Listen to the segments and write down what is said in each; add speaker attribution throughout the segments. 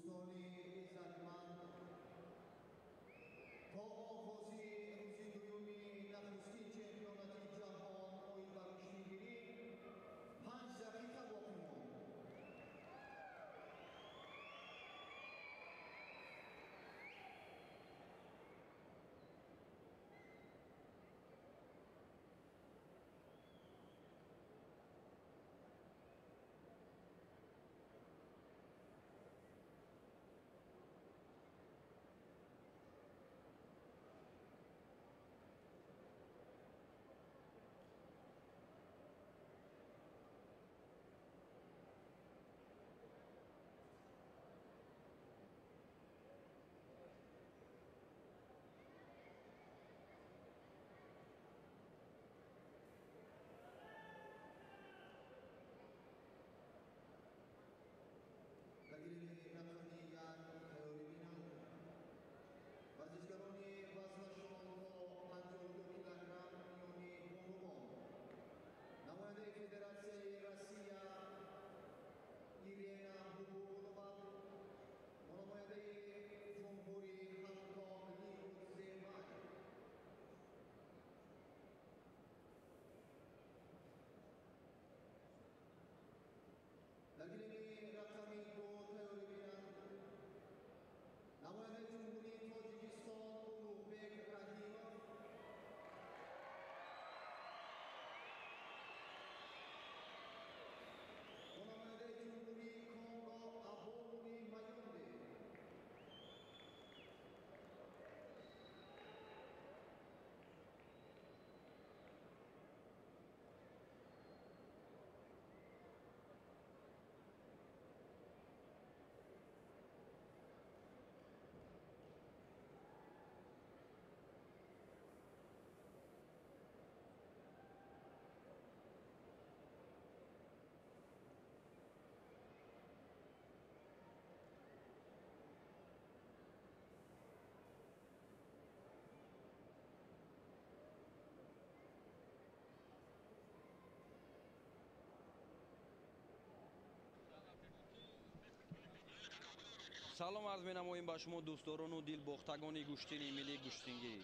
Speaker 1: Дӯстони иззатманд, то оғози рӯзи дуюми нахустин чемпионати ҷаҳон оид ба гӯштингирӣ 5 дақиқа боқӣ монд. Дар гилеми рақами 1 тайёрӣ бинанд варзишгарони вазнашон то 52 килограмм миёни бонувон, намояндаи Федератсияи Россия Ирена Бубугулова ва намояндаи Ҷумҳурии Ҳонконг Лиу Зевай. Дар гилеми рақами 2 тайёрӣ бинанд намояндаи Ҷумҳурии Тоҷикистон Улуғбек Раҳимов ва намояндаи Ҷумҳурии Конго Абомуни Майонде.
Speaker 2: Салом арз менамоем ба шумо, дӯстдорону дилбохтагони гӯштини миллии гӯштингирӣ.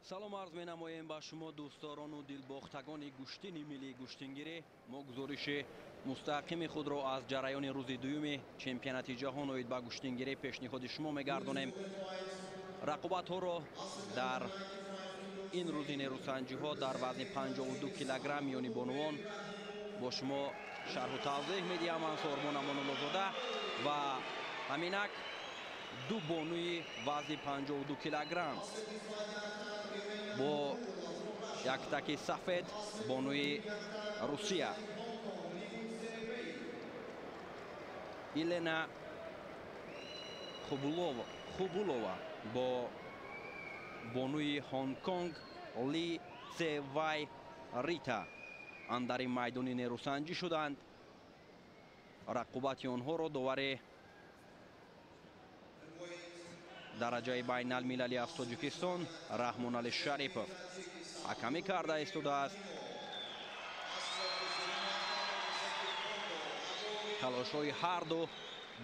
Speaker 2: Салом арз менамоем ба шумо дӯстдорону дилбохтагони гӯштини миллии гӯштингирӣ. Мо гузориши мустақими худро аз ҷараёни рӯзи дуюми чемпионати ҷаҳон оид ба гӯштингирӣ пешниҳоди шумо мегардонем. Рақобатҳоро дар ин рӯзи нерӯсанҷиҳо дар вазни 52 килограмм миёни бонувон бо шумо шарҳу тавзеҳ медиҳам. Ман Сормон Амонуллозода ва ҳаминак ду бонуи вазни 52 килограмм бо яктаки сафед бонуи Русия Елена Хубулова бо бонуи Ҳонконг Ли Цевай Рита андари майдони нерӯсанҷӣ шуданд. Рақобати онҳоро довари дараҷаи байналмилалӣ аз Тоҷикистон Раҳмонали Шарипов ҳакамӣ карда истодааст. Талошҳои ҳарду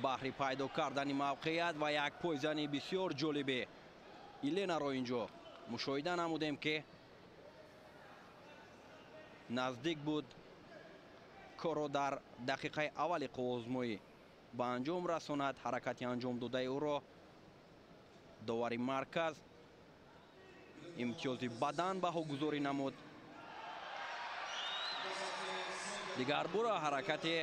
Speaker 2: баҳри пайдо кардани мавқеият ва як пойзани бисёр ҷолибе Еленаро инҷо мушоҳида намудем, ки наздик буд корро дар дақиқаи аввали қувваозмоӣ ба анҷом расонад. Ҳаракати анҷом додаи ӯро довари марказ имтиёзи бадан баҳогузорӣ намуд. Дигарбора ҳаракати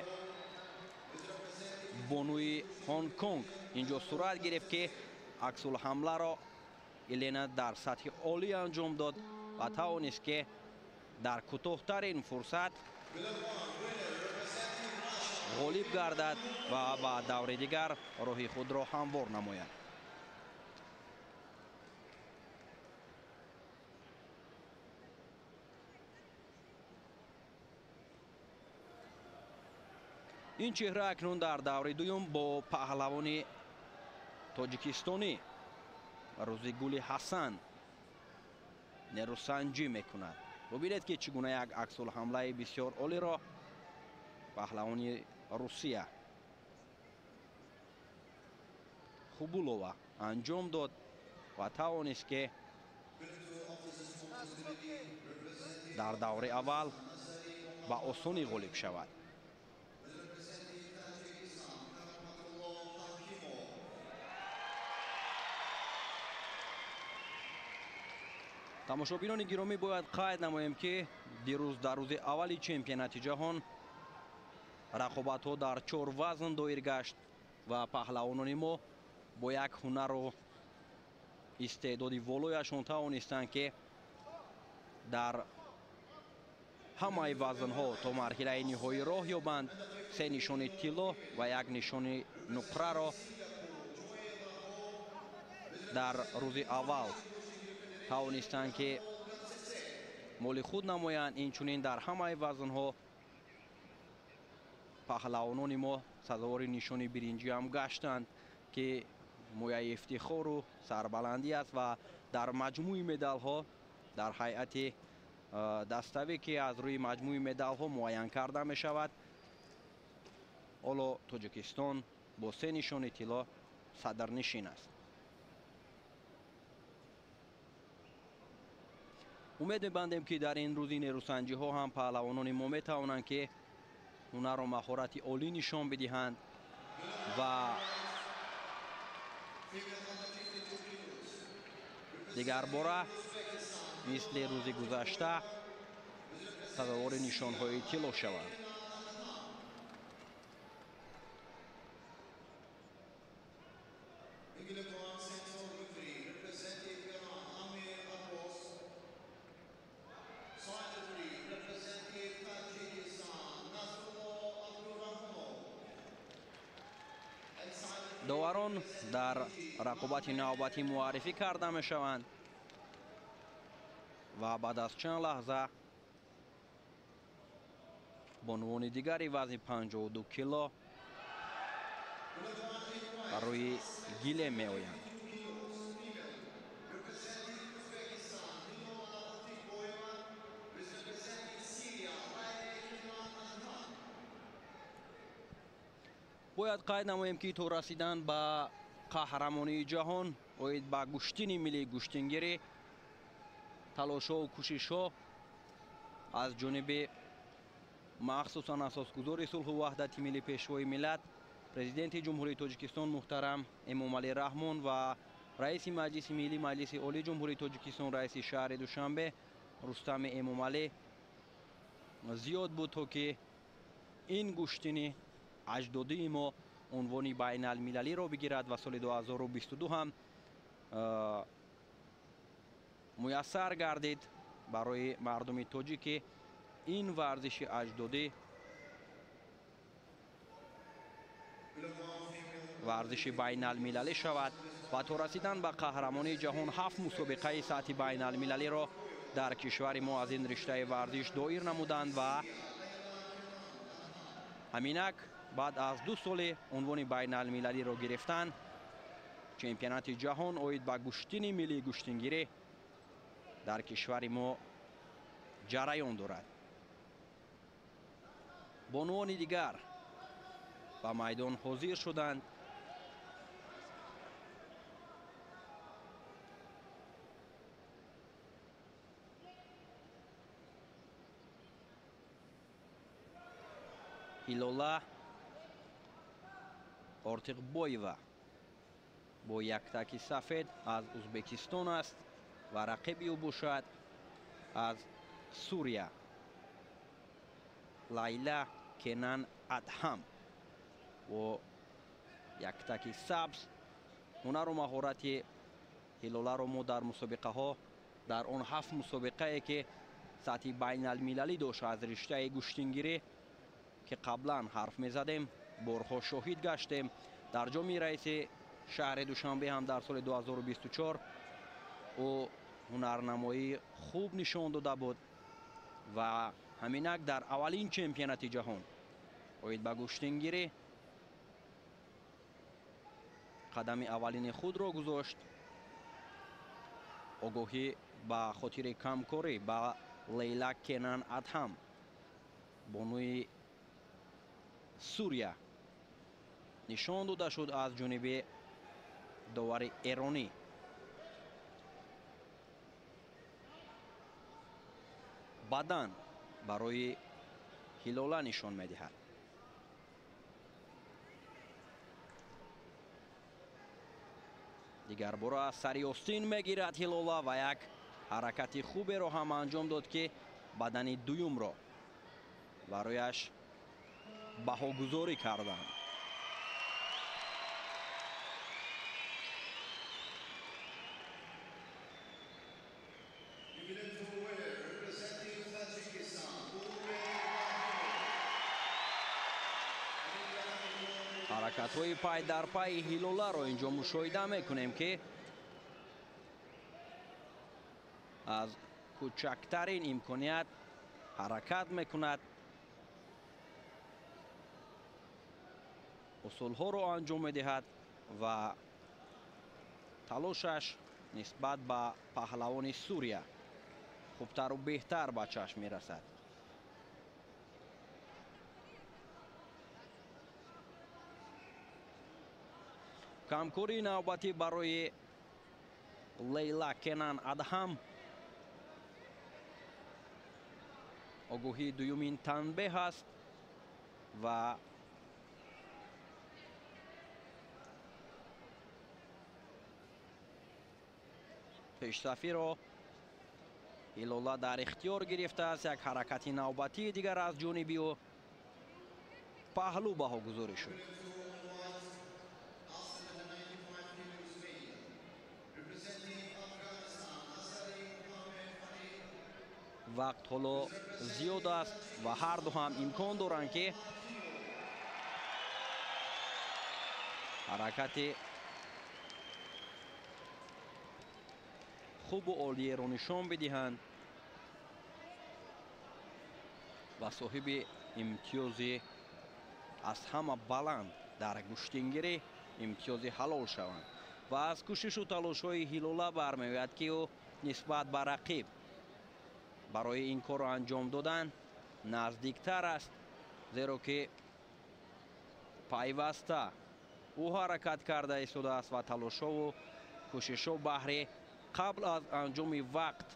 Speaker 2: бонуи Ҳонконг инҷо сурат гирифт, ки аксулҳамларо Елена дар сатҳи олӣ анҷом дод ва тавонист, ки дар кӯтоҳтарин фурсат ғолиб гардад ва ба даври дигар роҳи худро ҳамвор намояд. Ин чеҳра акнун дар даври дуюм бо паҳлавони тоҷикистонӣ Рӯзигули Ҳасан нерӯсанҷӣ мекунад. Бубинед, ки чӣ гуна як аксулҳамлаи бисёр олиро паҳлавони Русия Хубулова анҷом дод ва тавонист, ки дар даври аввал ба осонӣ ғолиб шавад. Тамошобинони гиромӣ, бояд қайд намоем, ки дирӯз дар рӯзи аввали чемпионати ҷаҳон рақобатҳо дар чор вазн доир гашт ва паҳлавонони мо бо як ҳунару истеъдоди волояшон тавонистанд, ки дар ҳамаи вазнҳо то марҳилаи ниҳоӣ роҳ ёбанд. Се нишони тилло ва як нишони нуқраро дар рӯзи аввал тавонистанд, ки моли худ намоянд. Инчунин дар ҳамаи вазнҳо паҳлавонони мо сазовори нишони биринҷӣ ҳам гаштанд, ки мояи ифтихору сарбаландӣ аст ва дар маҷмӯи медалҳо дар ҳайати даставӣ, ки аз рӯи маҷмӯи медалҳо муайян карда мешавад, ҳоло Тоҷикистон бо се нишони тилло садрнишин аст. Умед мебандем, ки дар ин рӯзи нерӯсанҷиҳо ҳам паҳлавонони мо метавонанд, ки ҳунару маҳорати олӣ нишон бидиҳанд ва дигарбора мисли рӯзи гузашта сазовори нишонҳои тилло шаванд. Доварон дар рақобати навбатӣ муаррифӣ карда мешаванд ва баъд аз чанд лаҳза бонувони дигари вазни 52 кило рӯи гилем меоянд. Бояд қайд намоем, ки то расидан ба қаҳрамонии ҷаҳон оид ба гӯштини миллии гӯштингирӣ талошҳову кӯшишҳо аз ҷониби махсусан асосгузори сулҳу ваҳдати миллӣ, пешвои миллат, президенти Ҷумҳурии Тоҷикистон муҳтарам Эмомалӣ Раҳмон ва раиси Маҷлиси Миллӣ Маҷлиси Олии Ҷумҳурии Тоҷикистон, раиси шаҳри Душанбе Рустами Эмомалӣ зиёд буд, то ки ин гӯштини аҷдодии мо унвони байналмилалиро бигирад ва соли 2022 ҳам муяссар гардид барои мардуми тоҷик, ки ин варзиши аҷдодӣ, варзиши байналмилалӣ шавад ва то расидан ба қаҳрамонии ҷаҳон 7 мусобиқаи сатҳи байналмилалиро дар кишвари мо аз ин риштаи варзиш доир намуданд ва ҳаминак баъд аз 2 соли унвони байналмилалиро гирифтан чемпионати ҷаҳон оид ба гӯштини миллии гӯштингирӣ дар кишвари мо ҷараён дорад. Бонувони дигар ба майдон ҳозир шуданд. Ҳилола Ортиқбоева бо яктаки сафед аз Узбекистон аст ва рақиби ӯ бошад аз Сурия Лайла Кенан Адҳам бо яктаки сабз. Ҳунару маҳорати Ҳилоларо мо дар мусобиқаҳо, дар он 7 мусобиқае ки сатҳи байналмилалӣ дошт аз риштаи гӯштингирӣ ки қаблан ҳарф мезадем, борҳо шоҳид гаштем. Дар ҷоми раиси шаҳри Душанбе ҳам дар соли 2024 ӯ ҳунарнамоии хуб нишон дода буд ва ҳаминак дар аввалин чемпионати ҷаҳон оид ба гӯштингирӣ қадами аввалини худро гузошт. Огоҳӣ ба хотири камкорӣ ба Лейла Кенан Адҳам, бонуи Сурия, нишон дода шуд аз ҷониби довари эронӣ. Бадан барои Ҳилола нишон медиҳад. Дигарбора аз сари остин мегирад Ҳилола ва як ҳаракати хуберо ҳам анҷом дод, ки бадани дуюмро барояш баҳогузорӣ карданд. Ҳаракатҳои пай дар пайи Ҳилоларо инҷо мушоҳида мекунем, ки аз кӯчактарин имконият ҳаракат мекунад, усулҳоро анҷом медиҳад ва талошаш нисбат ба паҳлавони Сурия хубтару беҳтар ба чашм мерасад. Камкории навбатӣ барои Лейла Кенан Адҳам. Огоҳии дуюмин танбеҳ аст ва пешсафиро Ҳилола дар ихтиёр гирифтааст. Як ҳаракати навбатии дигар аз ҷониби ӯ паҳлӯ баҳогузорӣ шуд. Вақт ҳоло зиёд аст ва ҳарду ҳам имкон доранд, ки ҳаракати хубу олиеро нишон бидиҳанд ва соҳиби имтиёзи аз ҳама баланд дар гӯштингирӣ имтиёзи ҳалол шаванд. Ва аз кӯшишу талошҳои Ҳилола бармеояд, ки ӯ нисбат ба рақиб барои ин корро анҷом додан наздиктар аст, зеро ки Пайваста ӯ ҳаракат карда истодааст ва талошову кӯшишҳо баҳри қабл аз анҷоми вақт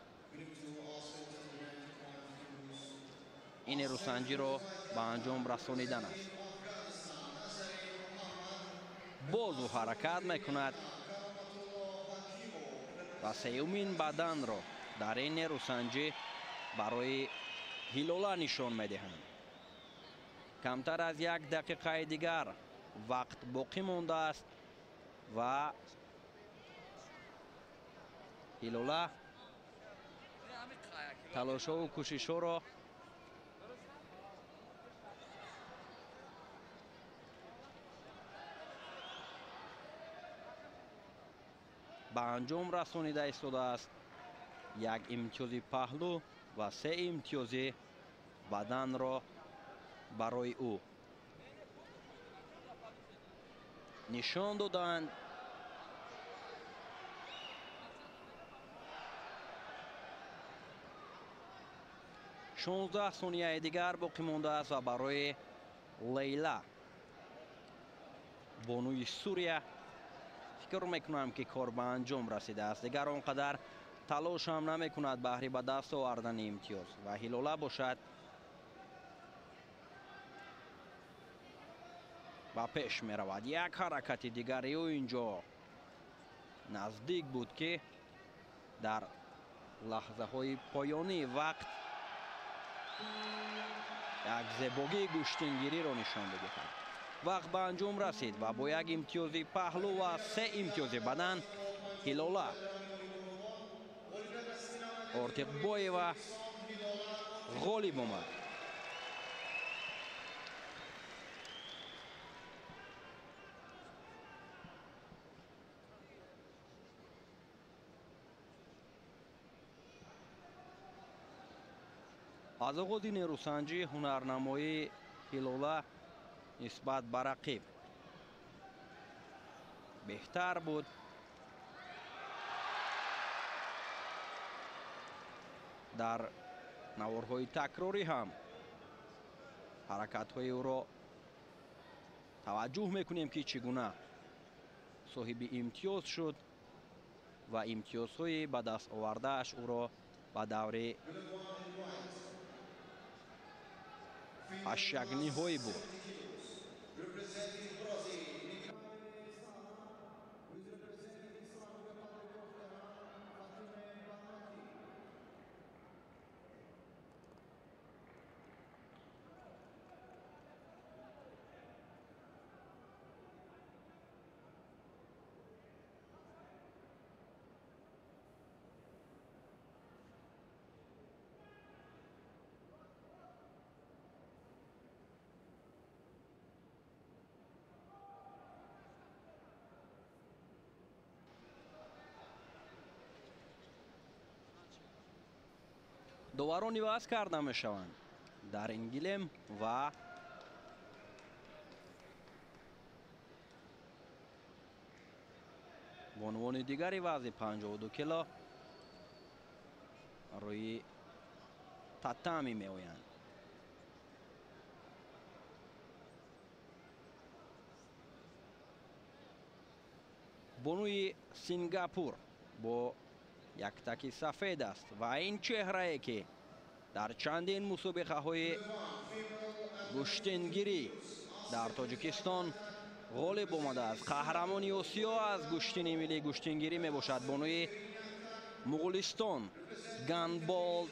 Speaker 2: ин нерӯсанҷиро ба анҷом расонидан аст. Боз ӯ ҳаракат мекунад ва сеюмин баданро дар ин нерӯсанҷӣ барои Ҳилола нишон медиҳанд. Камтар аз як дақиқаи дигар вақт боқӣ мондааст ва Ҳилола талошҳову кӯшишҳоро ба анҷом расонида истодааст. Як имтиёзи паҳлӯ ва се имтиёзи баданро барои ӯ нишон доданд. 16 сонияи дигар боқӣ мондааст ва барои Лейла бонуи Сурия фикр мекунам ки кор ба анҷом расидааст. Дигар он қадар талош ҳам намекунад баҳри ба даст овардани имтиёз ва Ҳилола бошад ба пеш меравад. Як ҳаракати дигари ӯ инҷо наздик буд ки дар лаҳзаҳои поёнии вақт як зебогии гӯштингириро нишон бидиҳад. Вақт ба анҷом расид ва бо як имтиёзи паҳлӯ ва се имтиёзи бадан Ҳилола Ортиқбоева ғолиб омад. Аз оғози нерӯсанҷӣ ҳунарнамоии Ҳилола нисбат ба рақиб беҳтар буд. Дар наворҳои такрорӣ ҳам ҳаракатҳои ӯро таваҷҷӯҳ мекунем ки чӣ гуна соҳиби имтиёз шуд ва имтиёзҳои ба даст овардааш ӯро ба даври ҳаштякниҳоӣ буд. Доварон иваз карда мешаванд дар ин гилем ва бонувони дигари вазни 52 кило рӯи татами меоянд. Бонуи Сингапур бо яктаки сафед аст ва ин чеҳрае ки дар чандин мусобиқаҳои гӯштингирӣ дар Тоҷикистон ғолиб омадааст. Қаҳрамони Осиё аз гӯштини миллии гӯштингирӣ мебошад. Бонуи Муғулистон Ганболд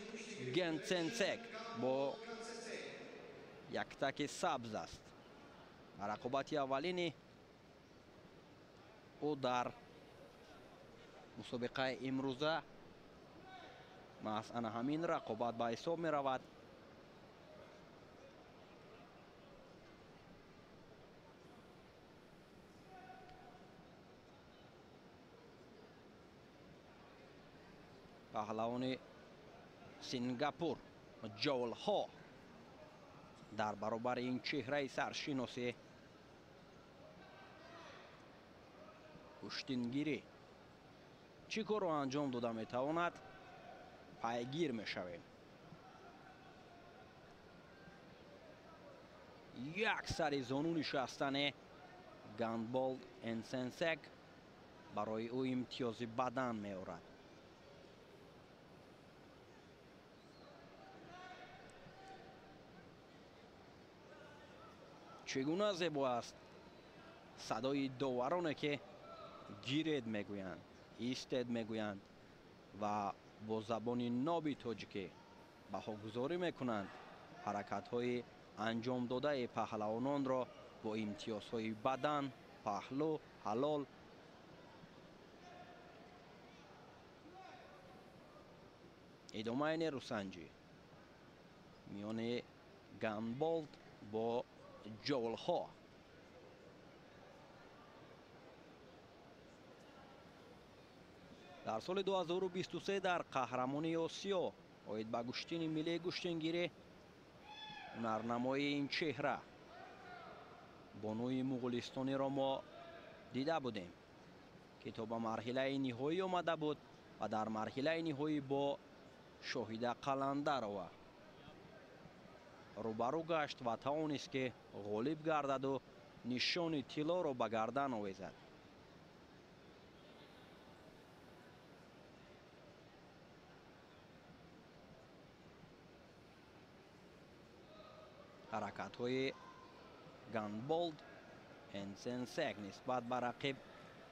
Speaker 2: Генценцек бо яктаки сабз аст. Рақобати аввалини ӯ дар мусобиқаи имрӯза маҳз ана ҳамин рақобат ба ҳисоб меравад. Паҳлавони Сингапур Ҷолҳо дар баробари ин чеҳраи саршиноси гӯштингирӣ чӣ корро анҷом дода метавонад, пайгир мешавем. Як сари зону нишастани Ганболд Энсенсек барои ӯ имтиёзи бадан меорад. Чӣ гуна зебо аст садои довароне, ки гиред мегӯянд, истед мегӯянд ва бо забони ноби тоҷикӣ баҳогузорӣ мекунанд ҳаракатҳои анҷомдодаи паҳлавононро бо имтиёзҳои бадан, паҳлӯ, ҳалол. Идомаи нерӯсанҷӣ миёни Ганболд бо Ҷовулҳо. Дар соли 2023 дар қаҳрамонии Осиё оид ба гӯштини миллии гӯштингирӣ ҳунарнамои ин чеҳра бонуи муғулистониро мо дида будем, ки то ба марҳилаи ниҳоӣ омада буд ва дар марҳилаи ниҳоӣ бо Шоҳида Қаландарова рӯбарӯ гашт ва тавонист, ки ғолиб гардаду нишони тиллоро ба гардан овезад. Ҳаракатҳои Ганболд Энсенсек нисбат ба рақиб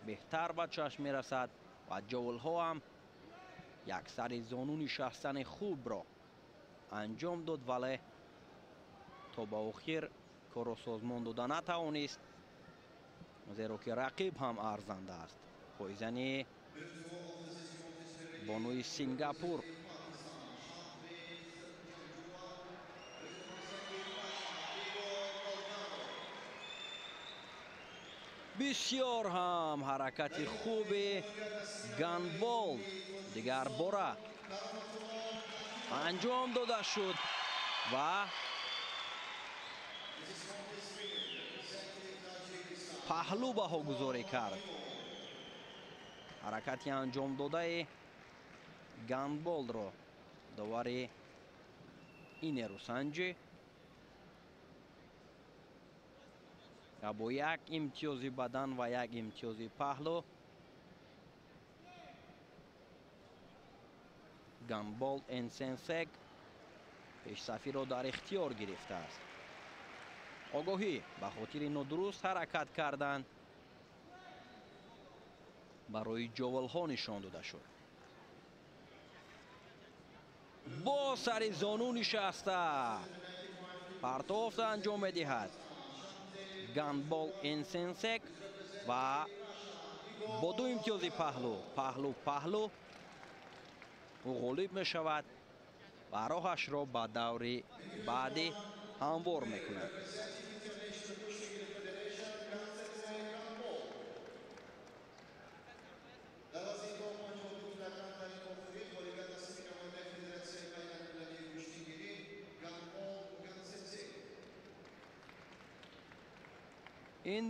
Speaker 2: беҳтар ба чашм мерасад ва Ҷовулҳо ҳам як сари зону нишастани хубро анҷом дод, вале то ба охир корро созмон дода натавонист, зеро ки рақиб ҳам арзанда аст. Пойзани бонуи Сингапур бисёр ҳам ҳаракати хуби Ганболд дигар бора анҷом дода шуд ва паҳлӯ баҳогузорӣ кард. Ҳаракати анҷомдодаи Ганболдро довари инерӯсанҷӣ ва бо як имтиёзи бадан ва як имтиёзи паҳлӯ Ганболд Энсенсек пешсафиро дар ихтиёр гирифтааст. Огоҳӣ ба хотири нодуруст ҳаракат кардан барои Ҷовулҳо нишон дода шуд. Бо сари зону нишаста партофт анҷом медиҳад Ганбол Энсенсек ва бо ду имтиёзи паҳлӯ, паҳлӯ, паҳлӯ ӯ ғолиб мешавад ва роҳашро ба даври баъдӣ ҳамвор мекунад. Ин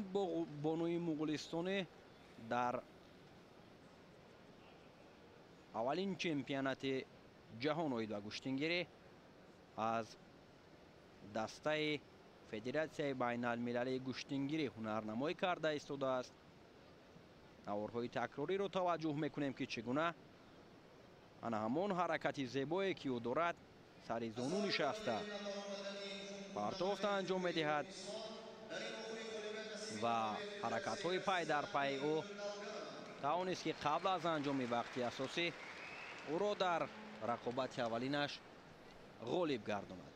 Speaker 2: бонуи муғулистонӣ дар аввалин чемпионати ҷаҳон оид ба гӯштингирӣ аз дастаи Федератсияи байналмилалии гӯштингирӣ ҳунарнамоӣ карда истодааст. Наворҳои такрориро таваҷҷӯҳ мекунем, ки чӣ гуна ана ҳамон ҳаракати зебое, ки ӯ дорад, сари зону нишаста партофта анҷом медиҳад ва ҳаракатҳои пай дар пайи ӯ тавонист, ки қабл аз анҷоми вақти асосӣ ӯро дар рақобати аввалинаш ғолиб гардонад.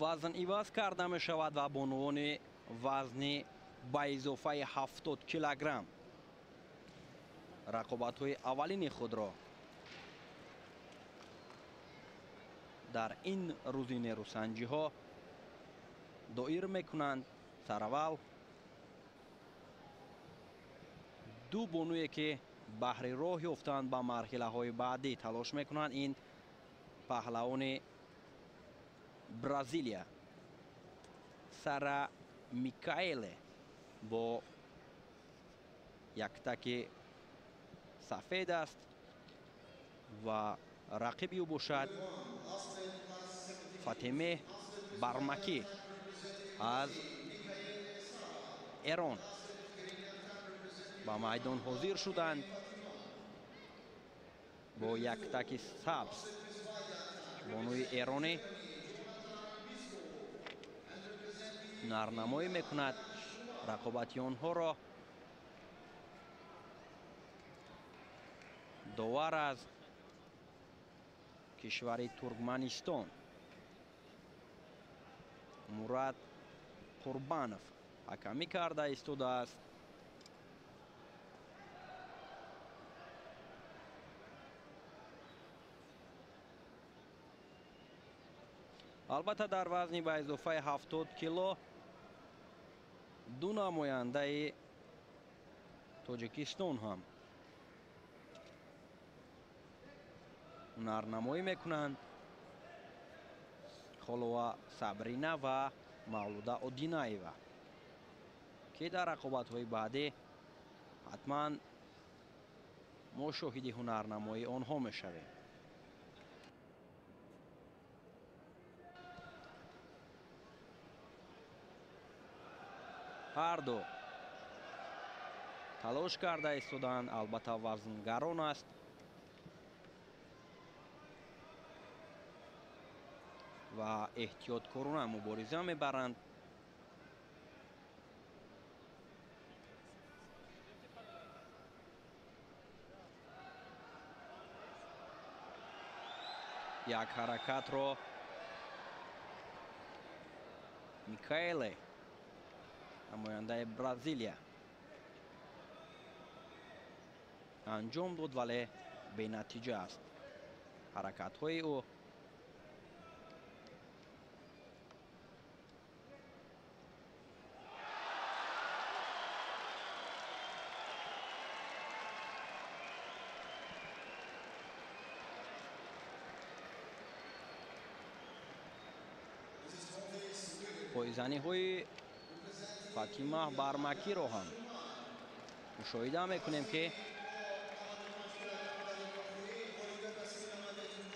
Speaker 2: Вазн иваз карда мешавад ва бонувони вазни ба изофаи 70 килограмм рақобатҳои аввалини худро дар ин рӯзи нерӯсанҷиҳо доир мекунанд. Сараввал ду бонуе ки баҳри роҳ ёфтанд ба марҳилаҳои баъдӣ талош мекунанд, ин паҳлавони Бразилия Сара Микаэле бо яктаки сафед аст ва рақиби ӯ бошад Фатиме Бармакӣ аз Эрон. Ба майдон ҳозир шуданд бо яктаки сабз. Бонуи эронӣ ҳунарнамоӣ мекунад. Рақобати онҳоро довар аз кишвари Туркманистон Мурад Қурбанов ҳакамӣ карда истодааст. Албатта дар вазни ба изофаи 70 кило ду намояндаи Тоҷикистон ҳам ҳунарнамоӣ мекунанд. Холова Сабрина ва Мавлуда Одинаева, ки дар рақобатҳои баъдӣ ҳатман мо шоҳиди ҳунарнамоии онҳо мешавем. Ҳар ду талош карда истодаанд, албатта вазнгарон аст. Ва эҳтиёткорона мубориза мебаранд. Як ҳаракатро Микаэле, намояндаи Бразилия, анҷом дод, вале бенатиҷа аст ҳаракатҳои ӯ. Пойзаниҳои Фатима Бармакиро ҳам мушоҳида мекунем, ки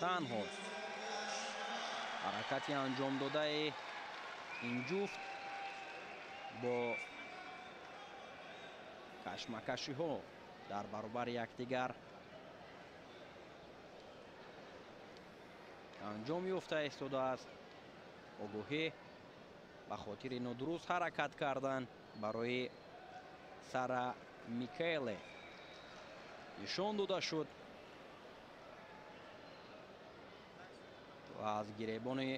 Speaker 2: танҳо ҳаракати анҷомдодаи ин ҷуфт бо кашмакашиҳо дар баробари якдигар анҷом ёфта истодааст. Огоҳӣ ба хотири нодуруст ҳаракат кардан барои Сара Микаэле нишон дода шуд ва аз гиребони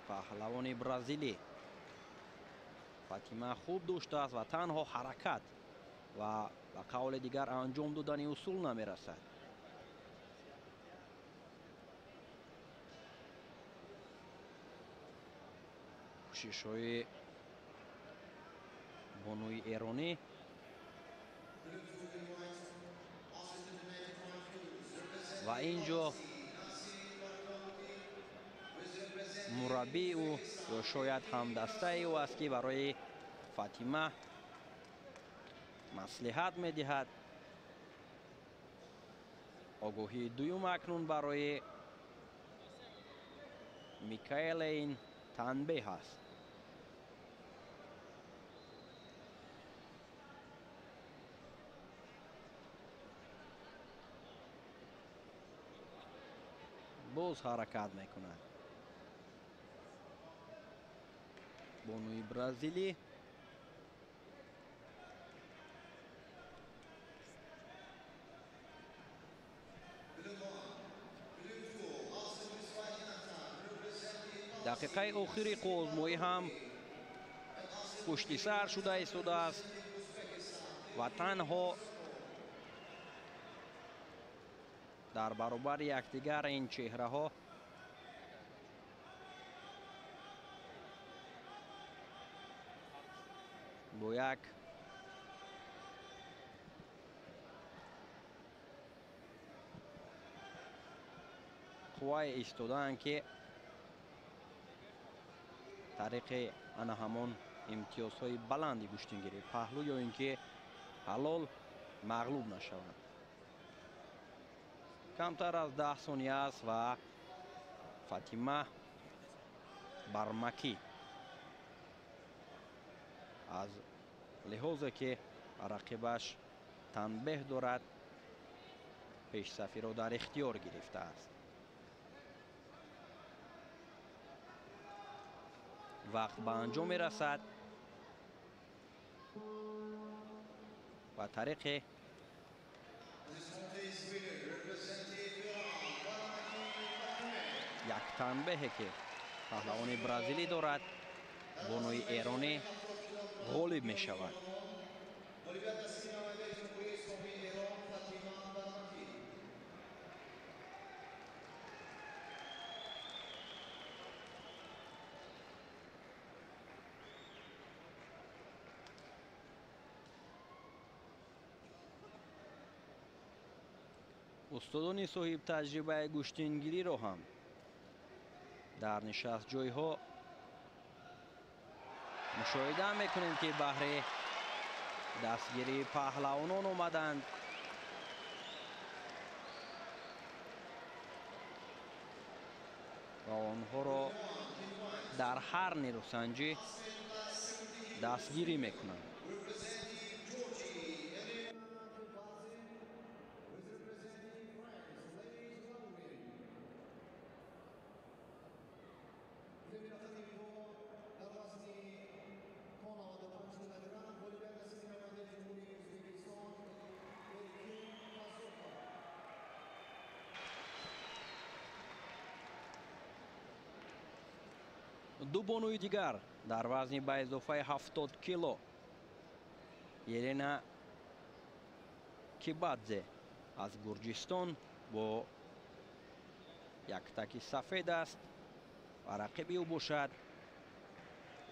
Speaker 2: паҳлавони бразилӣ Фатима хуб доштааст ва танҳо ҳаракат ва ба қавли дигар анҷом додани усул намерасад. Кӯшишҳои бонуи эронӣ ва ин ҷо мураббии ӯ ё шояд ҳамдастаи ӯ аст, ки барои Фатима маслиҳат медиҳад. Огоҳии дуюм акнун барои Микаэле ин танбеҳ аст. Боз ҳаракат мекунад бонуи бразилӣ. Дақиқаи охири қувваозмоӣ ҳам пушти сар шуда истодааст ва танҳо дар баробари якдигар ин чеҳраҳо бо як қуввае истодаанд, ки тариқи ана ҳамон имтиёзҳои баланди гӯштингирӣ паҳлӯ ё ин ки ҳалол мағлуб нашаванд. Камтар аз 10 сония аст ва Фатима Бармакӣ аз лиҳозе ки рақибаш танбеҳ дорад, пешсафиро дар ихтиёр гирифтааст. Вақт ба анҷом мерасад ва тариқи як танбеҳе ки паҳлавони бразилӣ дорад, бонуи эронӣ ғолиб мешавад. Устодони соҳибтаҷрибаи гӯштингириро ҳам дар нишастҷойҳо мушоҳида мекунем, ки баҳри дастгирии паҳлавонон омаданд. Ва онҳоро дар ҳар нерӯсанҷӣ дастгирӣ мекунанд. Ду бонуи дигар дар вазни ба изофаи 70 кило Елена Кибадзе аз Гурҷистон бо яктаки сафед аст ва рақиби ӯ бошад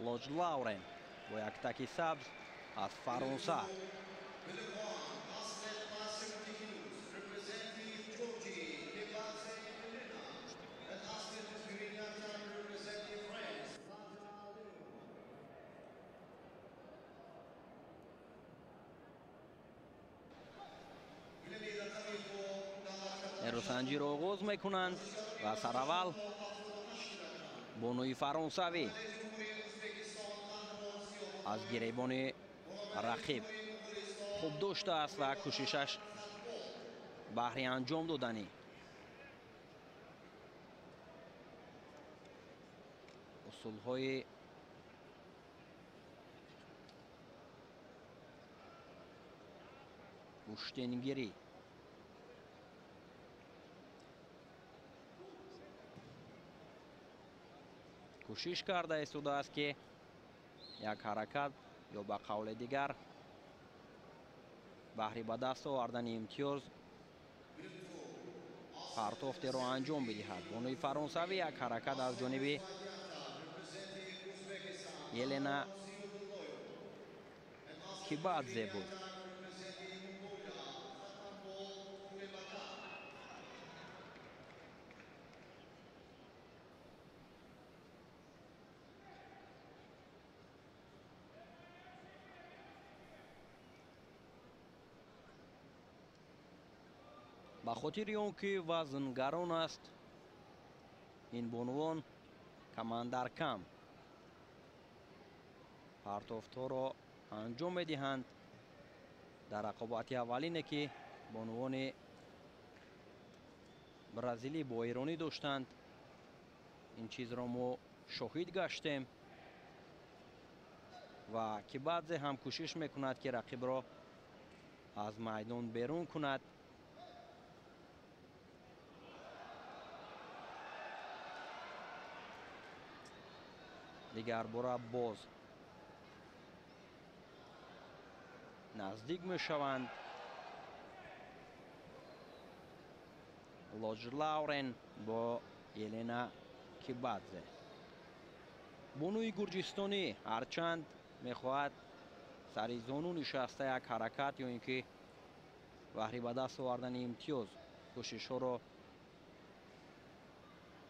Speaker 2: Лоҷ Лаурен бо яктаки сабз аз Фаронса. Нерӯсанҷиро оғоз мекунанд ва сараввал бонуи фаронсавӣ аз гиребони рақиб хуб доштааст ва кӯшишаш баҳри анҷом додани усулҳои гӯштингирӣ. Кӯшиш карда истодааст, ки як ҳаракат ё ба қавли дигар баҳри ба даст овардани имтиёз партофтеро анҷом бидиҳад. Бонуи фаронсавӣ як ҳаракат аз ҷониби Елена Кибадзе буд. Ба хотири он ки вазн гарон аст, ин бонувон камандар кам партофтҳоро анҷом медиҳанд. Дар рақобати аввалине ки бонувони бразилӣ бо эронӣ доштанд, ин чизро мо шоҳид гаштем ва Кибадзе ҳам кӯшиш мекунад, ки рақибро аз майдон берун кунад. Дигарбора боз наздик мешаванд. Лоҷ Лаурен бо Елена Кибадзе. Бонуи гурҷистонӣ ҳарчанд мехоҳад сари зону нишаста як ҳаракат ё ин ки баҳри ба даст овардани имтиёз кӯшишҳоро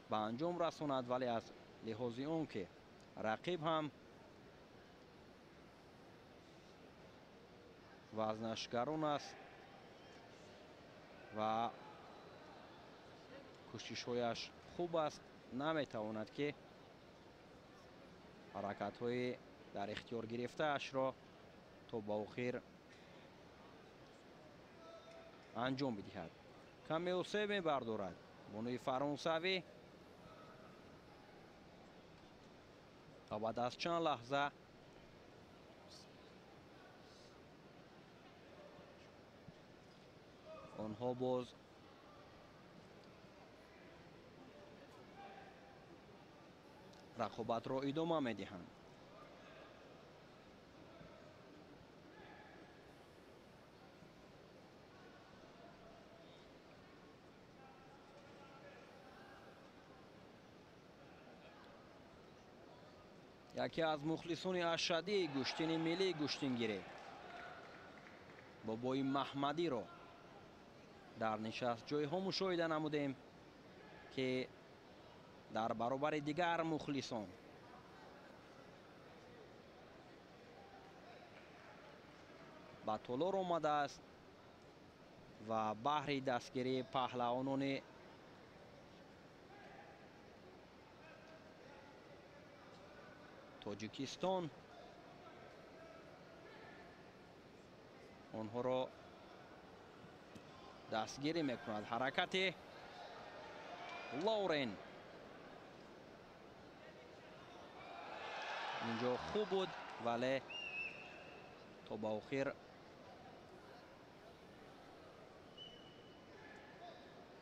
Speaker 2: ба анҷом расонад, вале аз лиҳози он ки рақиб ҳам вазнаш гарон аст ва кӯшишҳояш хуб аст, наметавонад ки ҳаракатҳои дар ихтиёр гирифтаашро то ба охир анҷом бидиҳад. Каме осеб мебардорад бонуи фаронсавӣ ва баъд аз чанд лаҳза онҳо боз рақобатро идома медиҳанд. Яке аз мухлисони ашаддии гӯштини миллии гӯштингирӣ бобои Маҳмадиро дар нишастҷойҳо мушоҳида намудем, ки дар баробари дигар мухлисон ба толор омадааст ва баҳри дастгирии паҳлавонони Тоҷикистон онҳоро дастгирӣ мекунад. Ҳаракати Лаурен инҷо хуб буд, вале то ба охир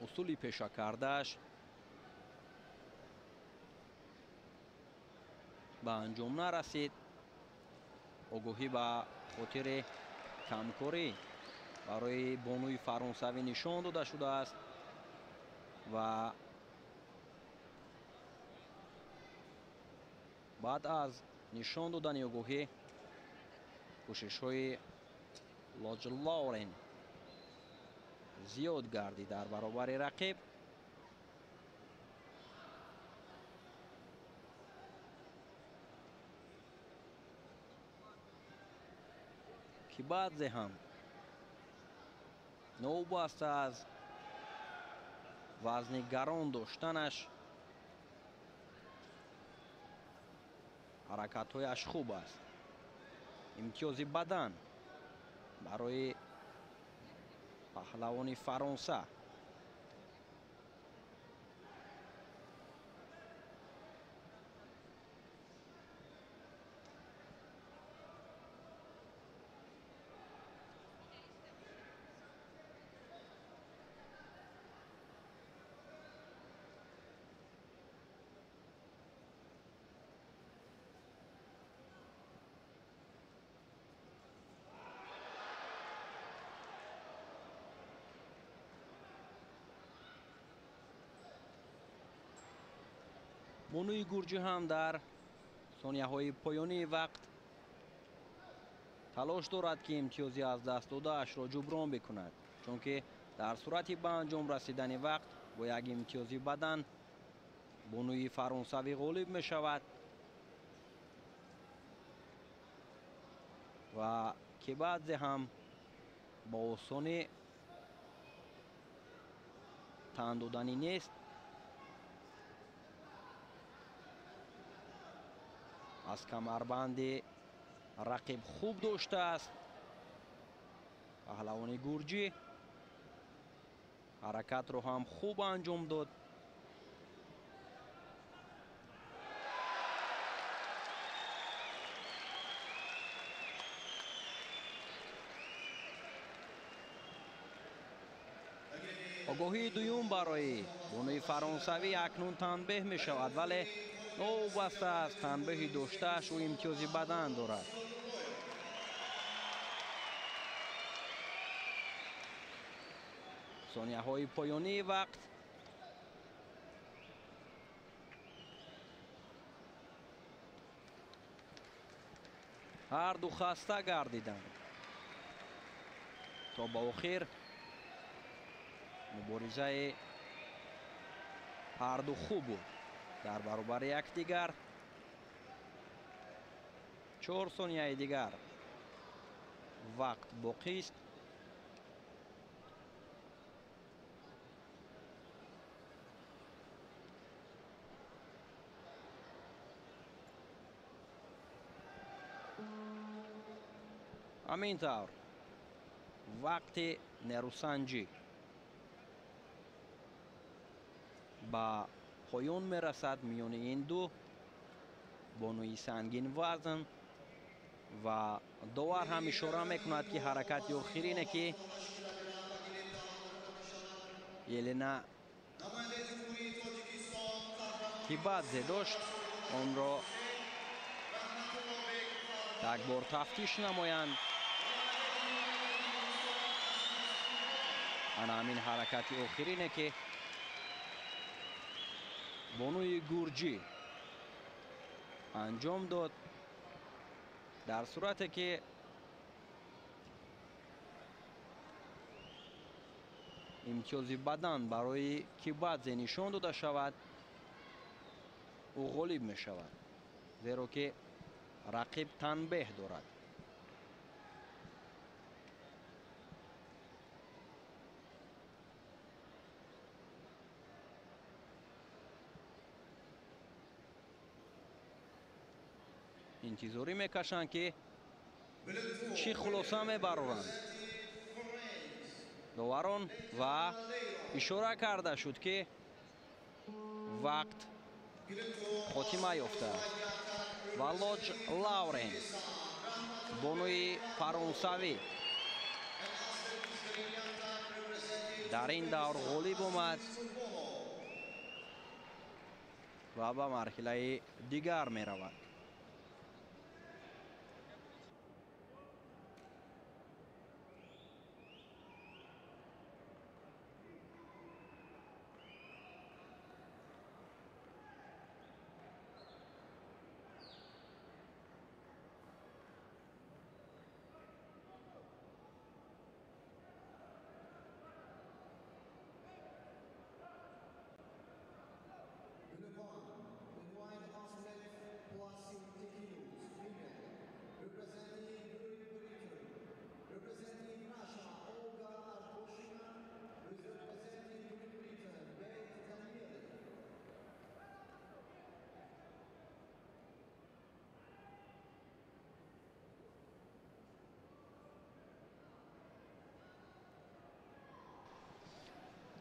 Speaker 2: усули пеша кардааш ба анҷом нарасид. Огоҳӣ ба хотири камкорӣ барои бонуи фаронсавӣ нишон дода шудааст ва баъд аз нишон додани огоҳӣ кӯшишҳои Лоҷ Лаурен зиёд гардид дар баробари рақиб. Кибадзе ҳам новобаста аз вазни гарон доштанаш ҳаракатҳояш хуб аст. Имтиёзи бадан барои паҳлавони Фаронса. Бонуи гурҷӣ ҳам дар сонияҳои поёнии вақт талош дорад, ки имтиёзи аз даст додаашро ҷуброн бикунад, чунки дар сурати ба анҷом расидани вақт бо як имтиёзи бадан бонуи фаронсавӣ ғолиб мешавад ва Кибадзе ҳам бо осонӣ тан доданӣ нест. Аз камарбанди рақиб хуб доштааст паҳлавони гурҷӣ, ҳаракатро ҳам хуб анҷом дод. Огоҳии дуюм барои бонуи фаронсавӣ акнун танбеҳ мешавад, вале Новобаста аз танбеҳи доштааш, ӯ имтиёзи бадан дорад. Сонияҳои поёнии вақт. Ҳар ду хаста гардиданд. То ба охир муборизаи ҳар ду хуб буд. Дар баробари якдигар 4 сонияи дигар вақт боқист. Ҳамин тавр вақти нерӯсанҷӣ ба поён мерасад миёни ин ду бонуи сангин вазн ва довар ҳам ишора мекунад, ки ҳаракати охирине, ки Елена Кибадзе дошт, онро як бор тафтиш намоянд. Ана ҳамин ҳаракати охирине, ки бонуи гурҷӣ анҷом дод, дар сурате ки имтиёзи бадан барои Кибадзе нишон дода шавад, ӯ ғолиб мешавад, зеро ки рақиб танбеҳ дорад. Интизорӣ мекашанд, ки чӣ хулоса мебароранд доварон ва ишора карда шуд, ки вақт хотима ёфтааст ва Лоҷ Лаурен, бонуи фаронсавӣ, дар ин давр ғолиб омад ва ба марҳилаи дигар меравад.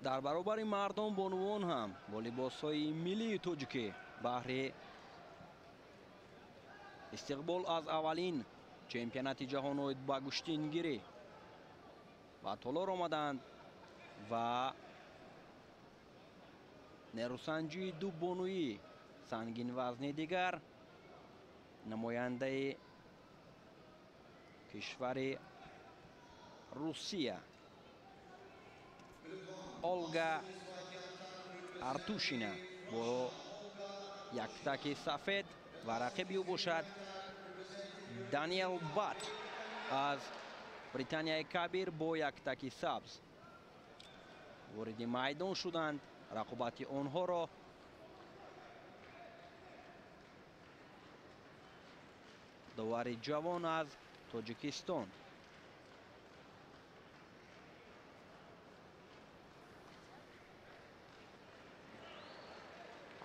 Speaker 2: Дар баробари мардон бонувон ҳам бо либосҳои миллии тоҷикӣ баҳри истиқбол аз аввалин чемпионати ҷаҳон оид ба гӯштингирӣ ба толор омаданд ва нерӯсанҷии ду бонуи сангинвазни дигар, намояндаи кишвари Русия Олга Артушина бо яктаки сафед ва рақиби ӯ бошад Даниэл Бат аз Британияи Кабир бо яктаки сабз вориди майдон шуданд. Рақобати онҳоро довари ҷавон аз Тоҷикистон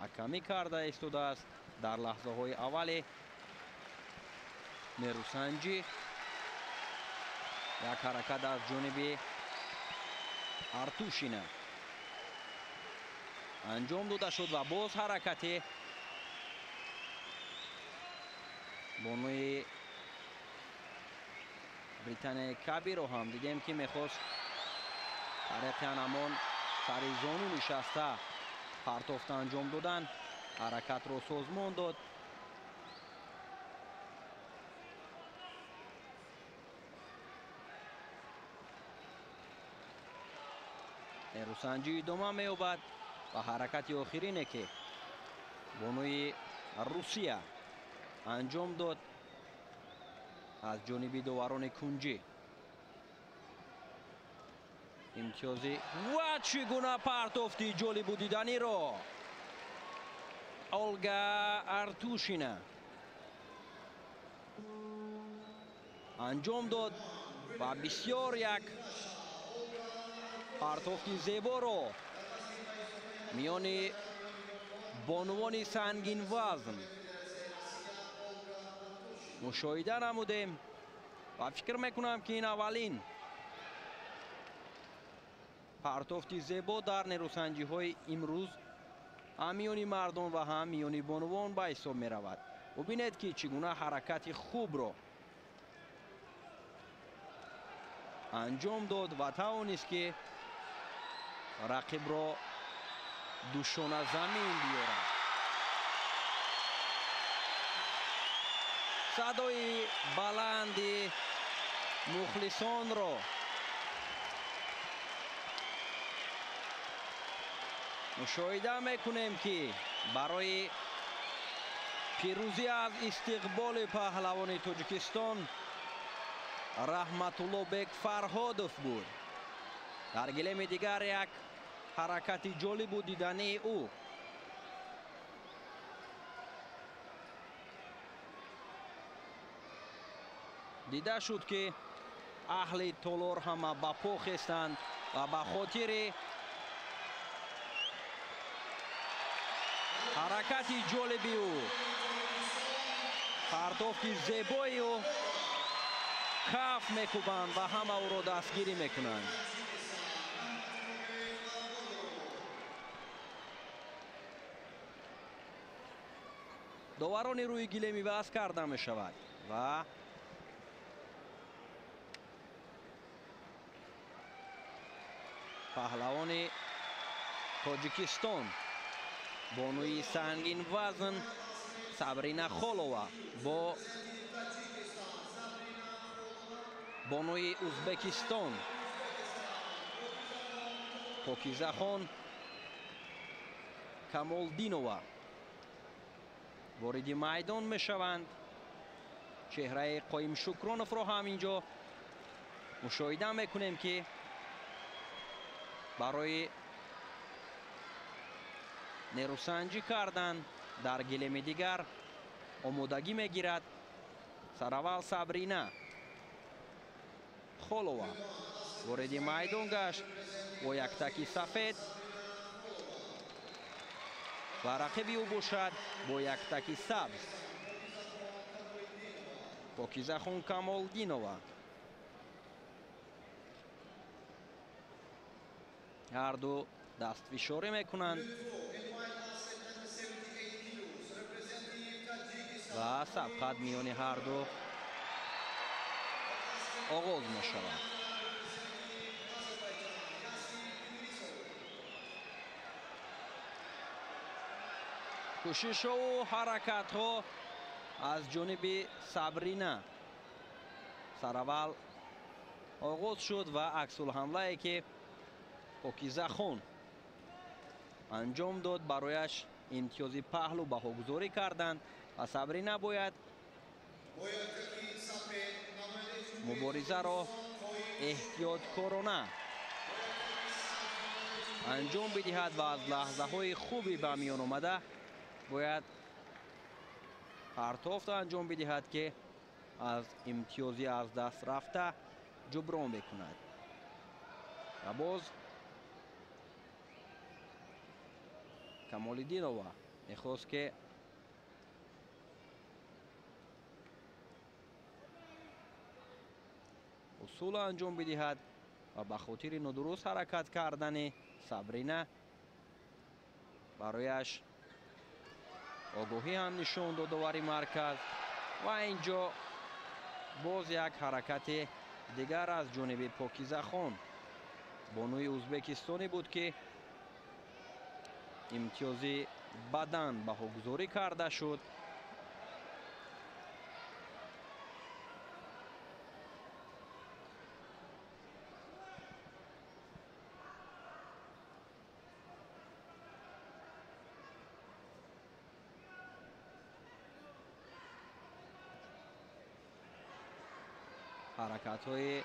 Speaker 2: ҳакамӣ карда истодааст. Дар лаҳзаҳои аввали нерӯсанҷӣ як ҳаракат аз ҷониби Артушина анҷом дода шуд ва боз ҳаракати бонуи Британияи Кабирро ҳам дидем, ки мехост тариқи анамон сари зону нишаста партофта анҷом додан. Ҳаракатро созмон дод. Нерӯсанҷӣ идома меёбад ва ҳаракати охирине, ки бонуи Русия анҷом дод, аз ҷониби доварони кунҷӣ имтиёзи ва чӣ гуна партофти ҷолибу диданиро Олга Артушина анҷом дод ва бисёр як партофти зеборо миёни бонувони сангинвазн мушоҳида намудем ва фикр мекунам, ки ин аввалин партофти зебо дар нерӯсанҷиҳои имрӯз ҳам миёни мардон ва ҳам миёни бонувон ба ҳисоб меравад. Бубинед, ки чӣ гуна ҳаракати хубро анҷом дод ва тавонист, ки рақибро душона замин биёрад. Садои баланди мухлисонро мушоҳида мекунем, ки барои пирӯзӣ аз истиқболи паҳлавони Тоҷикистон Раҳматуллобек Фарҳодов буд. Дар гилеми дигар як ҳаракати ҷолибу дидании ӯ. Дида шуд, ки аҳли толор ҳама ба по хестанд ва ба хотири ҳаракати ҷолиби ӯ, партофти зебои ӯ каф мекӯбанд ва ҳама ӯро дастгирӣ мекунанд. Доварони рӯи гилем иваз карда мешавад ва паҳлавони Тоҷикистон бонуи сангинвазн Сабрина Холова бо бонуи Узбекистон Покизахон Камолдинова вориди майдон мешаванд. Чеҳраи Қоим Шукроновро ҳам инҷо мушоҳида мекунем, ки барои нерӯсанҷӣ кардан дар гилеми дигар омодагӣ мегирад. Сараввал Сабрина Холова вориди майдон гашт бо яктаки сафед ва рақиби ӯ бошад бо яктаки сабз Покизахон Камолдинова. Ҳарду дастфишорӣ мекунанд ва сабқат миёни ҳарду оғоз мешавад. Кӯшишҳову ҳаракатҳо аз ҷониби Сабрина сараввал оғоз шуд ва аксулҳамлае, ки Покизахон анҷом дод, барояш имтиёзи паҳлу баҳогузорӣ карданд ва Сабрина бояд муборизаро эҳтиёткорона анҷом бидиҳад ва аз лаҳзаҳои хуби ба миён омада бояд партофт анҷом бидиҳад, ки аз имтиёзи аз даст рафта ҷуброн мекунад. Ва боз Камолиддинова мехост, ки усул анҷом бидиҳад ва ба хотири нодуруст ҳаракат кардани Сабрина барояш огоҳӣ ҳам нишон дод довари марказ. Ва инҷо боз як ҳаракати дигар аз ҷониби Покизахон бонуи узбекистонӣ буд, ки имтиёзи Бадан баҳогузорӣ карда шуд. Ҳаракатҳои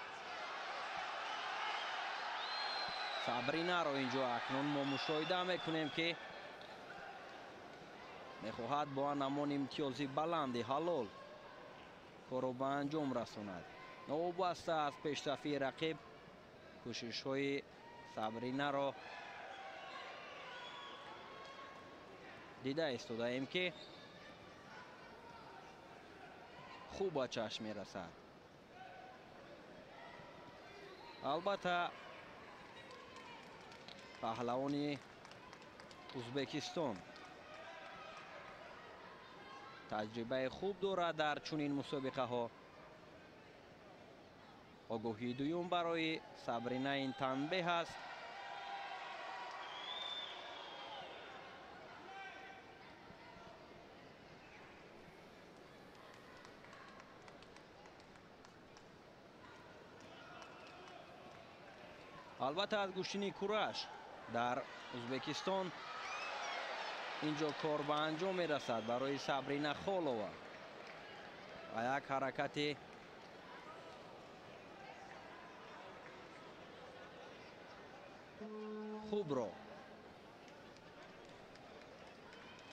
Speaker 2: Сабринаро инҷо акнун мо мушоҳида мекунем, ки мехоҳад бо анамон имтиёзи баланди ҳалол корро ба анҷом расонад. Новобаста аз пешсафии рақиб, кӯшишҳои Сабринаро дида истодаем, ки хуб ба чашм мерасад. Албатта, паҳлавони Узбекистон таҷрибаи хуб дорад дар чунин мусобиқаҳо. Огоҳии дуюм барои Сабрина ин танбеҳ аст. Албатта, аз гӯштини кураш дар Узбекистон инҷо кор ба анҷом мерасад барои Сабрина Холова ва як ҳаракати хубро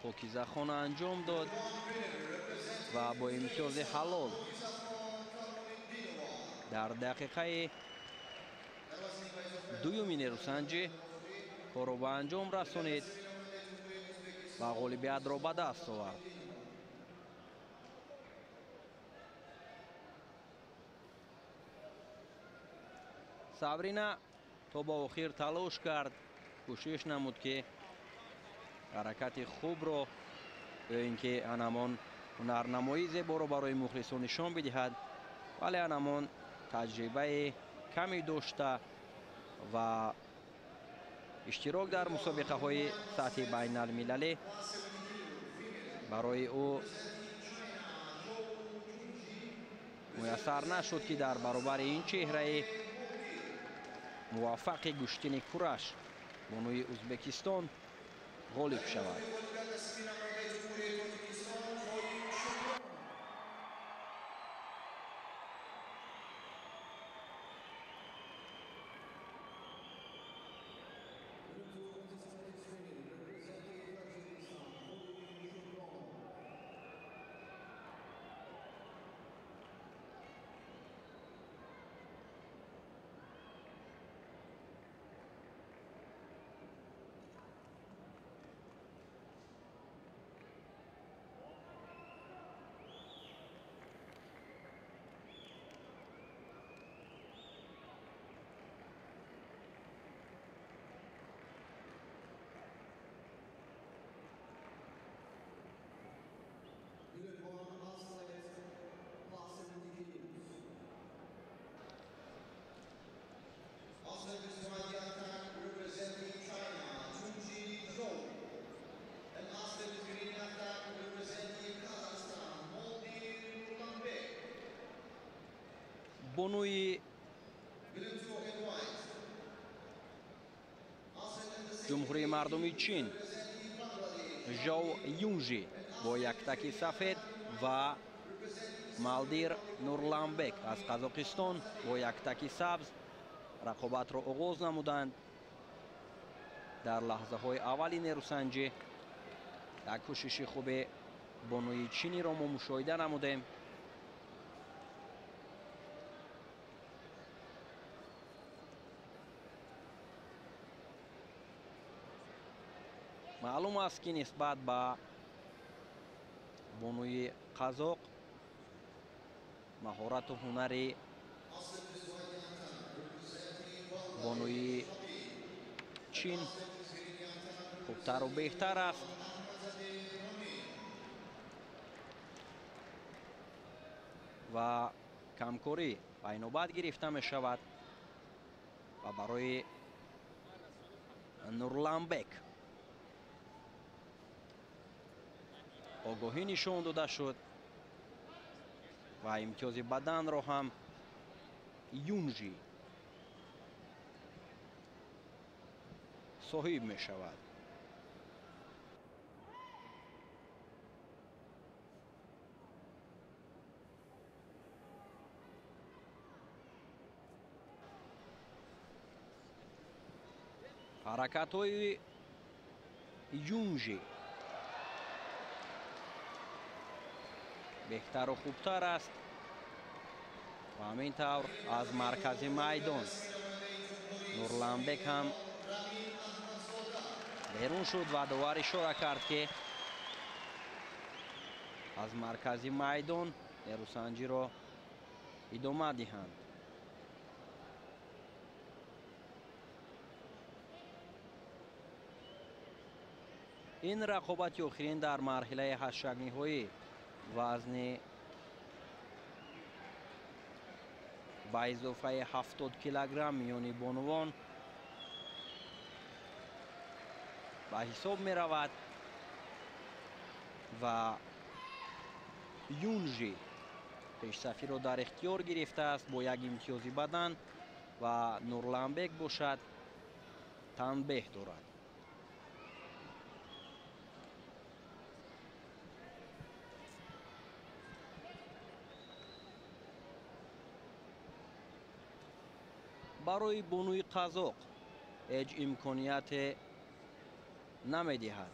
Speaker 2: Покизахона анҷом дод ва бо имтиёзи ҳалол дар дақиқаи дуюми нерӯсанҷӣ корро ба анҷом расонид ва ғолибиятро ба даст овард. Сабрина то ба охир талош кард, кӯшиш намуд, ки ҳаракати хубро ё ин ки анамон ҳунарнамоии зеборо барои мухлисон нишон бидиҳад, вале анамон таҷрибаи ками дошта ва иштирок дар мусобиқаҳои сатҳи байналмилалӣ барои ӯ муяссар нашуд, ки дар баробари ин чеҳраи муваффақи гӯштини кураш бонуи Узбекистон ғолиб шавад. Бонуи Ҷумҳурии Мардумии Чин Жоу Юнжи бо яктаки сафед ва Малдир Нурланбек аз Қазоқистон бо яктаки сабз рақобатро оғоз намуданд. Дар лаҳзаҳои аввали нерӯсанҷӣ як кӯшиши хуби бонуи чиниро мо мушоҳида намудем. Маълум аст, ки нисбат ба бонуи қазоқ маҳорату ҳунари бонуи чин хубтару беҳтар аст. Ва камкорӣ ба инобат гирифта мешавад ва барои Нурланбек Огоҳӣ нишон дода шуд ва имтиёзи баданро ҳам Юнжи соҳиб мешавад. Ҳаракатҳои Юнжи беҳтару хубтар аст ва ҳамин тавр аз маркази майдон Нурланбек ҳам берун шуд ва довар ишора кард, ки аз маркази майдон нерӯсанҷиро идома диҳанд. Ин рақобати охирин дар марҳилаи ҳаштякниҳоӣ вазни ба изофаи 70 килограмм миёни бонувон ба ҳисоб меравад ва Юнжи пешсафиро дар ихтиёр гирифтааст бо як имтиёзи бадан ва Нурланбек бошад танбеҳ дорад. Барои бонуи қазоқ ҳеҷ имконияте намедиҳад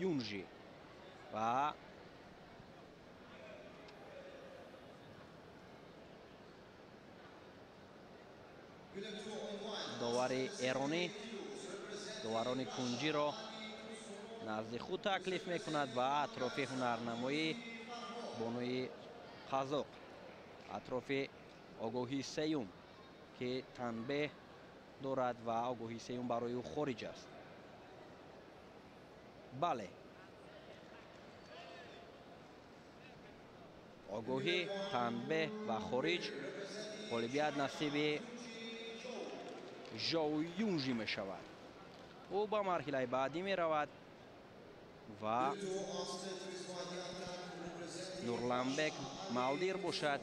Speaker 2: Юнжи ва довари эронӣ доварони кунҷиро назди худ таклиф мекунад ва атрофи ҳунарнамоии бонуи қазоқ, атрофи огоҳии сеюм, ки танбеҳ дорад ва огоҳии сеюм барои ӯ хориҷ аст. Бале, огоҳӣ, танбеҳ ва хориҷ, ғолибият насиби Жоу Юнжи мешавад. Ӯ ба марҳилаи баъдӣ меравад ва Нурланбек Малдир бошад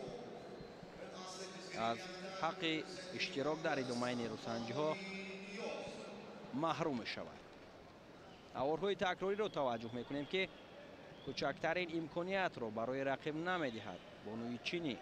Speaker 2: аз ҳаққи иштирок дар идомаи нерӯсанҷиҳо маҳрум мешавад. Аворҳои такрориро таваҷҷӯҳ мекунем, ки кӯчактарин имкониятро барои рақиб намедиҳад бонуи чинӣ.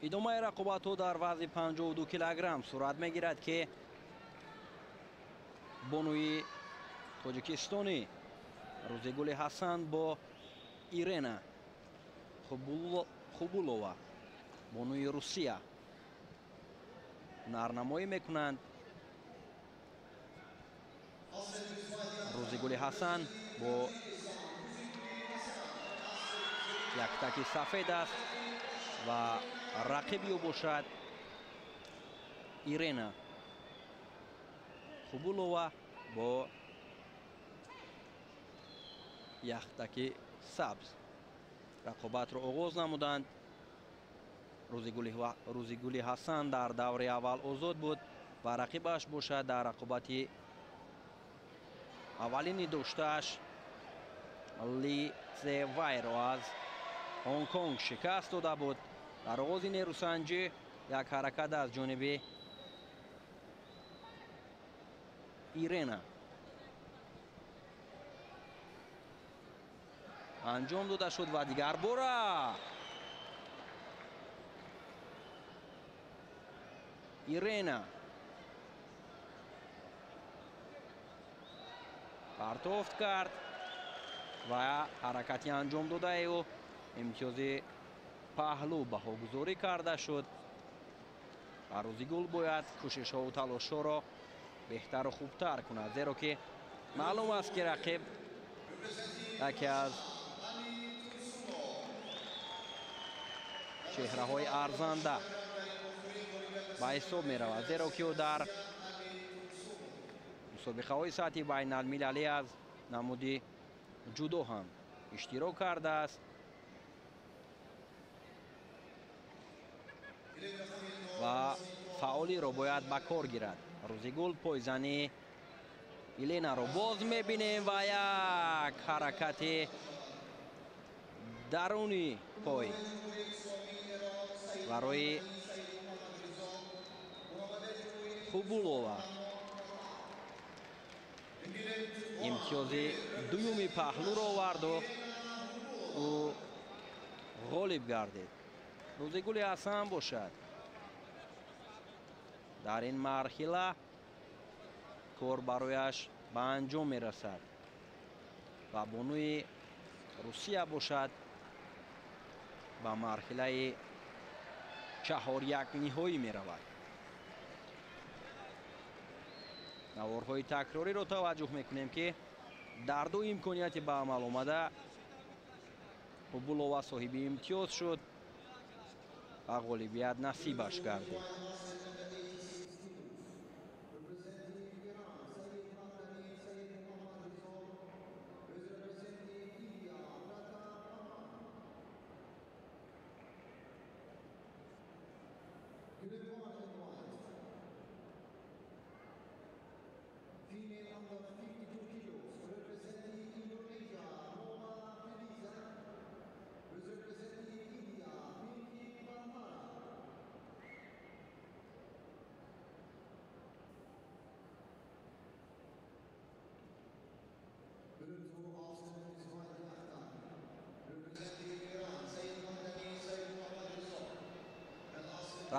Speaker 2: Идомаи рақобатҳо дар вазни 52 килограмм сурат мегирад, ки бонуи тоҷикистонӣ Рӯзигули Ҳасан бо Ирена Хубулова, бонуи Русия, ҳунарнамоӣ мекунанд. Рӯзигули Ҳасан бо яктаки сафед аст ва рақиби ӯ бошад Ирена Хубулова бо яхтаки сабз рақобатро оғоз намуданд. Рӯзигули Ҳасан дар даври аввал озод буд ва рақибаш бошад дар рақобати аввалини доштааш Ли Цзевайро аз Ҳонконг шикаст дода буд. Дар оғози нерӯсанҷӣ як ҳаракат аз ҷониби Ирена анҷом дода шуд ва дигар бора Ирена партофт кард ва ҳаракати анҷом додаи ӯ имтиёзи паҳлӯ баҳогузорӣ карда шуд. Ва Рӯзигул бояд кӯшишҳову талошҳоро беҳтару хубтар кунад, зеро ки маълум аст, ки рақиб яке аз чеҳраҳои арзанда ба ҳисоб меравад, зеро ки ӯ дар мусобиқаҳои сатҳи байналмилалӣ аз намуди ҷудо ҳам иштирок кардааст ва фаъолиро бояд ба кор гирад. Рӯзигул пойзани Еленаро боз мебинем ва як ҳаракати даруни пой барои Хубулова имтиёзи дуюми паҳлӯро оварду ӯ ғолиб гардид. Рӯзигули Ҳасан бошад дар ин марҳила кор барояш ба анҷом мерасад ва бонуи Русия бошад ба марҳилаи 4-1 ниҳоӣ меравад. Наворҳои такрориро таваҷҷӯҳ мекунем, ки дар ду имконияти ба амал омада Хубулова соҳиби имтиёз шуд ва ғолибият насибаш гардид.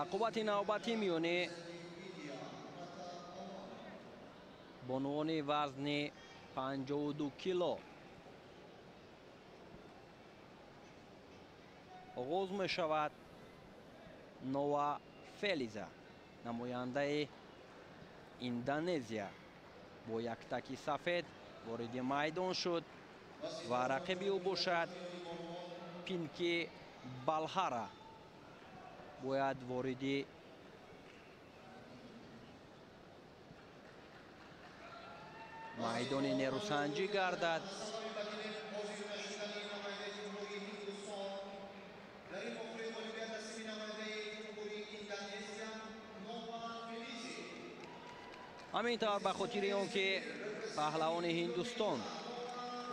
Speaker 2: Рақобати навбатӣ миёни бонувони вазни 52 кило оғоз мешавад. Нова Фелиза, намояндаи Индонезия, бо яктаки сафед вориди майдон шуд ва рақиби ӯ бошад Пинки Балҳара бояд вориди майдони нерӯсанҷӣ гардад. Ҳамин тавр, ба хотири он ки паҳлавони Ҳиндустон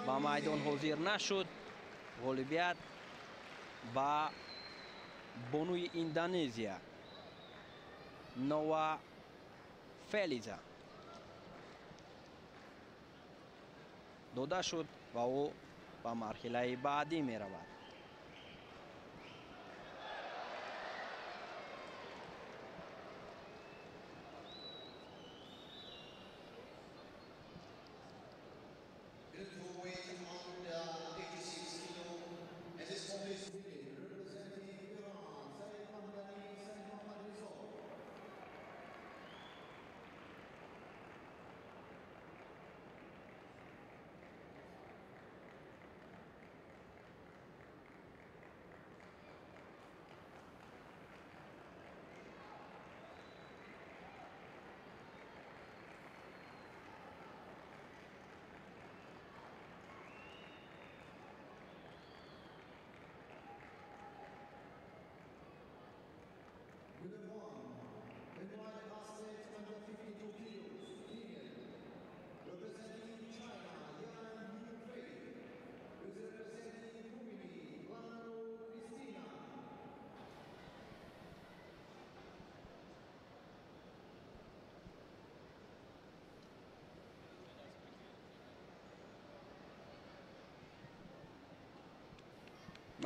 Speaker 2: ба майдон ҳозир нашуд, ғолибият ба бонуи Индонезия Нова Фелиза дода шуд ва ӯ ба марҳилаи баъдӣ меравад.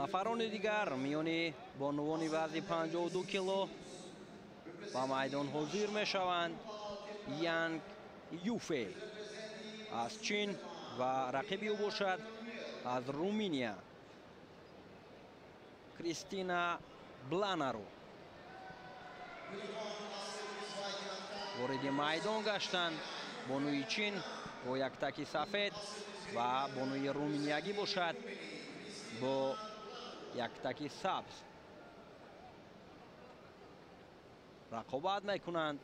Speaker 2: Нафарони дигар миёни бонувони вазни 52 кило ба майдон ҳозир мешаванд. Янг Юфе аз Чин ва рақиби ӯ бошад аз Руминия Кристина Бланару. Вориди майдон гаштанд. Бонуи Чин бо яктаки сафед ва бонуи руминиягӣ бошад бо яктаки сабз рақобат мекунанд.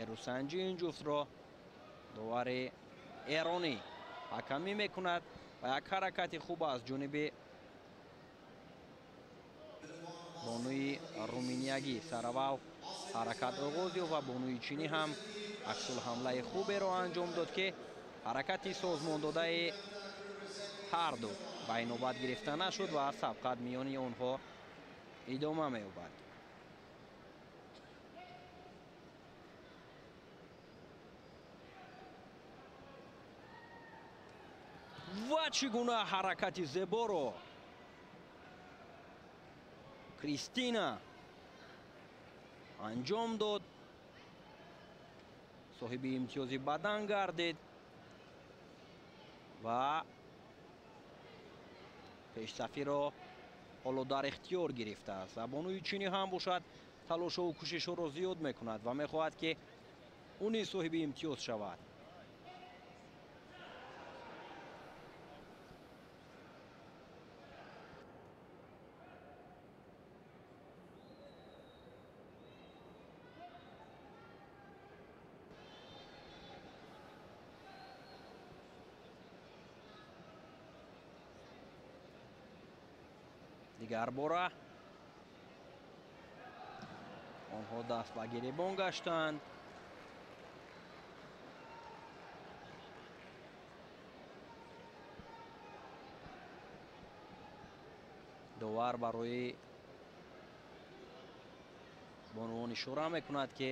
Speaker 2: Эрусанҷи ин ҷуфтро довари эронӣ ҳакамӣ мекунад ва як ҳаракати хуб аз ҷониби бонуи руминиягӣ. Сараввал ҳаракат оғоз ёфт ва бонуи чинӣ ҳам аксулҳамлаи хуберо анҷом дод, ки ҳаракати созмондодаи ҳарду ба инобат гирифта нашуд ва сабқат миёни онҳо идома меёбад. Ва чӣ гуна ҳаракати зеборо Кристина анҷом дод. Соҳиби имтиёзи бадан гардид ва пешсафиро ҳоло дар ихтиёр гирифтааст. Ва бонуи чинӣ ҳам бошад талошову кӯшишҳоро зиёд мекунад ва мехоҳад, ки ӯ низ соҳиби имтиёз шавад. Дигар бора онҳо даст ба гиребон гаштанд. Довар барои бонувон ишора мекунад, ки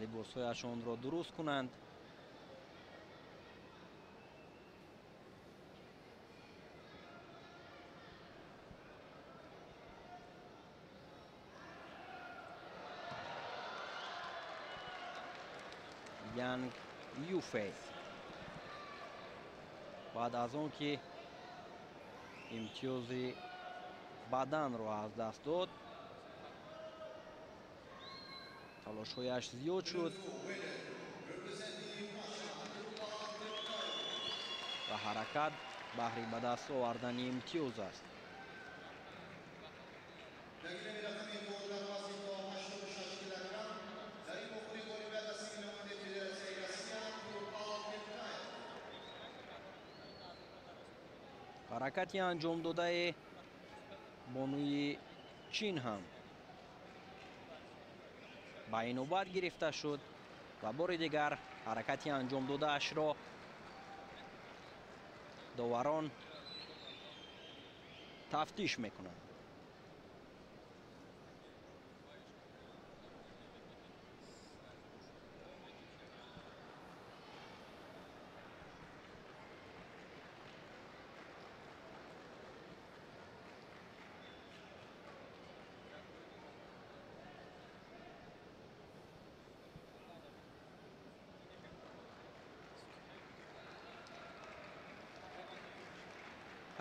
Speaker 2: либосҳояшонро дуруст кунанд. Янг Юфе баъд аз он ки имтиёзи баданро аз даст дод, талошҳояш зиёд шуд ва ҳаракат баҳри ба даст овардани имтиёз аст. Ҳаракати анҷомдодаи бонуи Чин ҳам ба инобат гирифта шуд ва бори дигар ҳаракати анҷомдодаашро доварон тафтиш мекунанд.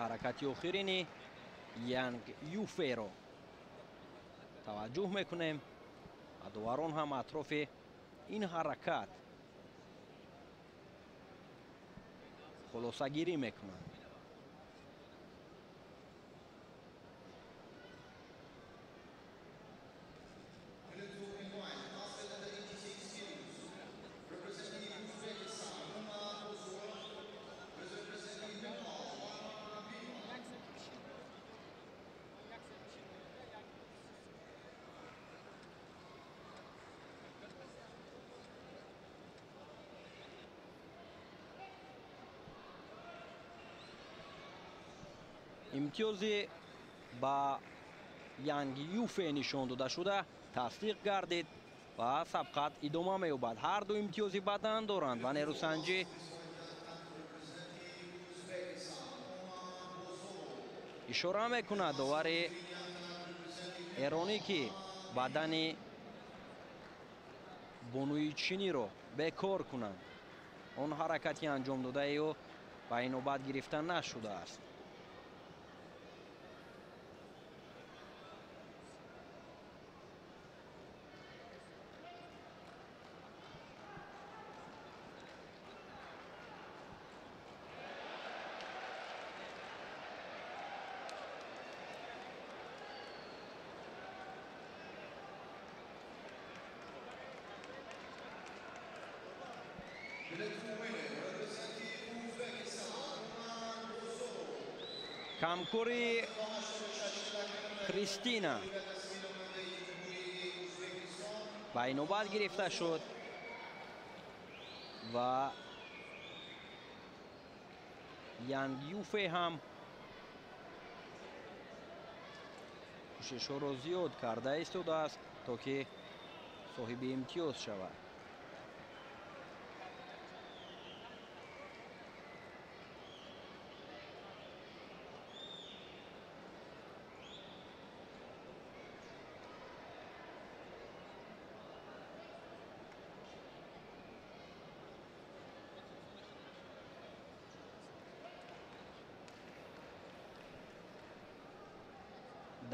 Speaker 2: Ҳаракати охирини Янг Юферо таваҷҷӯҳ мекунем ва доварон ҳам атрофи ин ҳаракат хулосагирӣ мекунанд. Имтиёзи ба Янг Юфе нишон дода шуда Тасдиқ гардид ва сабқат идома меёбад. Ҳар ду имтиёзи бадан доранд ва нерӯсанҷӣ ишора мекунад довари эронӣ, ки бадани бонуи чиниро бекор кунанд. Он ҳаракати анҷом додаи ӯ ба инобат гирифта нашудааст. Камкори Кристина ба инобат гирифта шуд ва Янг Юфе ҳам кӯшишҳоро зиёд карда истодааст, то ки соҳиби имтиёз шавад.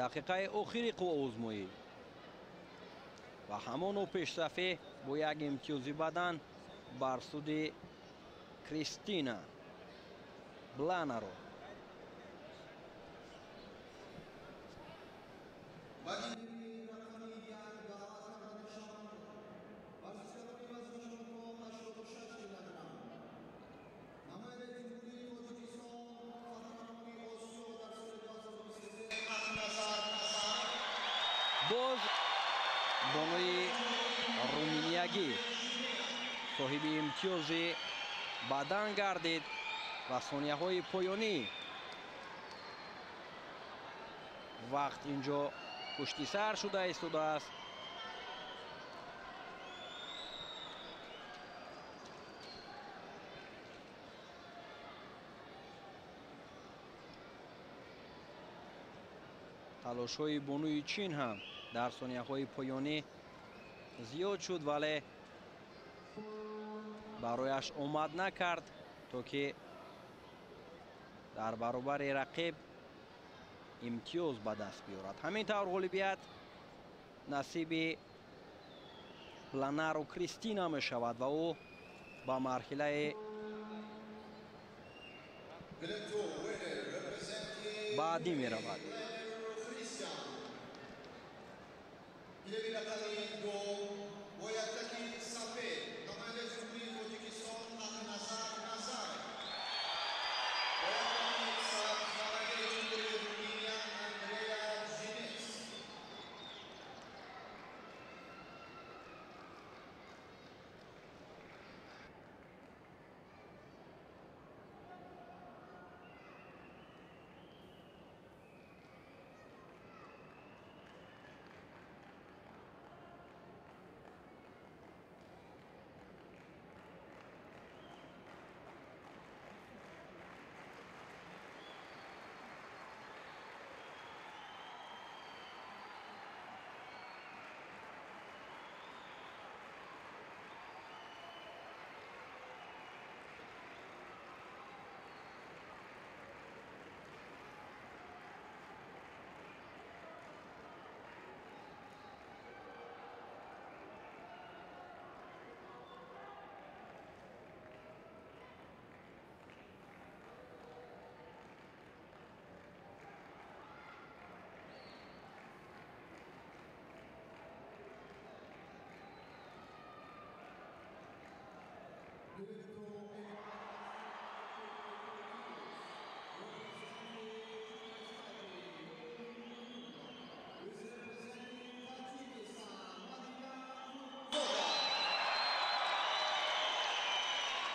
Speaker 2: Дақиқаи охири қувваозмоӣ ва ҳамоно пешсафе бо як имтиёзи бадан бар суди Кристина Бланаро. Боз бонуи руминиягӣ соҳиби имтиёзи бадан гардид ва сонияҳои поёнӣ вақт инҷо пуштисар шуда истодааст. Талошҳои бонуи чин ҳам дар сонияҳои поёнӣ зиёд шуд, вале барояш омад накард, то ки дар баробари рақиб имтиёз ба даст биёрад. Ҳамин тавр ғолибият насиби Бланаро Кристина мешавад ва ӯ ба марҳилаи баъдӣ меравад.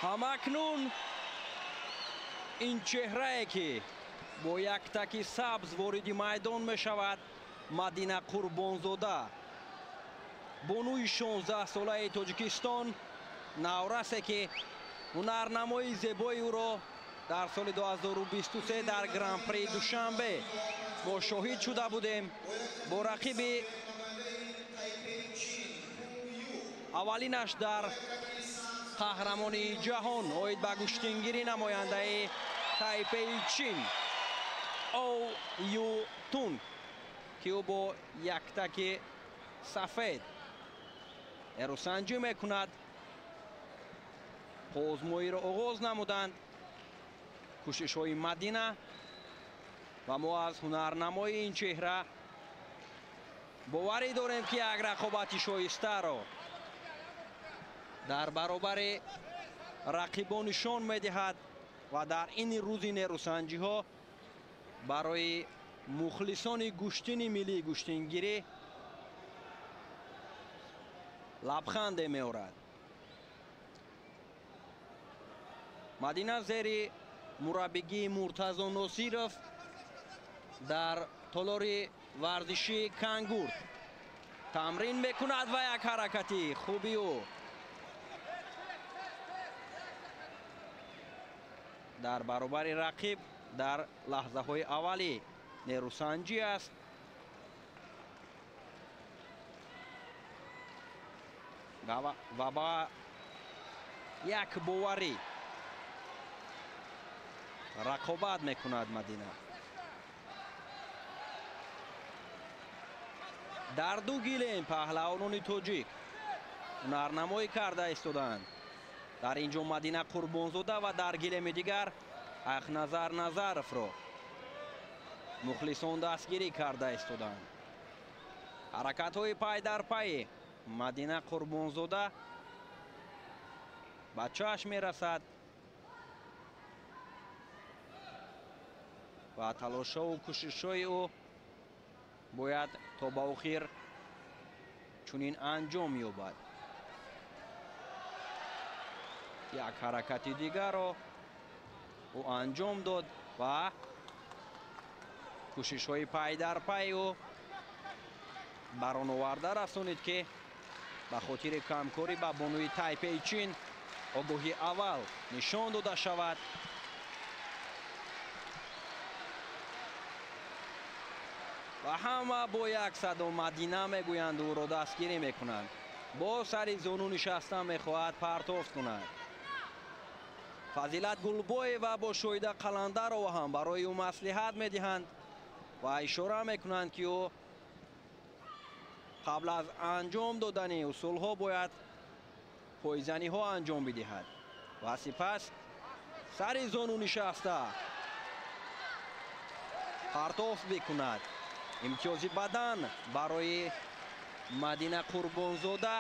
Speaker 2: Ҳамакнун ин чеҳрае ки бо як таки сабз вориди майдон мешавад, Мадина Қурбонзода, Бонуи 16-солаи Тоҷикистон, наврасе ки ҳунарнамои зебои ӯро дар соли 2023 дар Гран-при Душанбе мо шоҳид шуда будем, бо рақиби аввалинаш дар қаҳрамони ҷаҳон оид ба гӯштингирӣ намояндаи Тайпеи Чин Оу Ю Тунг, ки ӯ бо яктаки сафед эрусанҷӣ мекунад. Озмоиро оғоз намуданд. Кӯшишҳои Мадина ва мо аз ҳунарнамои ин чеҳра боварӣ дорем, ки як рақобати шоистаро дар баробари рақибон нишон медиҳад ва дар ин рӯзи нерӯсанҷиҳо барои мухлисони гӯштини миллии гӯштингирӣ лабханде меорад. Мадина зери мураббигии Муртазо Носиров дар толори варзишии Кангурд тамрин мекунад ва як ҳаракати хуби ӯ дар баробари рақиб дар лаҳзаҳои аввали нерӯсанҷӣ аст. Ва ба як боварӣ рақобат мекунад Мадина. Дар ду гилем паҳлавонони тоҷик ҳунарнамоӣ карда истодаанд. Дар ин ҷо Мадина Қурбонзода ва дар гилеми дигар Ақназар Назаровро мухлисон дастгирӣ карда истодаанд. Ҳаракатҳои пай дар пайи Мадина Қурбонзода ба чашм мерасад ва талошҳову кӯшишҳои ӯ бояд то ба охир чунин анҷом ёбад. Як ҳаракати дигарро ӯ анҷом дод ва кӯшишҳои пай дар пай ӯ бар он оварда расонид, ки ба хотири камкорӣ ба бонуи Тайпеи Чин огоҳи аввал нишон дода шавад. Ва ҳама бо як садо Мадина мегӯянд, ӯро дастгирӣ мекунанд. Бо сари зону нишаста мехоҳад партофт кунад. Фазилат Гулбоева бо Шоида Қаландарова ҳам барои ӯ маслиҳат медиҳанд ва ишора мекунанд, ки ӯ қабл аз анҷом додани усулҳо бояд пойзаниҳо анҷом бидиҳад ва сипас сари зону нишаста партофт бикунад. Имтиёзи бадан барои Мадина Қурбонзода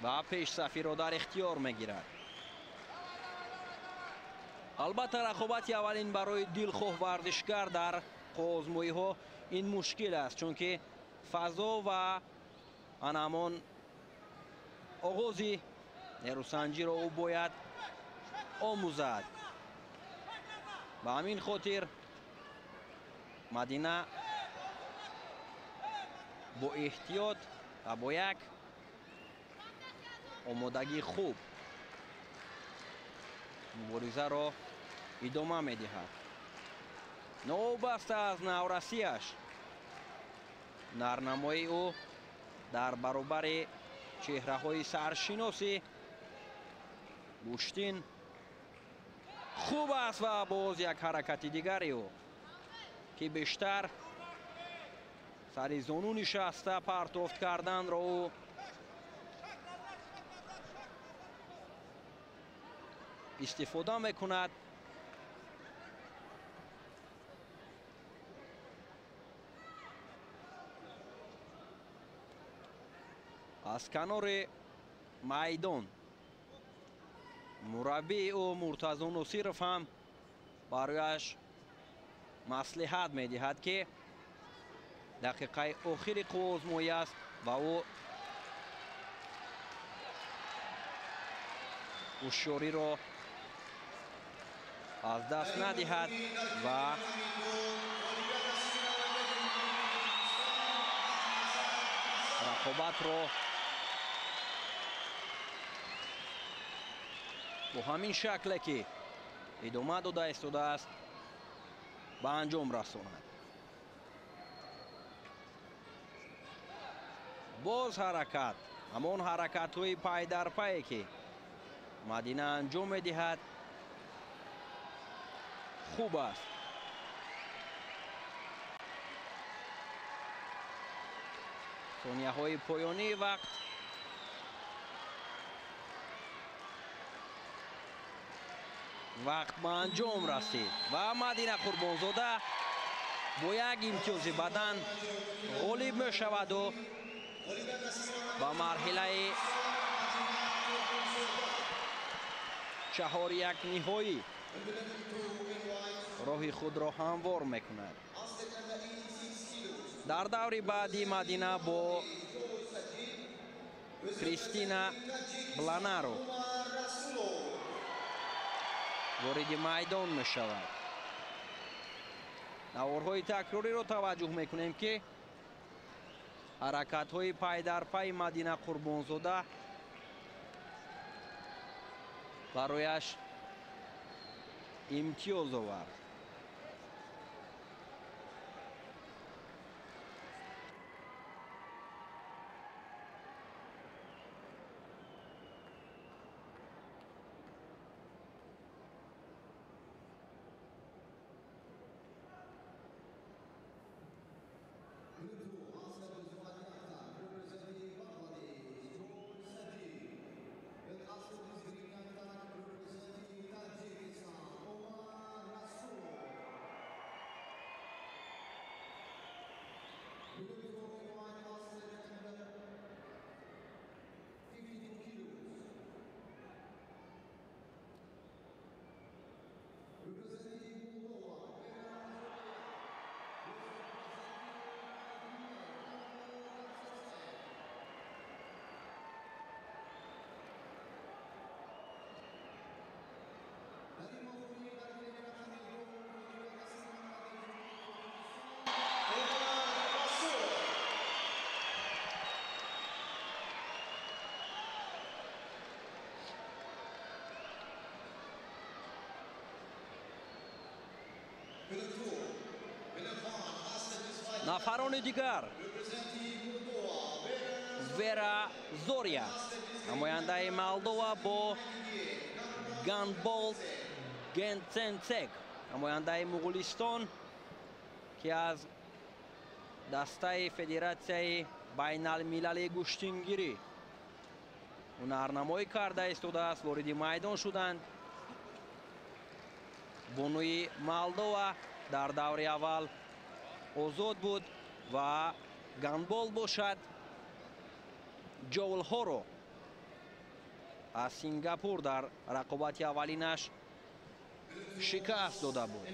Speaker 2: ва пешсафиро дар ихтиёр мегирад. Албатта, рақобати аввалин барои дилхоҳ варзишгар дар озмоиҳо ин мушкил аст, чунки фазо ва анамон оғози нерӯсанҷиро ӯ бояд омӯзад. Ба ҳамин хотир Мадина бо эҳтиёт ва бо як омодагии хуб муборизаро идома медиҳад. Новобаста аз наврасиаш, ҳунарнамоии ӯ дар баробари чеҳраҳои саршиноси гӯштин хуб аст ва боз як ҳаракати дигари ӯ, ки бештар сари зону нишаста партофт карданро ӯ истифода мекунад. Аз канори майдон мураббии ӯ Муртазо Носиров ҳам барояш маслиҳат медиҳад, ки дақиқаи охири қувваозмоӣ аст ва ӯ ҳушёриро аз даст надиҳад ва Рақобатро бо ҳамин шакле ки идома дода истодааст ба анҷом расонад. Боз ҳаракат, ҳамон ҳаракатҳои пайдарпае ки Мадина анҷом медиҳад хуб аст. Сонияҳои поёнии вақт ба анҷом расид ва Мадина Қурбонзода бо як имтиёзи бадан ғолиб мешаваду ба марҳилаи чаҳоряк ниҳоӣ роҳи худро ҳамвор мекунад. Дар даври баъдӣ Мадина бо Кристина Бланаро вориди майдон мешавад. Наворҳои такрориро таваҷҷӯҳ мекунем ки ҳаракатҳои пайдарпайи Мадина Қурбонзода барояш имтиёз овард. Нафарони дигар Вера Зория, намояндаи Молдова бо Ганболд Генценцек, намояндаи Муғулистон, ки аз дастаи Федератсияи байналмилалии гӯштингирӣ ҳунарнамоӣ карда истодааст, вориди майдон шуданд. Бонуи Молдова дар даври аввал озод буд ва гандбол бошад ҷовлҳоро аз Сингапур дар рақобати аввалинаш шикаст дода буд.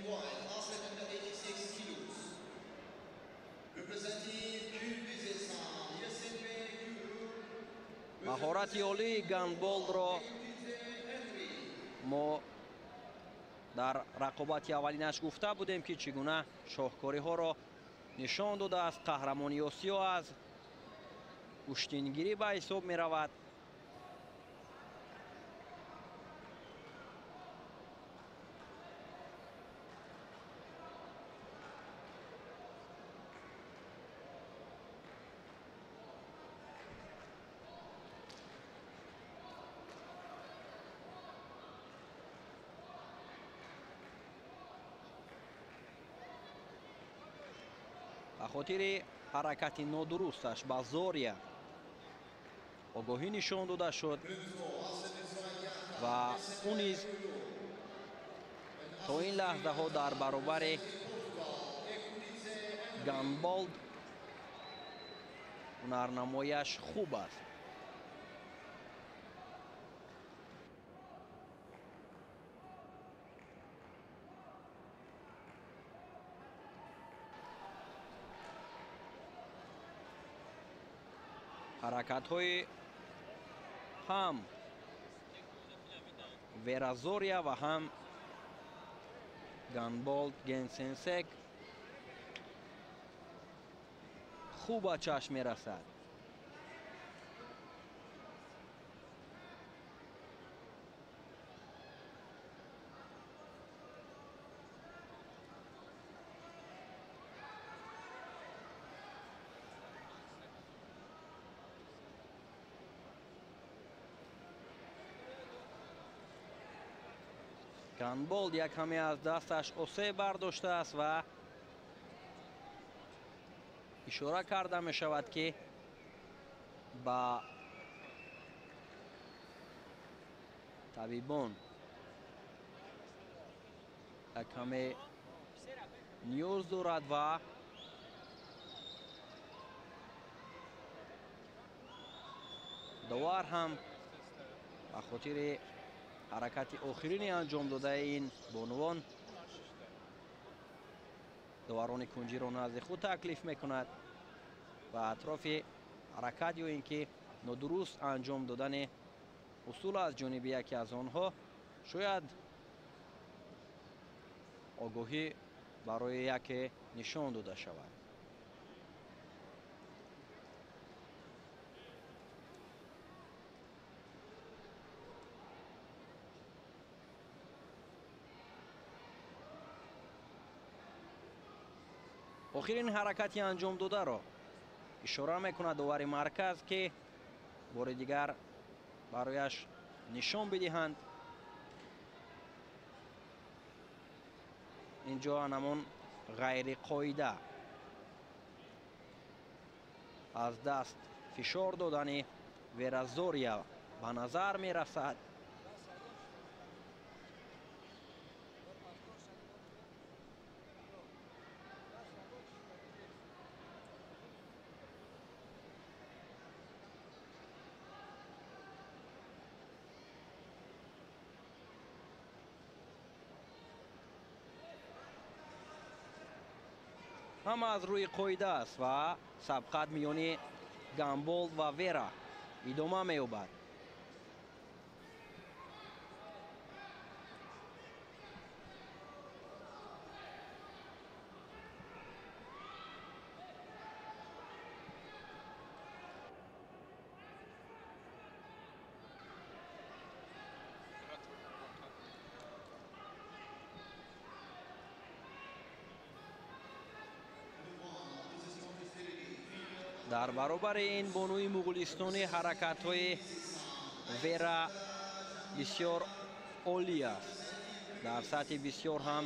Speaker 2: Маҳорати олии гандболро мо дар рақобати аввалинаш гуфта будем, ки чӣ гуна шоҳкориҳоро нишон додааст. Қаҳрамони Осиё аз гӯштингирӣ ба ҳисоб меравад. Ба хотири ҳаракати нодурусташ ба Зория огоҳӣ нишон дода шуд ва ӯ низ то ин лаҳзаҳо дар баробари Ганболд ҳунарнамояш хуб аст. Ҳаракатҳои ҳам Вера Зория ва ҳам Ганболд Генсенсек хуб ба чашм мерасад. Ганболд як каме аз дасташ осеб бардоштааст ва ишора карда мешавад, ки ба табибон як каме ниёз дорад ва довар ҳам ба хотири ҳаракати охирини анҷом додаи ин бонувон доварони кунҷиро назди худ таклиф мекунад ва атрофи ҳаракат ё ин ки нодуруст анҷом додани усул аз ҷониби яке аз онҳо шояд огоҳӣ барои яке нишон дода шавад. Охирин ҳаракати анҷом додаро ишора мекунад довари марказ, ки бори дигар барояш нишон бидиҳанд. Инҷо анамон ғайриқоида аз даст фишор додани Вера Зория ба назар мерасад. Ҳама аз рӯи қоида аст ва сабқат миёни Ганболд ва Вера идома меёбад. Дар баробари ин бонуи муғулистонӣ ҳаракатҳои Вера бисёр олӣ аст, дар сатҳи бисёр ҳам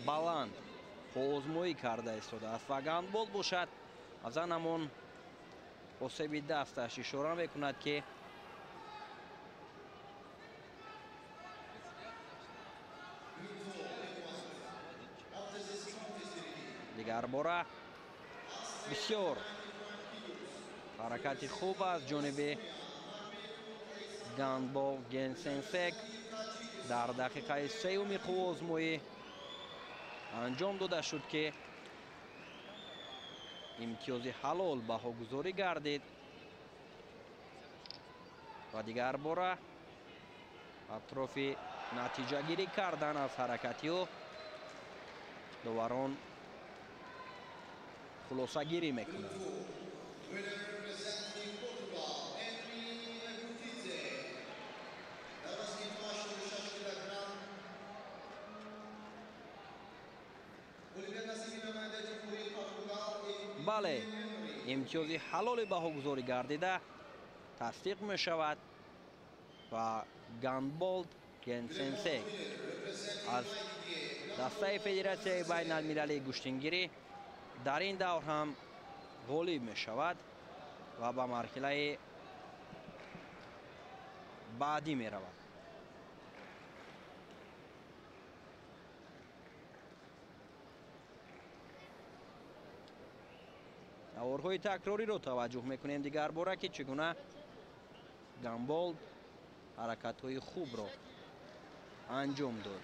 Speaker 2: баланд озмоӣ карда истодааст ва Ганболд бошад аз ан ҳамон осеби дасташ ишора мекунад, ки дигарбора бисёр ҳаракати хуб аз ҷониби Ганболд Генсенсек дар дақиқаи сеюми қувваозмоӣ анҷом дода шуд, ки имтиёзи ҳалол баҳогузорӣ гардид ва дигарбора атрофи натиҷагирӣ кардан аз ҳаракати ӯ доварон хулосагирӣ мекунанд. Бале, имтиёзи ҳалоли баҳогузорӣ гардида тасдиқ мешавад ва Ганболд Генсенсек аз дастаи Федератсияи байналмилалии гӯштингирӣ дар ин давр ҳам ғолиб мешавад ва ба марҳилаи баъдӣ меравад. Наворҳои такрориро таваҷҷӯҳ мекунем дигарбора, ки чӣ гуна Ганболд ҳаракатҳои хубро анҷом дод.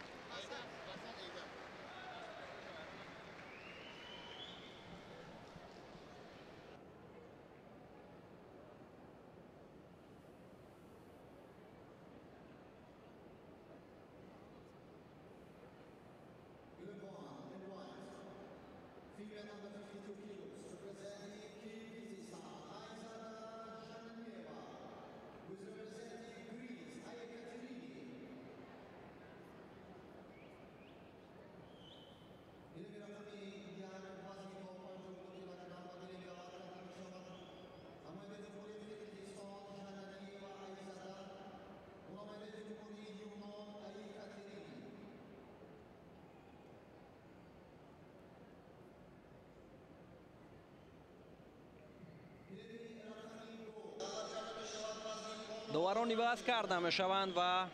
Speaker 2: Доварон иваз карда мешаванд ва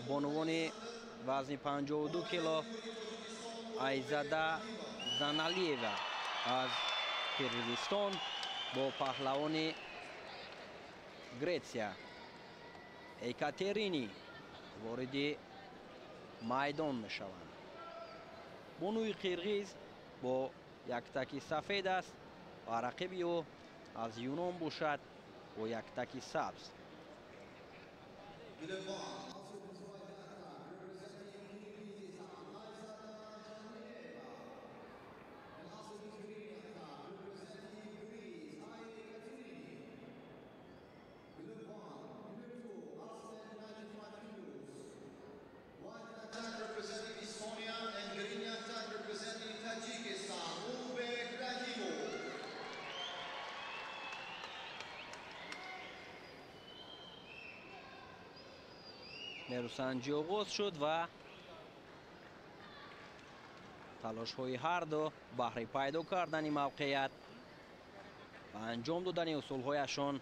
Speaker 2: бонувони вазни 52 кило Айзада Заналиева аз Қирғизистон бо паҳлавони Гретсия Екатерини вориди майдон мешаванд. Бонуи қирғиз бо яктаки сафед аст ва рақиби ӯ аз Юнон бошад бо яктаки сабз. Нерӯсанҷӣ оғоз шуд ва талошҳои ҳарду баҳри пайдо кардани мавқеият ва анҷом додани усулҳояшон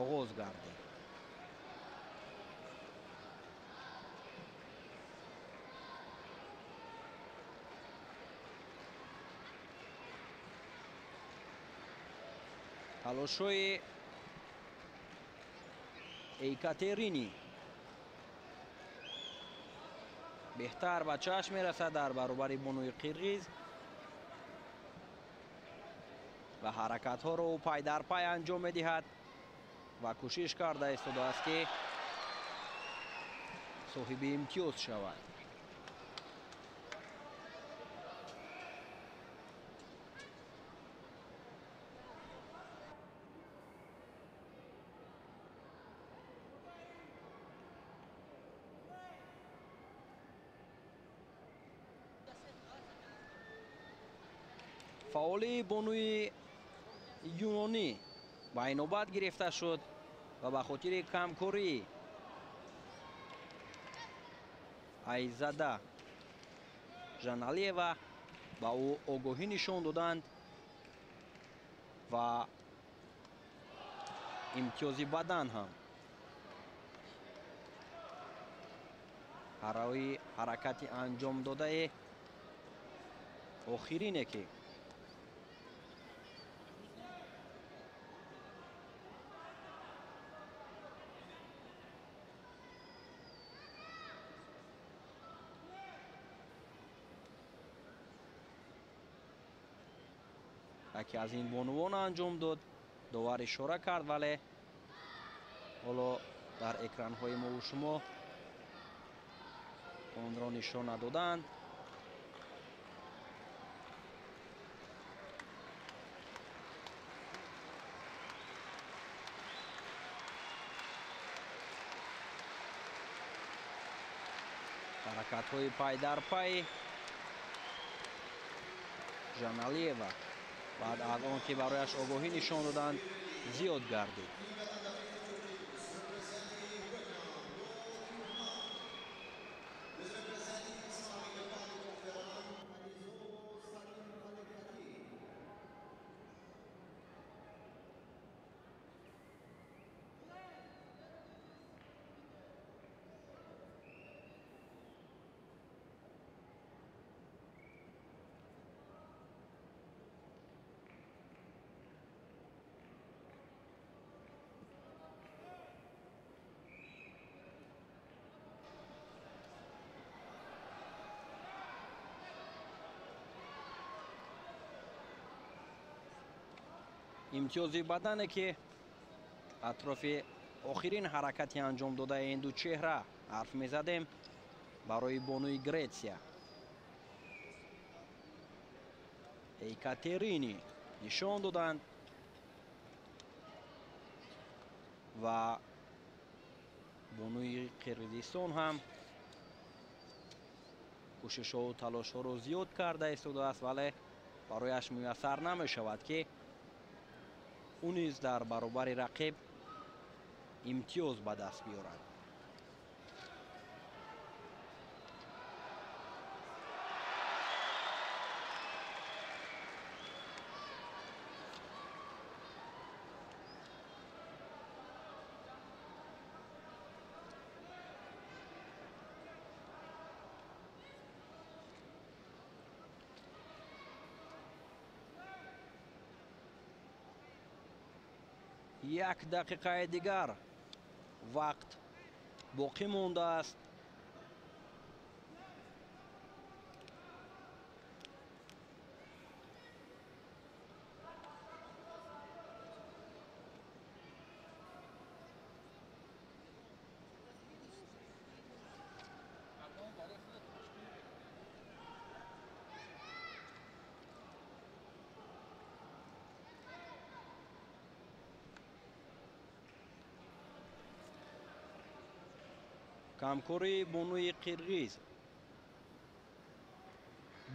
Speaker 2: оғоз гардид. Талошҳои Екатерини беҳтар ба чашм мерасад дар баробари бонуи қирғиз ва ҳаракатҳоро ӯ пай дар пай анҷом медиҳад ва кӯшиш карда истодааст, ки соҳиби имтиёз шавад. Фаъолии бонуи юнонӣ ба инобат гирифта шуд ва ба хотири камкорӣ Айзада Жаналиева ба ӯ огоҳӣ нишон доданд ва имтиёзи бадан ҳам барои ҳаракати анҷомдодаи охирине, ки яке аз ин бонувон анҷом дод, довар ишора кард, вале ҳоло дар экранҳои мову шумо онро нишон надоданд. Ҳаракатҳои пай дар пай Жаналиева баъд аз он ки барояш огоҳӣ нишон доданд зиёд гардид. Имтиёзи бадане, ки атрофи охирин ҳаракати анҷом додаи ин ду чеҳра ҳарф мезадем, барои бонуи Гретсия Екатерини нишон доданд ва бонуи Қирғизистон ҳам кӯшишҳову талошҳоро зиёд карда истодааст, вале барояш муяссар намешавад, ки ӯ низ дар баробари рақиб имтиёз ба даст биёрад. 1 дақиқаи дигар вақт боқӣ мондааст. Камкории бонуи қирғиз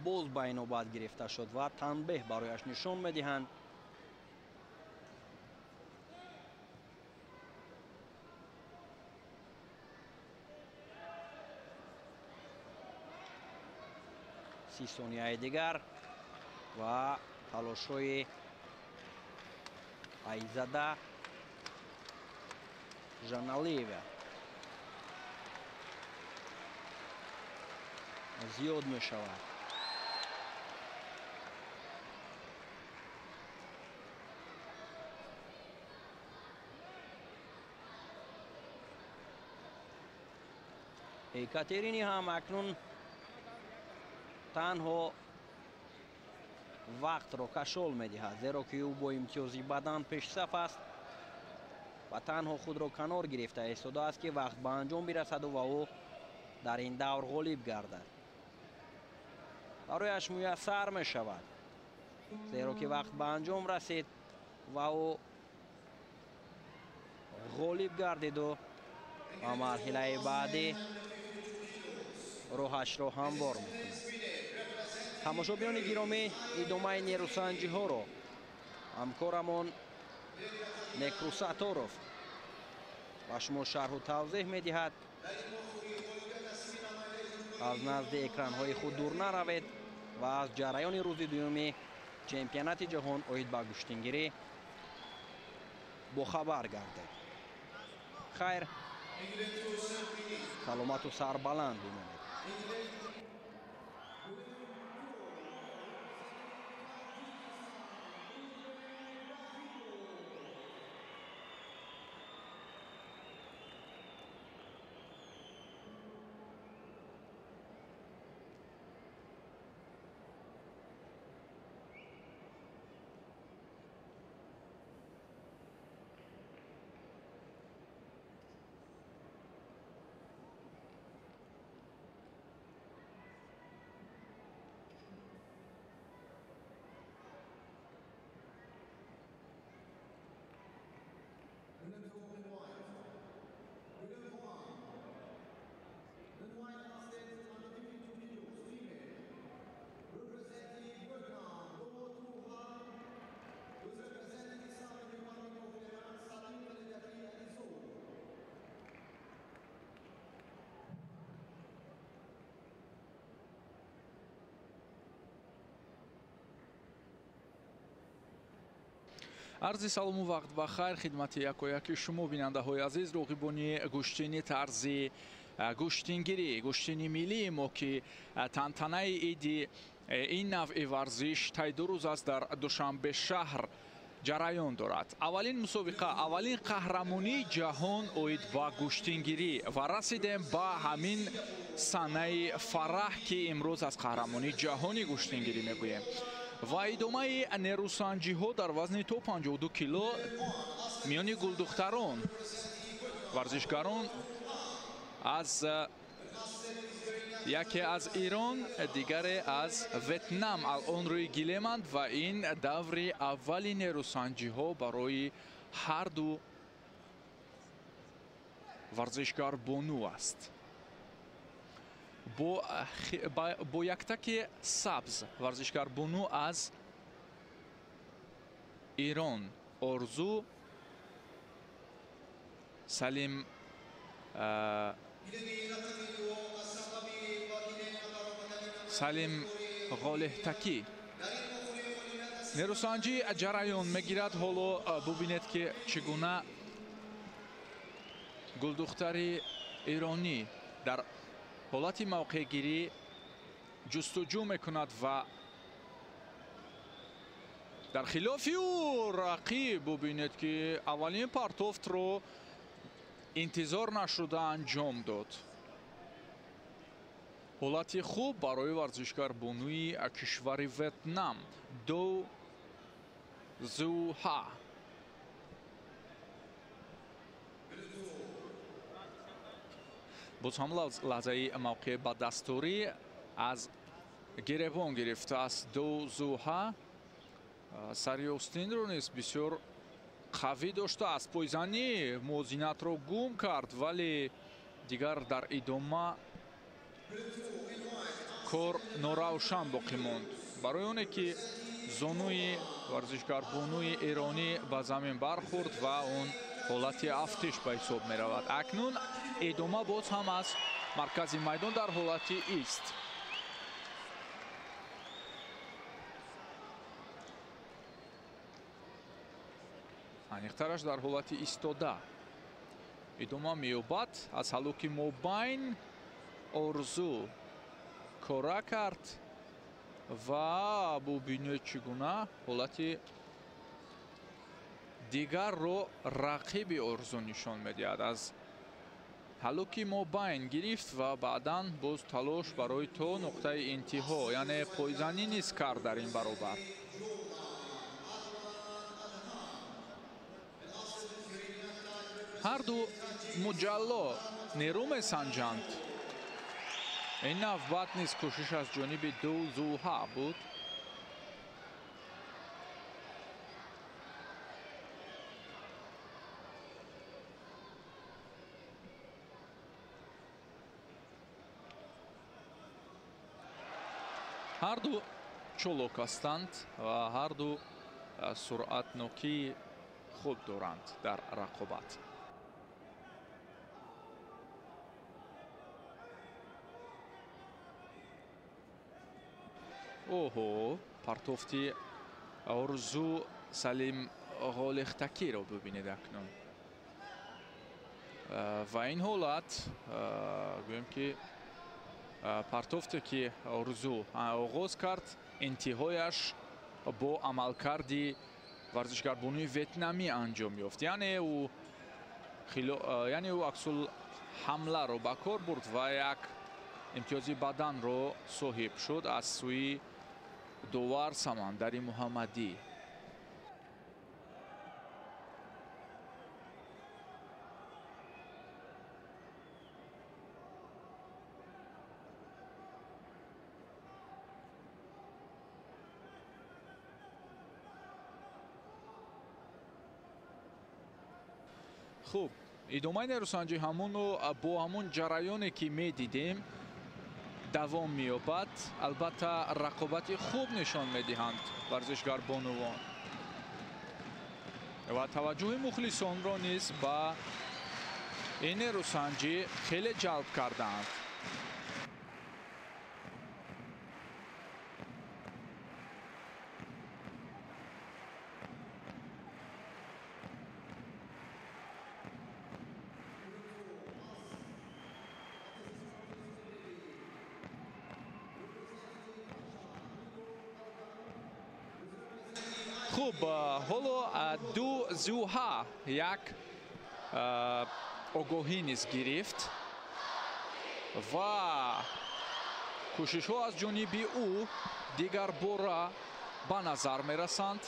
Speaker 2: боз ба инобат гирифта шуд ва танбеҳ барояш нишон медиҳанд. 30 сонияи дигар ва талошҳои Айзада Жаналиева зиёд мешавад. Екатерини ҳам акнун танҳо вақтро кашол медиҳад, зеро ки ӯ бо имтиёзи бадан пешсаф аст ва танҳо худро канор гирифта истодааст, ки вақт ба анҷом бирасаду ва ӯ дар ин давр ғолиб гардад. Барояш муяссар мешавад, зеро ки вақт ба анҷом расид ва ӯ ғолиб гардиду ба марҳилаи баъдӣ роҳашро ҳамвор мекунад. Тамошобинони гиромӣ, идомаи нерӯсанҷиҳоро ҳамкорамон Некрусаторов ба шумо шарҳу тавзеҳ медиҳад. Аз назди экранҳои худ дур наравед ва аз ҷараёни рӯзи дуюми чемпионати ҷаҳон оид ба гӯштингирӣ бохабар гардед. Хайр, саломату сарбаланд бимонед.
Speaker 3: Арзи салому вақт ба хайр хидмати якояки шумо бинандаҳои азиз, роғибони гӯштини тарзи гӯштингирӣ, гӯштини миллии мо, ки тантанаи иди ин навъи варзиш тай 2 рӯз аст дар Душанбе шаҳр ҷараён дорад. Аввалин мусобиқа, аввалин қаҳрамонии ҷаҳон оид ба гӯштингирӣ ва расидем ба ҳамин санаи фараҳ, ки имрӯз аз қаҳрамонии ҷаҳони гӯштингирӣ мегӯем. Ва идомаи нерӯсанҷиҳо дар вазни то 52 кило миёни гулдухтарон, варзишгарон аз яке аз Ирон, дигаре аз Ветнам алон рӯи гилеманд ва ин даври аввали нерӯсанҷиҳо барои ҳар ду варзишгар бону аст. Бо яктаки сабз варзишгар бону аз Ирон Орзу Салим Салим Ғолеҳтакӣ. Нерӯсанҷӣ ҷараён мегирад. Ҳоло бубинед, ки чӣ гуна гулдухтари иронӣ дар ҳолати мавқеъгирӣ ҷустуҷӯ мекунад ва Дар хилофи ӯ рақиб бубинед, ки аввалин партофтро интизор нашуда анҷом дод. Ҳолати хуб барои варзишгарбонуи кишвари Ветнам Ду Зуҳа. Боз ҳам лаҳзаи мавқеъ ба дастурӣ аз гиребон гирифтааст Ду Зуҳа. Сари остинро низ бисёр қавӣ доштааст. Пойзанӣ мувозинатро гум кард, вале дигар дар идома кор норавшан боқӣ монд. Барои оне ки зонуи варзишгарбонуи эронӣ ба замин бархӯрд ва он ҳолати афтиш ба ҳисоб меравад. Акнун идома боз ҳам аз маркази майдон дар ҳолати ист. Аниқтараш дар ҳолати истода идома меёбад. Аз ҳалуки мобайн Орзу кора кард ва бубинед чӣ гуна ҳолати дигарро рақиби Орзу нишон медиҳад. Аз ҳалуки мобайн гирифт ва баъдан боз талош барои то нуқтаи интиҳо, яъне пойзанӣ низ кард дар ин баробар. Ҳарду муҷалло нерӯ месанҷанд. Ин навбат низ кӯшиш аз ҷониби Ду Зуҳа буд. Ҳарду чолок ҳастанд ва ҳарду суръатнокии хуб доранд дар рақобат. Оҳо, партофти Орзу Салим Ғолихтакиро бибинед акнун. Ва ин ҳолат гӯем ки партофте ки Орзу оғоз кард, интиҳояш бо амалкарди варзишгарбонуи ветнамӣ анҷом ёфт. Яъне ӯ аксул ҳамларо ба кор бурд ва як имтиёзи баданро соҳиб шуд аз сӯи довар Самандари Муҳаммадӣ. Хуб, идомаи нерӯсанҷӣ ҳамону бо ҳамон ҷараёне ки медидем давом меёбад. Албатта рақобати хуб нишон медиҳанд варзишгарбонувон ва таваҷҷӯҳи мухлисонро низ ба ин нерӯсанҷӣ хеле ҷалб кардаанд. Хуб, ҳоло Ду Зуҳа як огоҳӣ низ гирифт ва кӯшишҳо аз ҷониби ӯ дигарбора ба назар мерасанд.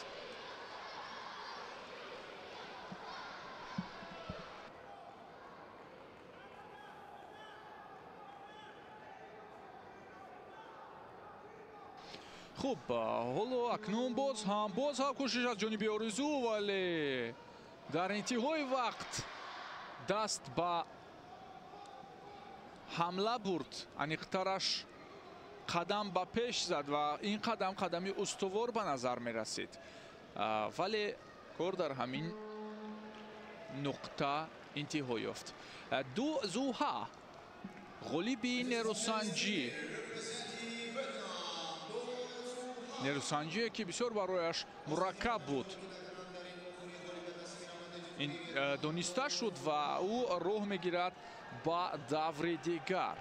Speaker 3: Хуб, ҳоло акнун боз ҳам кӯшиш аз ҷониби Орзу, вале дар интиҳои вақт даст ба ҳамла бурд. Аниқтараш қадам ба пеш зад ва ин қадам қадами устувор ба назар мерасид, вале кор дар ҳамин нуқта интиҳо ёфт. Ду Зуҳа ғолиби нерӯсанҷӣ, нерӯсанҷие ки бисёр барояш мураккаб буд, ин дониста шуд ва ӯ роҳ мегирад ба даври дигар.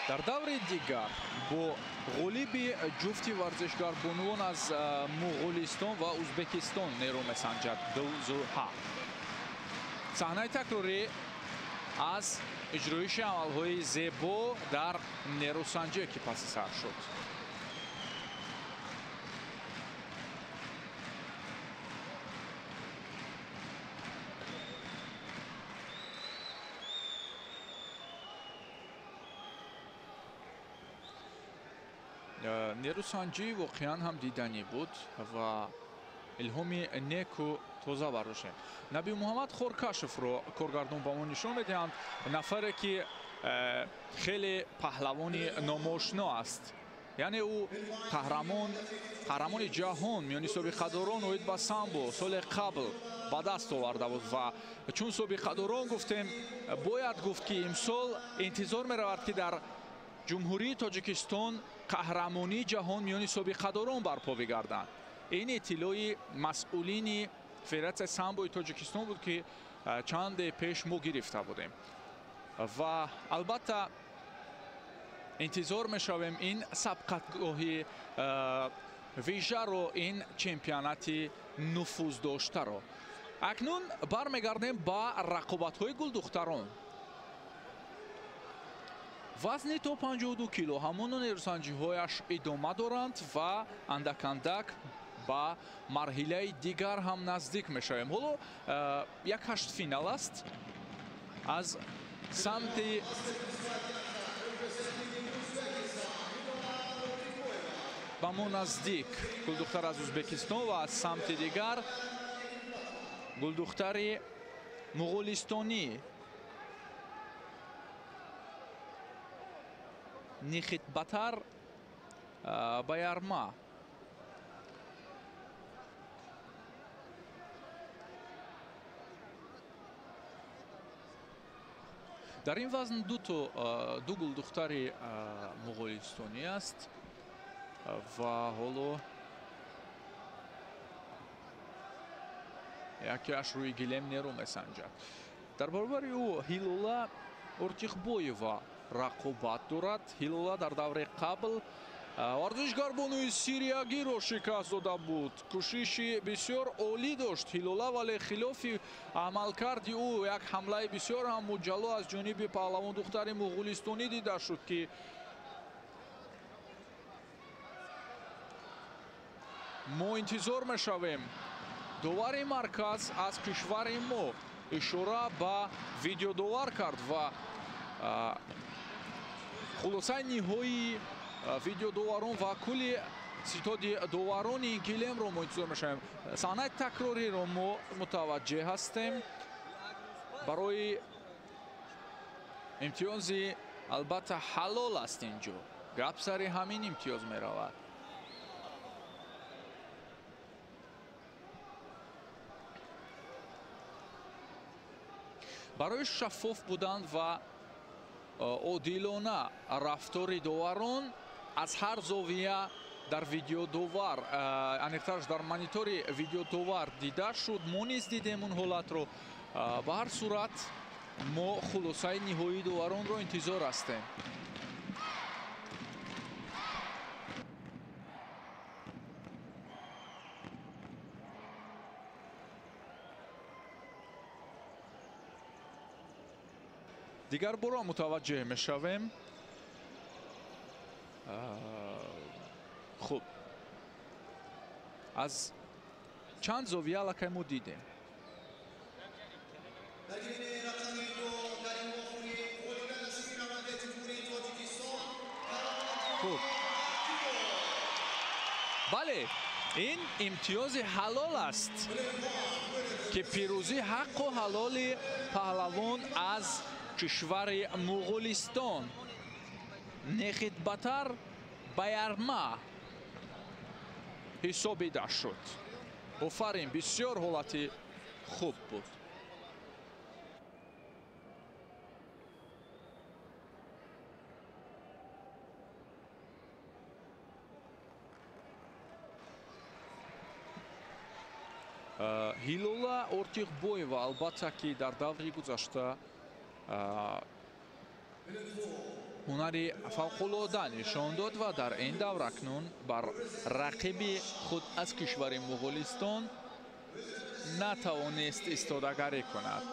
Speaker 3: Дар даври дигар бо ғолиби ҷуфти варзишгарбонувон аз Муғулистон ва Узбекистон нерӯ месанҷад Дилзуҳа. Саҳнаи такрорӣ аз иҷроиши амалҳои зебо дар нерӯсанҷӣ, ки паси сар шуд. Нерӯсанҷӣ воқеан ҳам диданӣ буд ва илҳоми неку тоза бардоштем. Наби Муҳаммад Хоркашевро коргардон ба мо нишон медиҳанд, нафаре ки хеле паҳлавони номошно аст. Яъне ӯ қаҳрамони ҷаҳон миёни собиқадорон оид ба самбо соли қабл ба даст оварда буд ва чун собиқадорон гуфтем, бояд гуфт ки имсол интизор меравад, ки дар Ҷумҳурии Тоҷикистон қаҳрамонии ҷаҳон миёни собиқадорон барпо бигарданд. Ин иттилои масъулини Федератсияи самбои Тоҷикистон буд, ки чанде пеш мо гирифта будем. Ва албатта интизор мешавем ин сабқатгоҳи вижаро, ин чемпионати нуфуздоштаро. Акнун бармегардем ба рақобатҳои гулдухтарон. Вазни то 52 кило ҳамоно нерӯсанҷиҳояш идома доранд ва андак-андак ба марҳилаи дигар ҳам наздик мешавем. Ҳоло як ҳаштфинал аст. Аз самти ба мо наздик гулдухтар аз Узбекистон ва аз самти дигар гулдухтари муғулистонӣ Нихитбатар Баярма. Дар ин вазн ду гулдухтари муғулистонӣ аст ва ҳоло якеаш рӯи гилем нерӯ месанҷад. Дар баробари ӯ Ҳилола Ортиқбоева рақобат дорад. Ҳилола дар давраи қабл варзишгарбонуи сириягиро шикаст дода буд. Кӯшиши бисёр олӣ дошт Ҳилола, вале хилофи амалкарди ӯ як ҳамлаи бисёр ҳам муҷалло аз ҷониби паҳлавондухтари муғулистонӣ дида шуд, ки мо интизор мешавем. Довари марказ аз кишвари мо ишора ба видеодовар кард ва хулосаи ниҳоии видеодоварон ва кулли ситоди доварони ин гилемро мо интизор мешавем. Саҳнаи такрориро мо мутаваҷҷеҳ ҳастем. Барои имтиёзи албатта ҳалол аст инҷо. Гап сари ҳамин имтиёз меравад. Барои шаффоф будан ва одилона рафтори доварон аз ҳар зовия дар видеодовар, аниқтараш дар монитори видеодовар дида шуд. Мо низ дидем он ҳолатро. Ба ҳар сурат мо хулосаи ниҳоии доваронро интизор ҳастем. Дигар боро мутаваҷҷеҳ мешавем. Хуб, аз чанд зовия аллакай мо дидем. Хуб, бале, ин имтиёзи ҳалол аст, ки пирӯзӣ ҳаққу ҳалоли паҳлавон аз кишвари Муғулистон Нехитбатар Баярма ҳисобида шуд. Офарин, бисёр ҳолати хуб буд. Ҳилола Ортиқбоева албатта ки дар даври гузашта ҳунари фавқулода нишон дод ва дар ин давр акнун бар рақиби худ аз кишвари Муғулистон натавонист истодагарӣ кунад.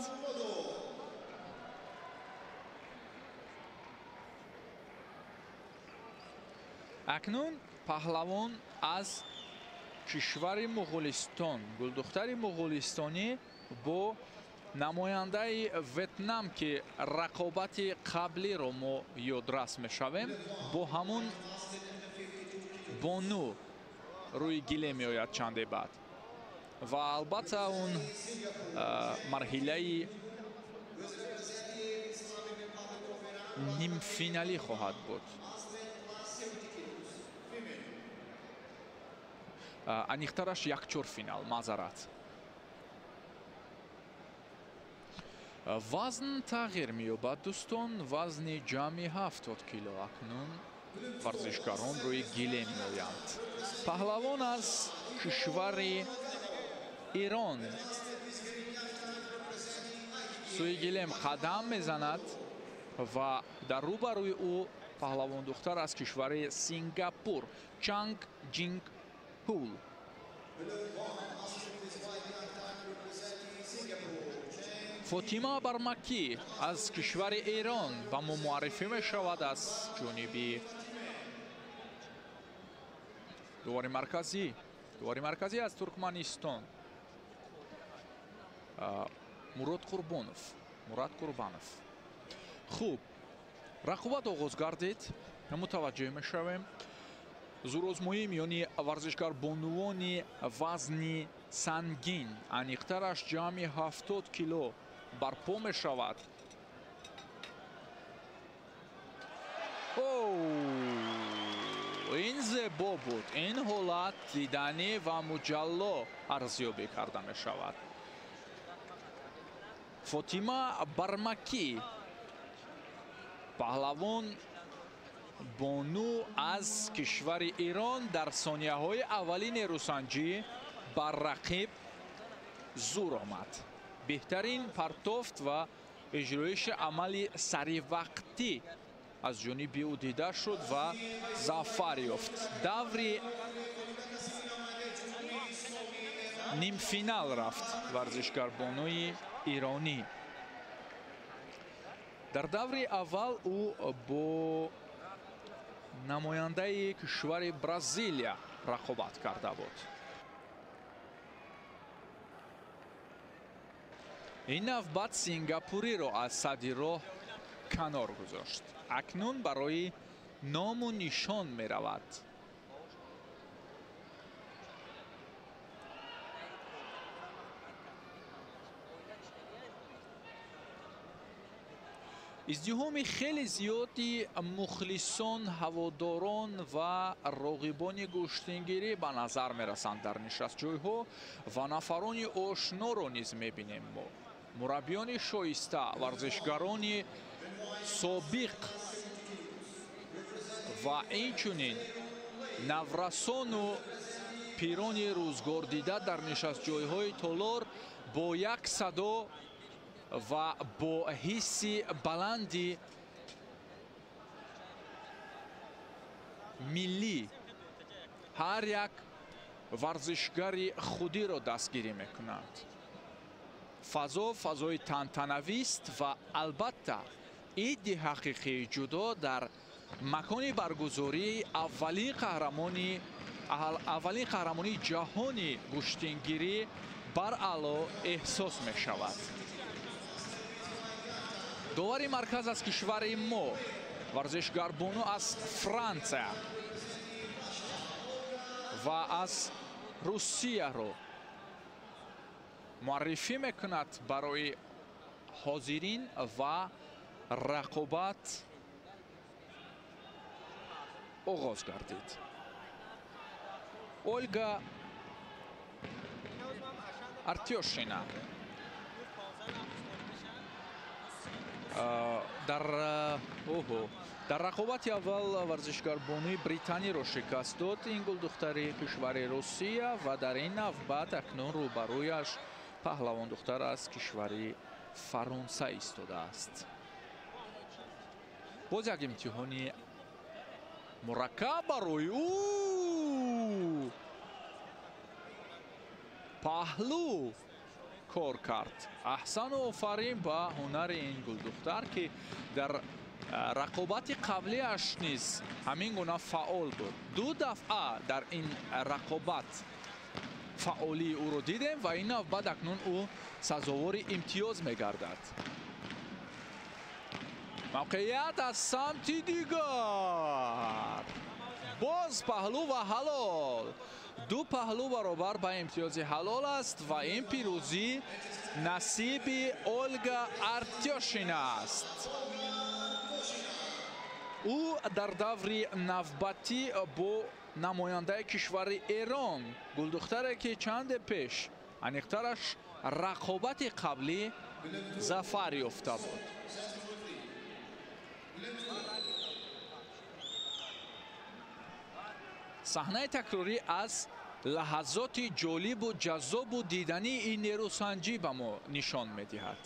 Speaker 3: Акнун паҳлавон аз кишвари Муғулистон, гулдухтари муғулистонӣ бо намояндаи Ветнам, ки рақобати қаблиро мо ёдрас мешавем, бо ҳамун бону рӯи гиле меояд чанде баъд. Ва албатта он марҳилаи нимфиналӣ хоҳад буд. Аниқтараш якчорфинал, маъзарат. Вазн тағйир меёбад, дӯстон. Вазни ҷамъи 70 кило акнун варзишгарон рӯи гиле меоянд. Паҳлавон аз кишвари Ирон сӯи гилем қадам мезанад ва дар рӯбарӯи ӯ паҳлавондухтар аз кишвари Сингапур Чанг Ҷинг Ҳул. Фотима Бармакӣ аз кишвари Эрон ба мо муаррифӣ мешавад аз ҷониби дувори марказӣ. Дувори марказӣ аз Туркманистон Мурод Қурбонов. Мурад Қурбанов. Хуб, рақобат оғоз гардид. Мутаваҷҷеҳ мешавем. Зӯрозмоӣ миёни варзишгар бонувони вазни сангин, аниқтараш ҷамъи 70 кило барпо мешавад. Ин зебо буд. Ин ҳолат диданӣ ва муҷалло арзёбӣ карда мешавад. Фотима Бармакӣ, паҳлавон бону аз кишвари Эрон, дар сонияҳои аввали нерӯсанҷӣ бар рақиб зур омад. Беҳтарин партофт ва иҷроиши амали саривақтӣ аз ҷониби ӯ дида шуд ва зафар ёфт. Даври нимфинал рафт варзишгарбонуи иронӣ. Дар даври аввал ӯ бо намояндаи кишвари Бразилия рақобат карда буд. Ин навбат Сингапуриро аз садди роҳ канор гузошт. Акнун барои ному нишон меравад. Издиҳоми хеле зиёди мухлисон, ҳаводорон ва роғибони гӯштингирӣ ба назар мерасанд дар нишастҷойҳо ва нафарони ошноро низ мебинем мо. Мураббиёни шоиста, варзишгарони собиқ ва инчунин наврасону пирони рӯзгордида дар нишастҷойҳои толор бо як садо ва бо ҳисси баланди миллӣ ҳар як варзишгари худиро дастгирӣ мекунанд. Фазо фазои тантанавист ва албатта иди ҳақиқии ҷудо дар макони баргузории аввалин қаҳрамонии ҷаҳони гӯштингирӣ баръало эҳсос мешавад. Довари марказ аз кишвари мо, варзишгарбону аз Франсия ва аз Русияро муаррифӣ мекунад барои ҳозирин ва рақобат оғоз гардид. Ольга Артёшина дар рақобати аввал варзишгарбонуи Британиро шикаст дод ин гулдухтари кишвари Русия ва дар ин навбат акнун рӯбарӯяш паҳлавондухтар аз кишвари Фаронса истодааст. Боз як имтиҳони мураккаб барои ӯ. Паҳлӯ кор кард. Аҳсану офарин ба ҳунари ин гулдухтар, ки дар рақобати қаблиаш низ ҳамин гуна фаъол буд. Ду дафъа дар ин рақобат фаъолии ӯро дидем ва ин навбат акнун ӯ сазовори имтиёз мегардад. Мавқеият аз самти дигар. Боз паҳлӯ ва ҳалол. Ду паҳлӯ баробар ба имтиёзи ҳалол аст ва ин пирӯзӣ насиби Олга Артёшина аст. Ӯ дар даври навбатӣ бо намояндаи кишвари Эрон, гулдухтаре ки чанде пеш, аниқтараш рақобати қаблӣ зафар ёфта буд. Саҳнаи такрорӣ аз лаҳазоти ҷолибу ҷаззобу дидании ин нерӯсанҷӣ ба мо нишон медиҳад.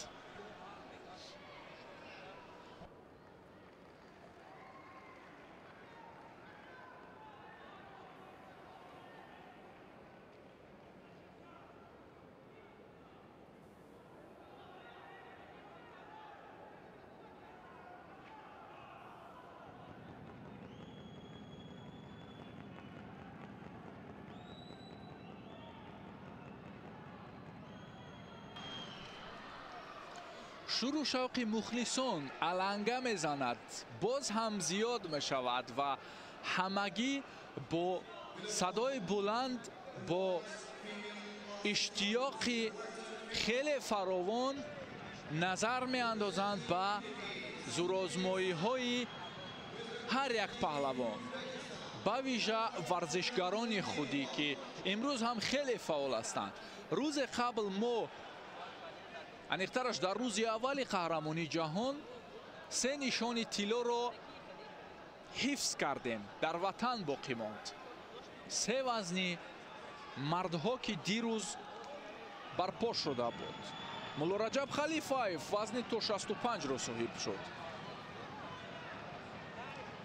Speaker 3: Шуру шавқи мухлисон аланга мезанад, боз ҳам зиёд мешавад ва ҳамагӣ бо садои буланд, бо иштиёқи хеле фаровон назар меандозанд ба зурозмоиҳои ҳар як паҳлавон, ба вижа варзишгарони худӣ, ки имрӯз ҳам хеле фаъол ҳастанд. Рӯзе қабл мо, аниқтараш дар рӯзи аввали қаҳрамонии ҷаҳон, се нишони тиллоро ҳифз кардем, дар ватан боқӣ монд. Се вазни мардҳо, ки дирӯз барпо шуда буд. Муллораҷаб Халифаев вазни то 65-ро соҳиб шуд.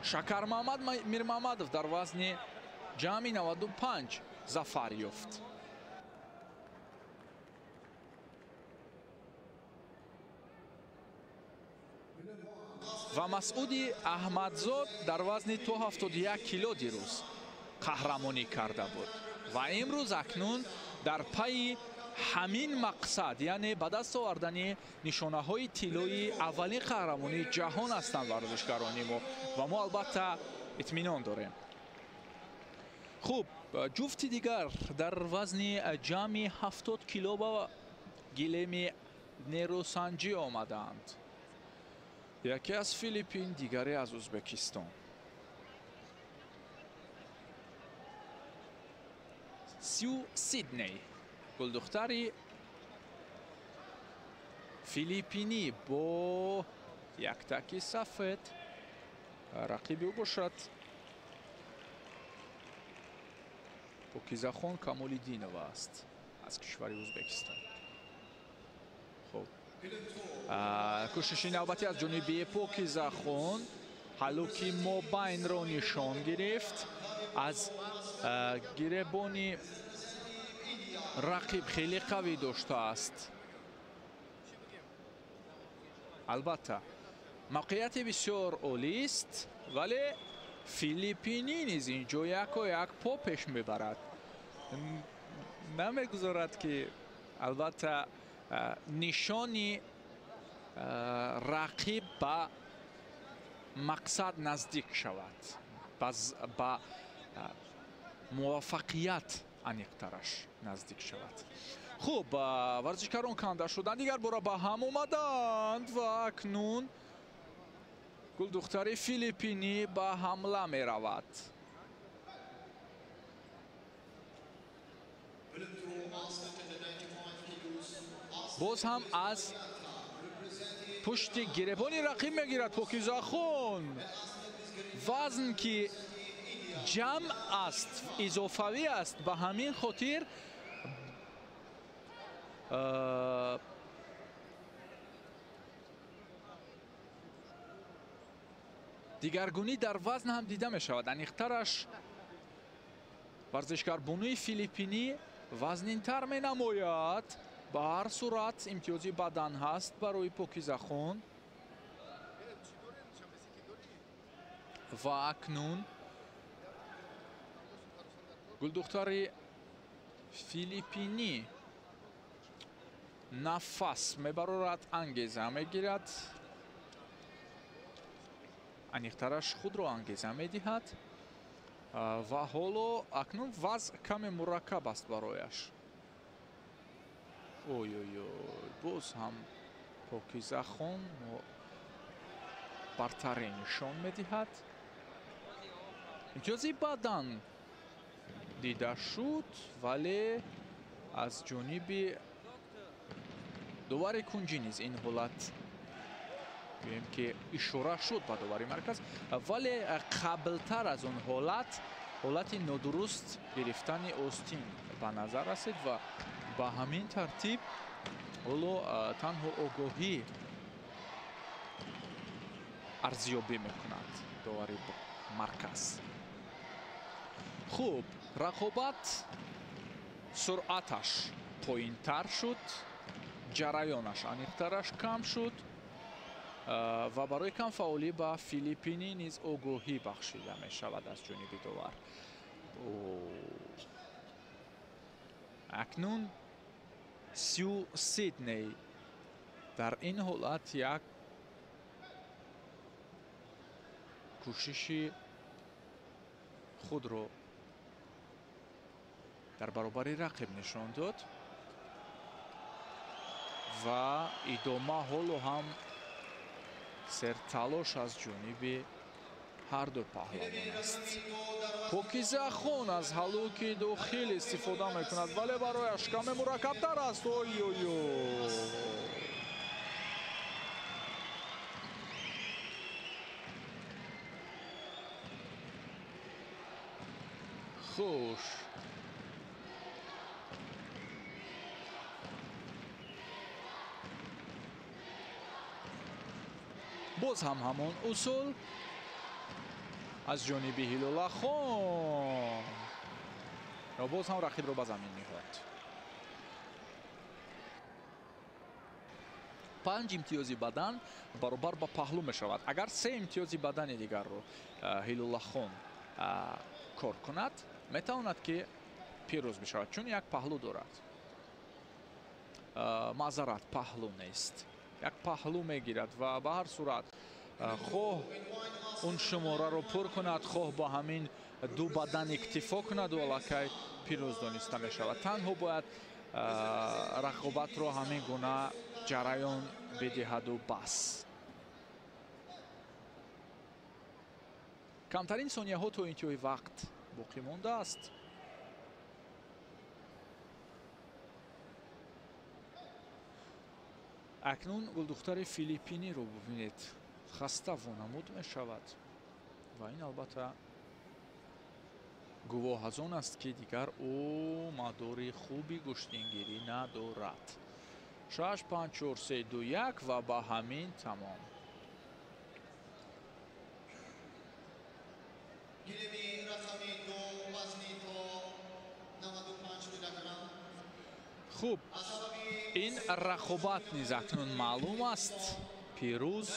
Speaker 3: Шакармаҳмад Мирмаҳмадов дар вазни ҷамъи 95 зафар ёфт. Ва Масъуди Аҳмадзод дар вазни то 71 кило дирӯз қаҳрамонӣ карда буд ва имрӯз акнун дар пайи ҳамин мақсад, яъне ба даст овардани нишонаҳои тиллои аввалин қаҳрамонии ҷаҳон ҳастанд варзишгарони мо ва мо албатта итминон дорем. Хуб, ҷуфти дигар дар вазни ҷамъи 70 кило ба гилеми нерӯсанҷӣ омадаанд. Яке аз Филиппин, дигаре аз Ӯзбекистон. Сю Сидней, гулдухтари филиппинӣ бо яктаки сафед, рақиби ӯ бошад Покизахон Камолиддинова аст аз кишвари Ӯзбекистон. Хуб, кӯшиши навбатӣ аз ҷониби Покизахон, ҳалуки мобайнро нишон гирифт, аз гиребони рақиб хеле қавӣ доштааст. Албатта мавқеияти бисёр олист, вале филиппинӣ низ инҷо яко як по пеш мебарад, намегузорад ки албатта нишони рақиб ба мақсад наздик шавад, ба муваффақият аниқтараш наздик шавад. Хуб, варзишкарон канда шуданд, дигар бора ба ҳам омаданд ва акнун гулдухтари филиппинӣ ба ҳамла меравад. Боз ҳам аз пушти гиребони рақиб мегирад Покизахон. Вазн ки ҷамъ аст, изофавӣ аст, ба ҳамин хотир Дигаргунӣ дар вазн ҳам дида мешавад. Аниқтараш варзишгарбонуи филиппинӣ вазнинтар менамояд. Ба ҳар сурат имтиёзи бадан ҳаст барои Покизахон. Ва акнун гулдухтари филиппинӣ нафас мебарорад, ангеза мегирад. Аниқтараш худро ангеза медиҳад ва ҳоло акнун вазъ каме мураккаб аст барояш. Ой-ой-ой, боз ҳам Покизахон бартарӣ нишон медиҳад. Имтиёзи бадан дида шуд, вале аз ҷониби довари кунҷӣ низ ин ҳолат гӯем ки ишора шуд ба довари марказ, вале қаблтар аз он ҳолат ҳолати нодуруст гирифтани остин ба назар расид ва ба ҳамин тартиб ҳоло танҳо огоҳӣ арзёбӣ мекунад довари марказ. Хуб, рақобат суръаташ поинтар шуд, ҷараёнаш аниқтараш кам шуд ва барои камфаъолӣ ба филиппинӣ низ огоҳӣ бахшида мешавад аз ҷониби довар. Акнун Сю Сидней дар ин ҳолат як кӯшиши худро дар баробари рақиб нишон дод ва идома ҳоло ҳам серталош аз ҷониби ҳарду паҳлавон аст. Покизахон аз ҳалуки дохил истифода мекунад, вале барояш каме мураккабтар аст. Ой-ой-ой! Хуш. Боз ҳам ҳамон усул аз ҷониби Ҳилолахон ва боз ҳам рақибро ба замин ниҳод. 5 имтиёзи бадан баробар ба паҳлӯ мешавад. Агар 3 имтиёзи бадани дигарро Ҳилолахон кор кунад, метавонад ки пирӯз бишавад, чун як паҳлӯ дорад. Маъзарат, паҳлӯ нест. Як паҳлӯ мегирад ва ба ҳар сурат хоҳ он шумораро пур кунад, хоҳ бо ҳамин ду бадан иктифо кунад, аллакай пирӯз дониста мешавад. Танҳо бояд рақобатро ҳамин гуна ҷараён бидиҳаду бас. Камтарин сонияҳо то интиҳои вақт боқӣ мондааст. Акнун гулдухтари филиппиниро бубинед, хаста вонамуд мешавад ва ин албатта гувоҳ аз он аст, ки дигар ӯ мадори хуби гӯштингирӣ надорад. 6 5 4 3 2 1 ва ба ҳамин тамом. Хуб, ин рақобат низ акнун маълум аст. Пирӯз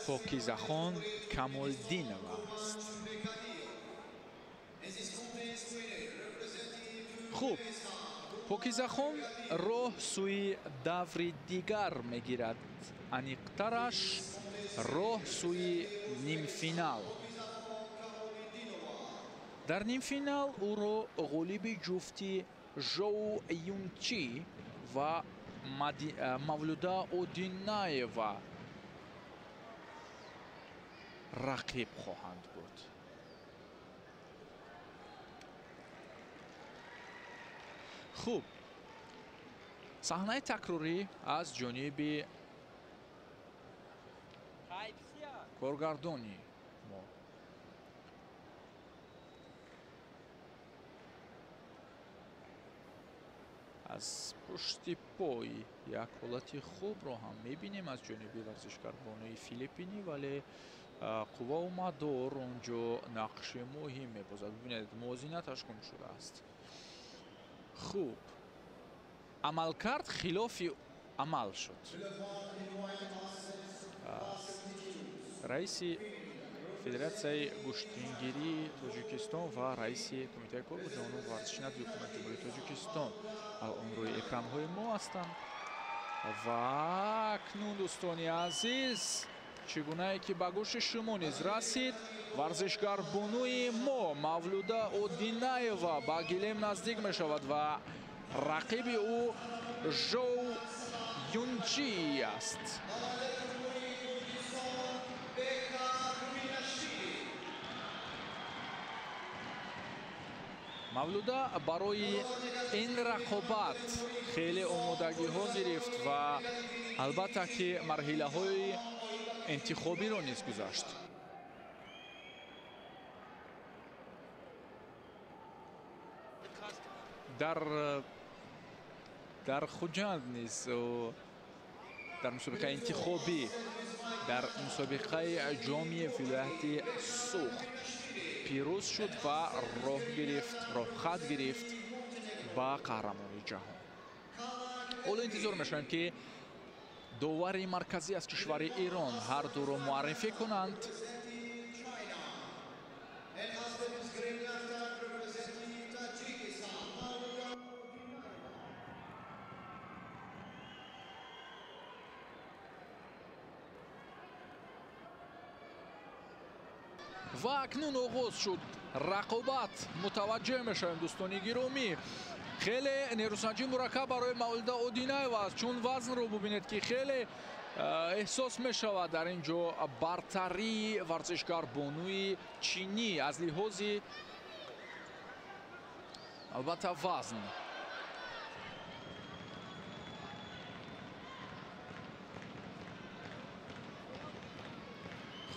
Speaker 3: Покизахон Камолиддинова аст. Хуб, Покизахон роҳ сӯи даври дигар мегирад, аниқтараш роҳ сӯи нимфинал. Дар нимфинал ӯро ғолиби ҷуфти Жоу Юнчи ва Мавлюда Одинаева рақиб хоҳанд буд. Хуб, саҳнаи такрорӣ аз ҷониби коргардони мо. Аз пушти пой як ҳолати хубро ҳам мебинем аз ҷониби варзишгарбонуи филиппинӣ, вале Қуввау мадор онҷо нақши муҳим мебозад. Бибинед, мувозинаташ гум шудааст. Хуб, амалкард хилофи амал шуд. Раиси Федератсияи гӯштингирии Тоҷикистон ва раиси Кумитаи кор бо ҷавонон ва варзиши назди Ҳукумати Ҷумҳурии Тоҷикистон он рӯи экранҳои мо ҳастанд. Ва акнун, дӯстони азиз, чӣ гунае ки ба гӯши шумо низ расид, варзишгарбонуи мо Мавлуда Одинаева ба гилем наздик мешавад ва рақиби ӯ Жоу Юнҷи аст. Мавлуда барои ин рақобат хеле омодагиҳо гирифт ва албатта ки марҳилаҳои интихобиро низ гузашт. Дар Хуҷанд низ дар мусобиқаи интихобӣ, дар мусобиқаи ҷоми вилояти Суғд пирӯз шуд ва роҳ гирифт, роҳхат гирифт ба қаҳрамони ҷаҳон. Ҳоло интизор мешавем, ки довари марказӣ аз кишвари Эрон ҳар дуро муаррифӣ кунанд. Ва акнун оғоз шуд рақобат. Мутаваҷҷеҳ мешавем, дӯстони гиромӣ, хеле нерӯсанҷи мураккаб барои Мавлуда Одинаева аст, чун вазнро бубинед, ки хеле эҳсос мешавад дар ин ҷо бартарии варзишгарбонуи чинӣ аз лиҳози албатта вазн.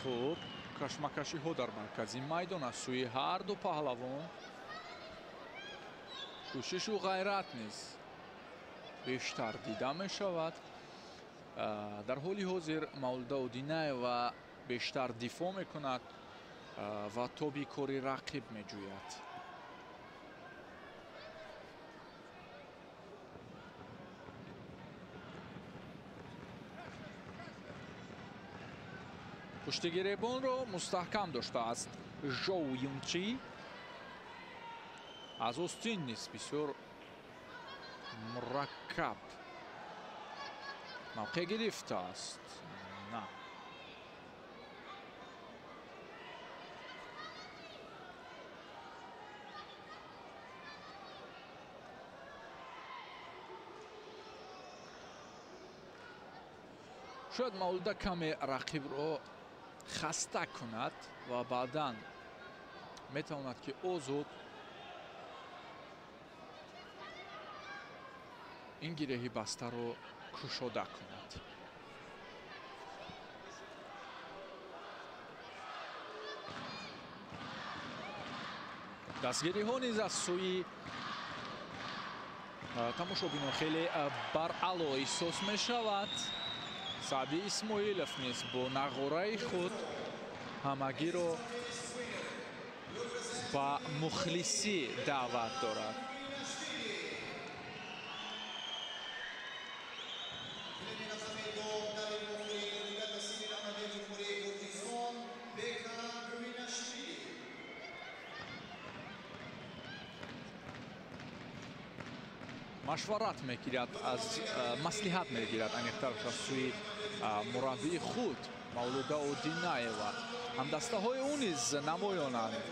Speaker 3: Хуб, кашмакашиҳо дар маркази майдон аз сӯи ҳар ду паҳлавон. Кӯшишу ғайрат низ бештар дида мешавад. Дар ҳоли ҳозир Мавлуда Одинаева бештар дифоъ мекунад ва тоби кори рақиб меҷӯяд. Пуштигиребонро мустаҳкам доштааст Жоу Юнчи. Аз остин низ бисёр мураккаб мавқеъ гирифтааст. На, шояд Мавлуда каме рақибро хаста кунад ва баъдан метавонад, ки озод ин гиреҳи бастаро кушода кунад. Дастгириҳо низ аз сӯи тамошобинон хеле баръало эҳсос мешавад. Саъди Исмоилов низ бо нағораи худ ҳамагиро ба мухлисӣ даъват дорад. Машварат мегирад, аз маслиҳат мегирад аниқтараш аз сӯи мураббии худ Мавлуда Одинаева. Ҳамдастаҳои ӯ низ намоёнанд.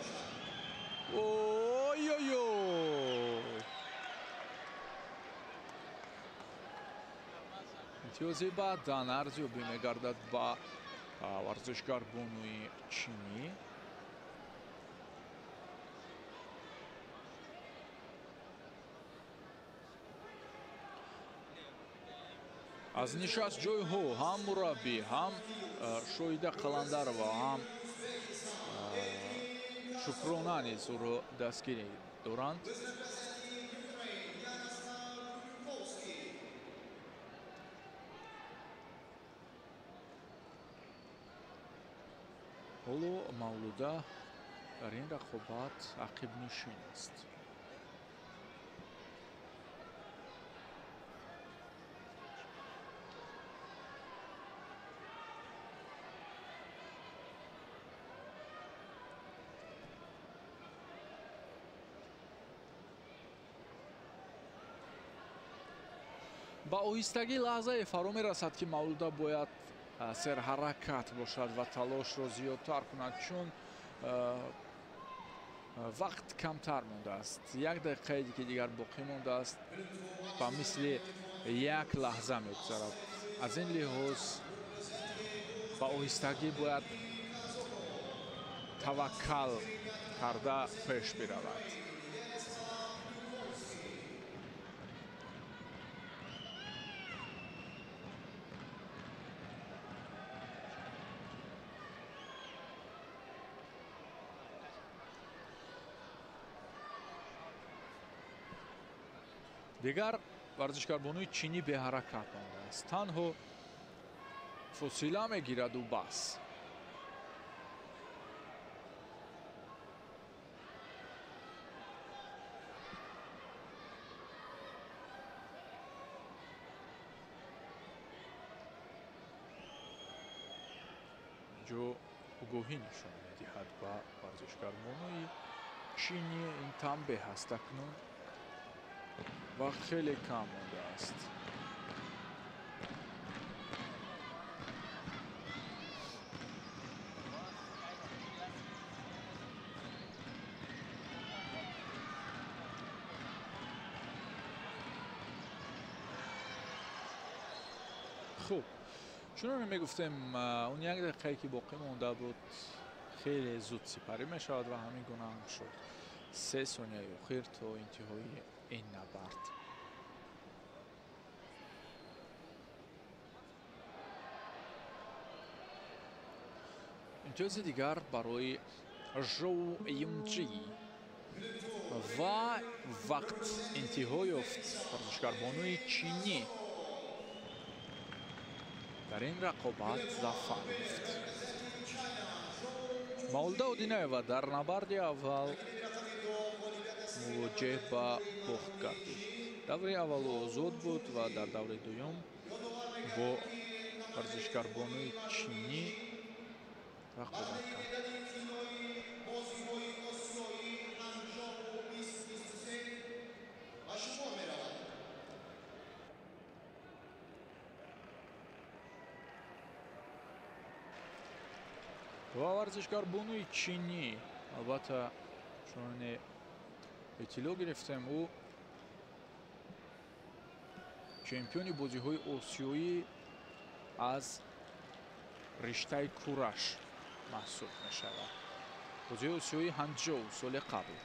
Speaker 3: Ой-ой-ой! Имтиёзи баъдан арзёбӣ мегардад ба варзишгарбонуи чинӣ. Аз нишастҷойҳо ҳам мураббӣ, ҳам Шоида Қаландарова, ҳам Шукрона низ ӯро дастгирӣ доранд. Ҳоло Мавлуда дар ин рақобат ақибнишин аст. Ба оҳистагӣ лаҳзае фаро мерасад, ки Мавлуда бояд серҳаракат бошад ва талошро зиёдтар кунад, чун вақт камтар мондааст. Як дақиқаи ки дигар боқӣ мондааст, ба мисли як лаҳза мегузарад. Аз ин лиҳоз ба оҳистагӣ бояд таваккал карда пеш биравад. Дигар варзишгарбонуи чинӣ беҳаракат мондааст, танҳо фосила мегираду бас. Инҷо огоҳӣ нишон медиҳад ба варзишгарбонуи чинӣ. Ин танбеҳ аст акнун. Вақт хеле кам мондааст. Хуб, чуноне мегуфтем, он як дақиқае ки боқӣ монда буд хеле зуд сипарӣ мешавад ва ҳамин гуна ҳам шуд. 3 сонияи охир то интиҳои ин набард. Имтиёзи дигар барои Жоу Юнҷи ва вақт интиҳо ёфт. Варзишгарбонуи чинӣ дар ин рақобат зафар ёфт. Мавлуда Одинаева дар набарди аввал мувоҷеҳ ба бохт гардид. Даври аввал озод буд ва дар даври дуюм бо варзишгарбонуи чинӣ рақобат кард. Ва варзишгарбонуи чинӣ, албатта, чуноне иттилоъ гирифтем, ӯ чемпиони бозиҳои осиёӣ аз риштаи кураш маҳсуб мешавад. Бозиҳои осиёии Ҳанчжоу соли қабл.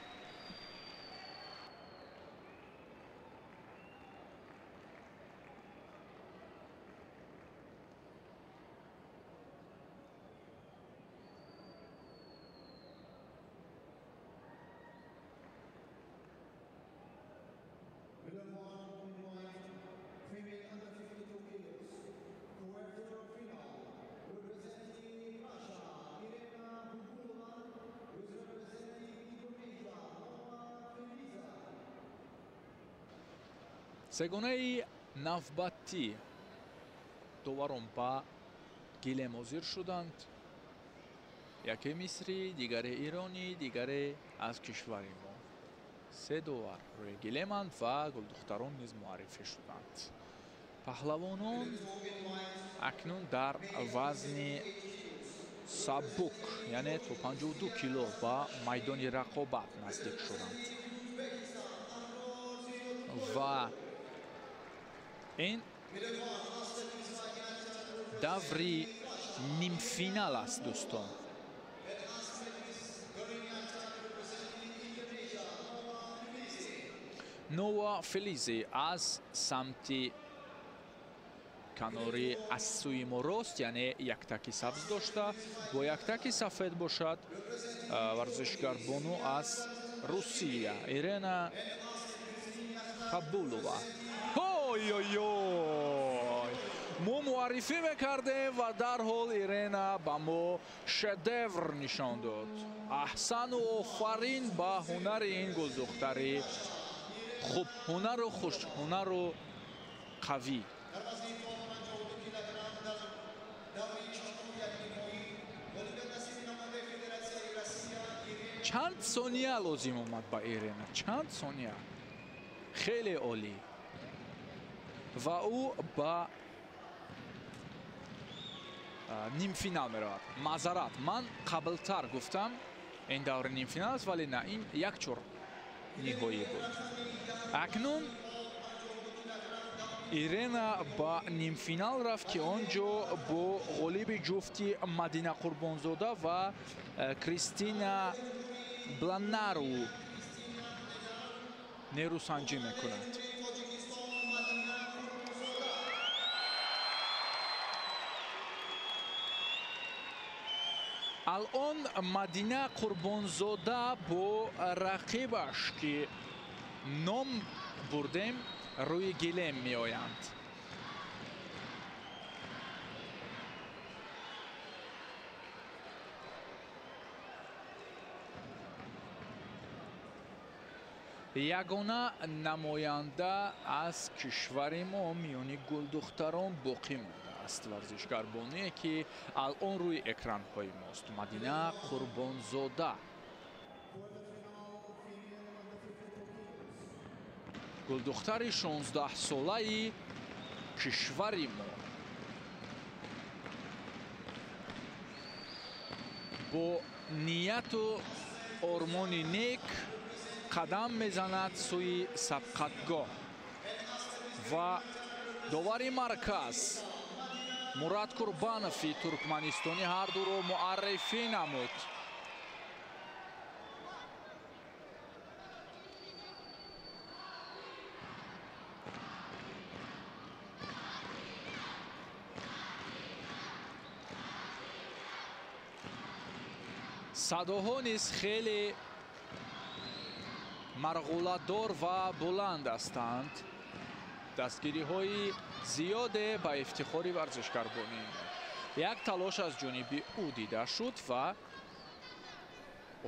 Speaker 3: Сегонаи навбатӣ доварон ба гилем ҳозир шуданд. Яке мисрӣ, дигаре иронӣ, дигаре аз кишвари мо. Се довар рӯи гилеманд ва гулдухтарон низ муаррифӣ шуданд. Паҳлавонон акнун дар вазни сабук, яъне то 52 кило ба майдони рақобат наздик шуданд. Ва ин даври нимфинал аст, дӯстон. Нова Фелизи аз самти канори аз сӯи мо рост, яъне яктаки сабз дошта, бо яктаки сафед бошад варзишгарбону аз Русия Ирена Хабулова. Ой-ой-ой! Мо муаррифӣ мекардем ва дарҳол Ирена ба мо шедевр нишон дод. Аҳсану офарин ба ҳунари ин гулдухтари хубҳунару хушҳунару қавӣ. Чанд сония лозим омад ба Ирена? Чанд сония? Хеле олӣ. Ва ӯ ба нимфинал меравад. Маъзарат, ман қаблтар гуфтам, ин даври нимфинал аст, вале на, ин як чор ниҳоӣ буд. Акнун Ирена ба нимфинал рафт, ки он ҷо бо ғолиби ҷуфти Мадина Қурбонзода ва Кристина Бланару нерӯсанҷӣ мекунад. Алон Мадина Қурбонзода бо рақибаш, ки ном бурдем, рӯи гилем меоянд. Ягона намоянда аз кишвари мо миёни гулдухтарон боқӣ мондааст. Варзишгарбоние, ки алон рӯи экранҳои мост, Мадина Қурбонзода. Гулдухтари 16-солаи кишвари мо бо нияту ормони нек қадам мезанад сӯи сабқатгоҳ ва довари марказ Мурад Курбанови туркманистонӣ ҳар дуро муаррифӣ намуд. Садоҳо низ хеле марғуладор ва буланд ҳастанд. Дастгириҳои зиёде ба ифтихори варзишгарбонӣ. Як талош аз ҷониби ӯ дида шуд ва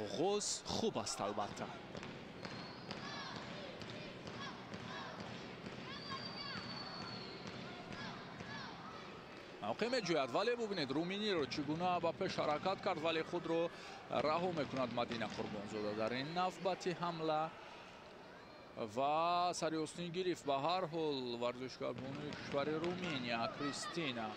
Speaker 3: оғоз хуб аст албатта. Мавқеъ меҷӯяд, вале бубинед руминиро чӣ гуна ба пеш ҳаракат кард, вале худро раҳо мекунад Мадина Қурбонзода дар ин навбати ҳамла ва сари остин гирифт. Ба ҳар ҳол варзишгарбонои кишвари Руминия Кристина.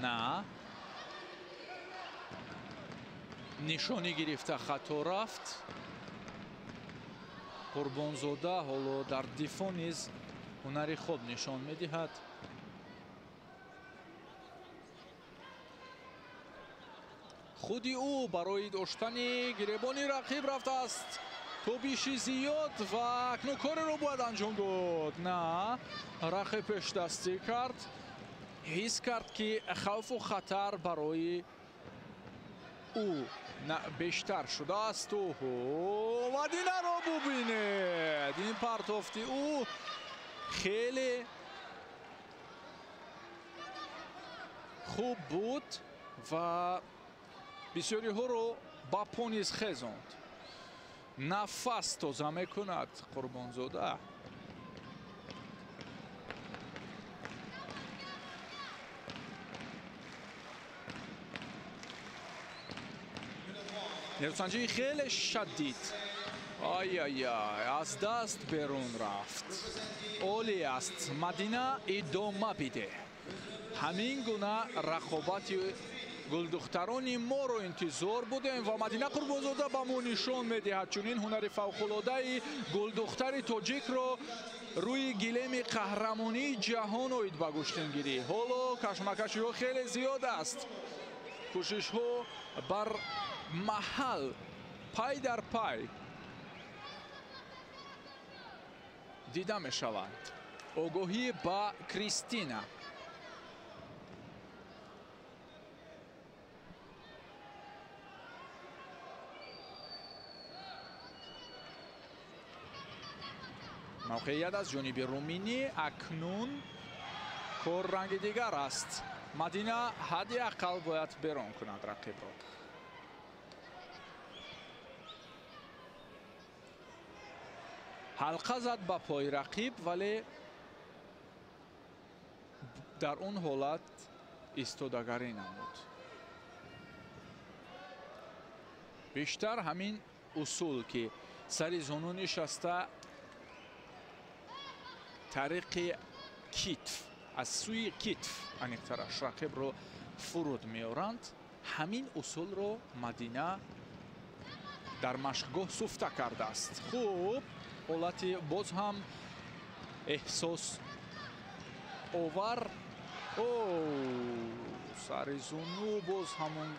Speaker 3: На, нишонӣ гирифта хато рафт. Қурбонзода ҳоло дар дифоъ низ ҳунари хуб нишон медиҳад. Худи ӯ барои доштани гиребони рақиб рафтааст. Тобиши зиёд ва акнун кореро бояд анҷом дод. На, рақиб пешдастӣ кард. Ҳис кард, ки хавфу хатар барои ӯ бештар шудааст. Оҳо, Мадинаро бубинед! Ин партофти ӯ хеле хуб буд ва бисёриҳоро ба по низ хезонд. Нафас тоза мекунад Қурбонзода. Нерӯсанҷии хеле шадид. Ай-ай-ай, аз даст берун рафт. Олӣ аст. Мадина, идома бидеҳ. Ҳамин гуна рақобати гулдухтарони моро интизор будем ва Мадина Қурбонзода ба мо нишон медиҳад чунин ҳунари фавқулодаи гулдухтари тоҷикро рӯи гилеми қаҳрамонии ҷаҳон оид ба гӯштингирӣ. Ҳоло кашмакашиҳо хеле зиёд аст. Кӯшишҳо бар маҳал пай дар пай дида мешаванд. Огоҳӣ ба Кристина. Мавқеият аз ҷониби руминӣ. Акнун кор ранги дигар аст. Мадина ҳадди ақал бояд берон кунад рақибро. Ҳалқа зад ба пои рақиб, вале дар он ҳолат истодагарӣ намуд. Бештар ҳамин усул, ки сари зону нишаста тариқи китф, аз сӯи китф аниқтараш рақибро фуруд меоранд, ҳамин усулро Мадина дар машқгоҳ суфта кардааст. Хуб, ҳолати боз ҳам эҳсос овар. О, сари зону боз ҳамон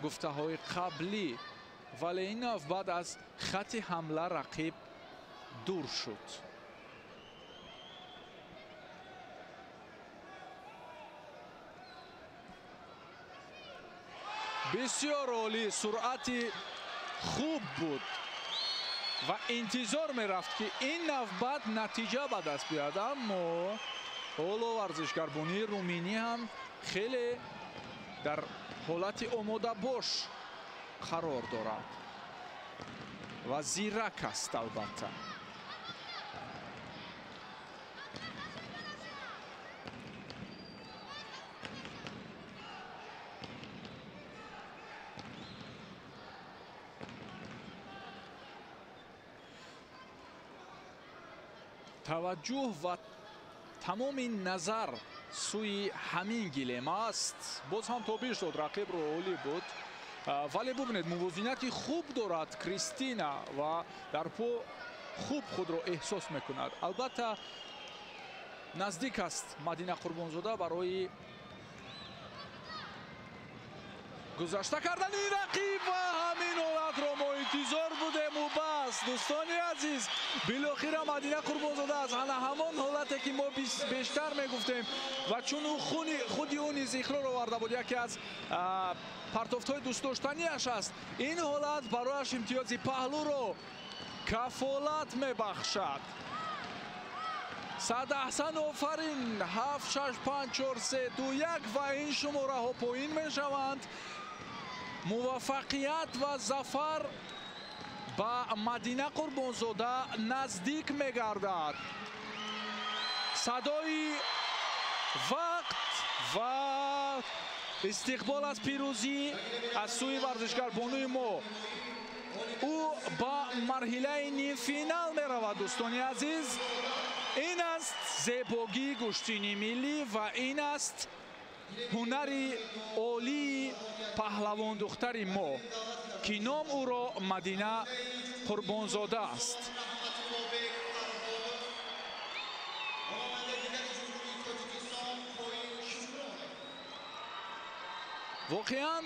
Speaker 3: гуфтаҳои қаблӣ, вале ин навбат аз хати ҳамла рақиб дур шуд. Бисёр олӣ, суръати хуб буд ва интизор мерафт, ки ин навбат натиҷа ба даст биёяд, аммо ҳоло варзишгарбонии руминӣ ҳам хеле дар ҳолати омодабош қарор дорад ва зирак аст албатта. Таваҷҷӯҳ ва тамоми назар сӯи ҳамин гилем аст. Боз ҳам тобиш дод, рақибро, олӣ буд. Вале бубинед, мувозинати хуб дорад Кристина ва дар по хуб худро эҳсос мекунад. Албатта наздик аст Мадина Қурбонзода барои гузашта кардани рақиб ва ҳамин ҳолатро мо интизор будем. У бас, дӯстони азиз, билохира Мадина Қурбонзода аз ана ҳамон ҳолате, ки мо бештар мегуфтем ва чун ӯ худи ӯ низ иқрор оварда буд, яке аз партофтҳои дӯстдоштанияш аст. Ин ҳолат барояш имтиёзи паҳлӯро кафолат мебахшад. Сад аҳсан, офарин. 7, 6, 5, 4, 3, 2, 1 ва ин шумораҳо поин мешаванд. Муваффақият ва зафар ба Мадина Қурбонзода наздик мегардад. Садои вақт ва истиқбол аз пирӯзӣ аз сӯи варзишгарбонуи мо. Ӯ ба марҳилаи нимфинал меравад, дӯстони азиз. Ин аст зебогии гӯштини миллӣ ва ин аст ҳунари олии паҳлавондухтари мо, ки ном ӯро Мадина Қурбонзода аст. Воқеан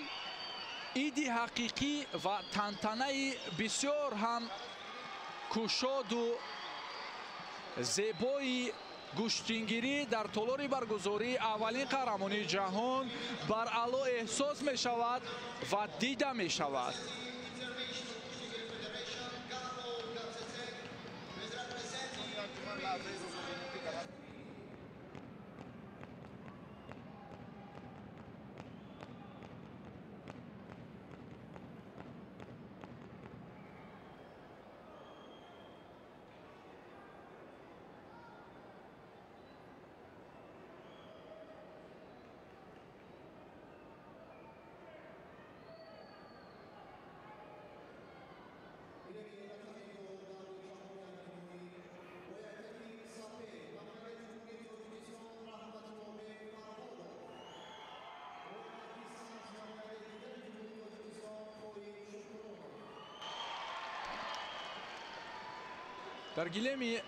Speaker 3: иди ҳақиқӣ ва тантанаи бисёр ҳам кушоду зебои гӯштингирӣ дар толори баргузории аввалин қаҳрамонии ҷаҳон бар аъло эҳсос мешавад ва дида мешавад. Дар гилеме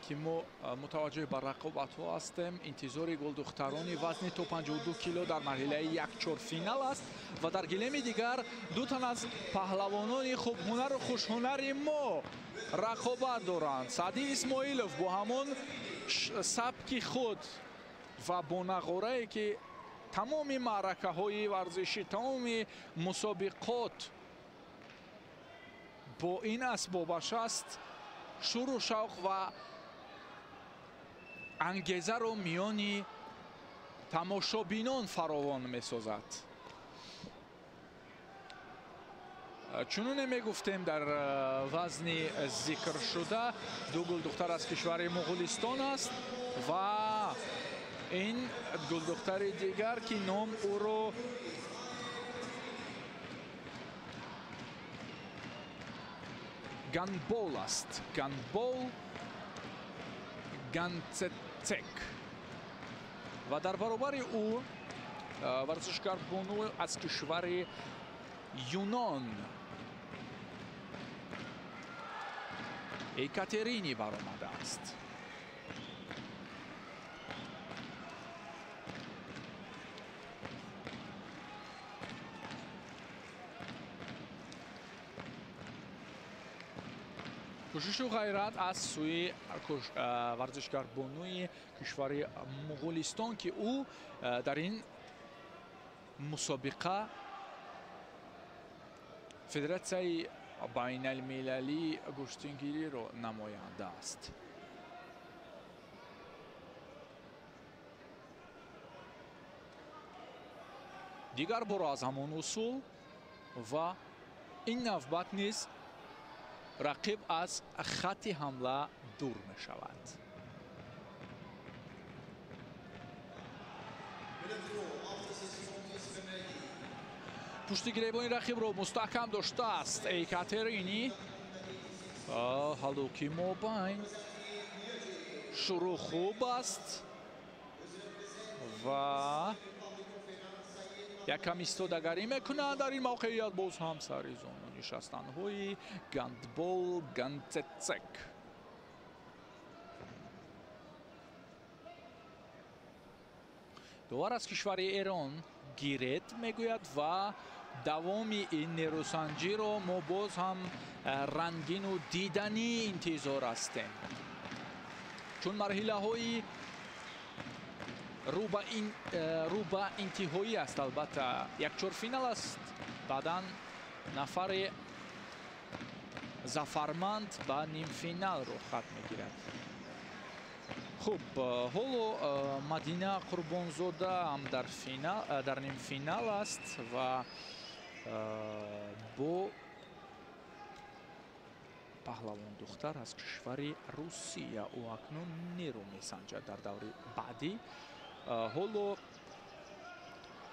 Speaker 3: ки мо мутаваҷҷӯҳ ба рақобатҳо ҳастем, интизори голдухтарони вазни то 52 кило дар марҳилаи якчорфинал аст ва дар гилеми дигар ду тан аз паҳлавонони хубҳунару хушҳунари мо рақобат доранд. Саъдӣ Исмоилов бо ҳамон сабки худ ва бо нағорае, ки тамоми маъракаҳои варзишӣ, тамоми мусобиқот бо ин асбобаш аст, шуру шавқ ва Ангезаро миёни тамошобинон фаровон месозад. Чуноне мегуфтем, дар вазни зикршуда ду гулдухтар аз кишвари Муғулистон аст ва ин гулдухтари дигар, ки ном ӯро Ганбол аст. Ганбол Ганцецек. Ва дар баробари ӯ варзишгар бону аз кишвари Юнон Екатерини баромадааст. Кӯшишу ғайрат аз сӯи варзишгарбонуи кишвари Муғулистон, ки ӯ дар ин мусобиқа федератсияи байналмилалии гӯштингириро намоянда аст. Дигар боро аз ҳамон усул ва ин навбат низ рақиб аз хатти ҳамла дур мешавад. Пушти гиребони рақибро мустаҳкам доштааст Екатерини. Ҳалуки мобайн шурӯъ хуб аст ва якам истодагарӣ мекунад. Дар ин мавқеият боз ҳам сари зону нишастанҳои Гандбол Ганцецек. Довар аз кишвари Эрон гиред мегӯяд ва давоми ин нерӯсанҷиро мо боз ҳам рангину диданӣ интизор ҳастем, чун марҳилаҳои рӯ ба интиҳоӣ аст. Албатта, як чорфинал аст, баъдан нафари зафарманд ба нимфинал рӯхат мегирад. Хуб, ҳоло Мадина Қурбонзода ҳам дар нимфинал аст ва бо паҳлавондухтар аз кишвари Русия ӯ акнун нерӯ месанҷад дар даври баъдӣ. Ҳоло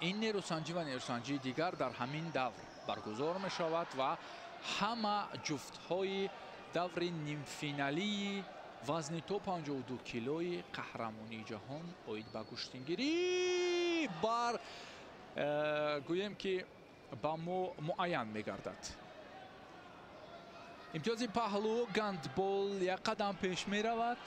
Speaker 3: ин нерӯсанҷӣ ва нерӯсанҷии дигар дар ҳамин давр баргузор мешавад ва ҳама ҷуфтҳои даври нимфиналии вазни то 52 килои қаҳрамонии ҷаҳон оид ба гӯштингирӣ бар гӯем ки ба мо муайян мегардад. Имтиёзи паҳлӯ Гандбол як қадам пеш меравад.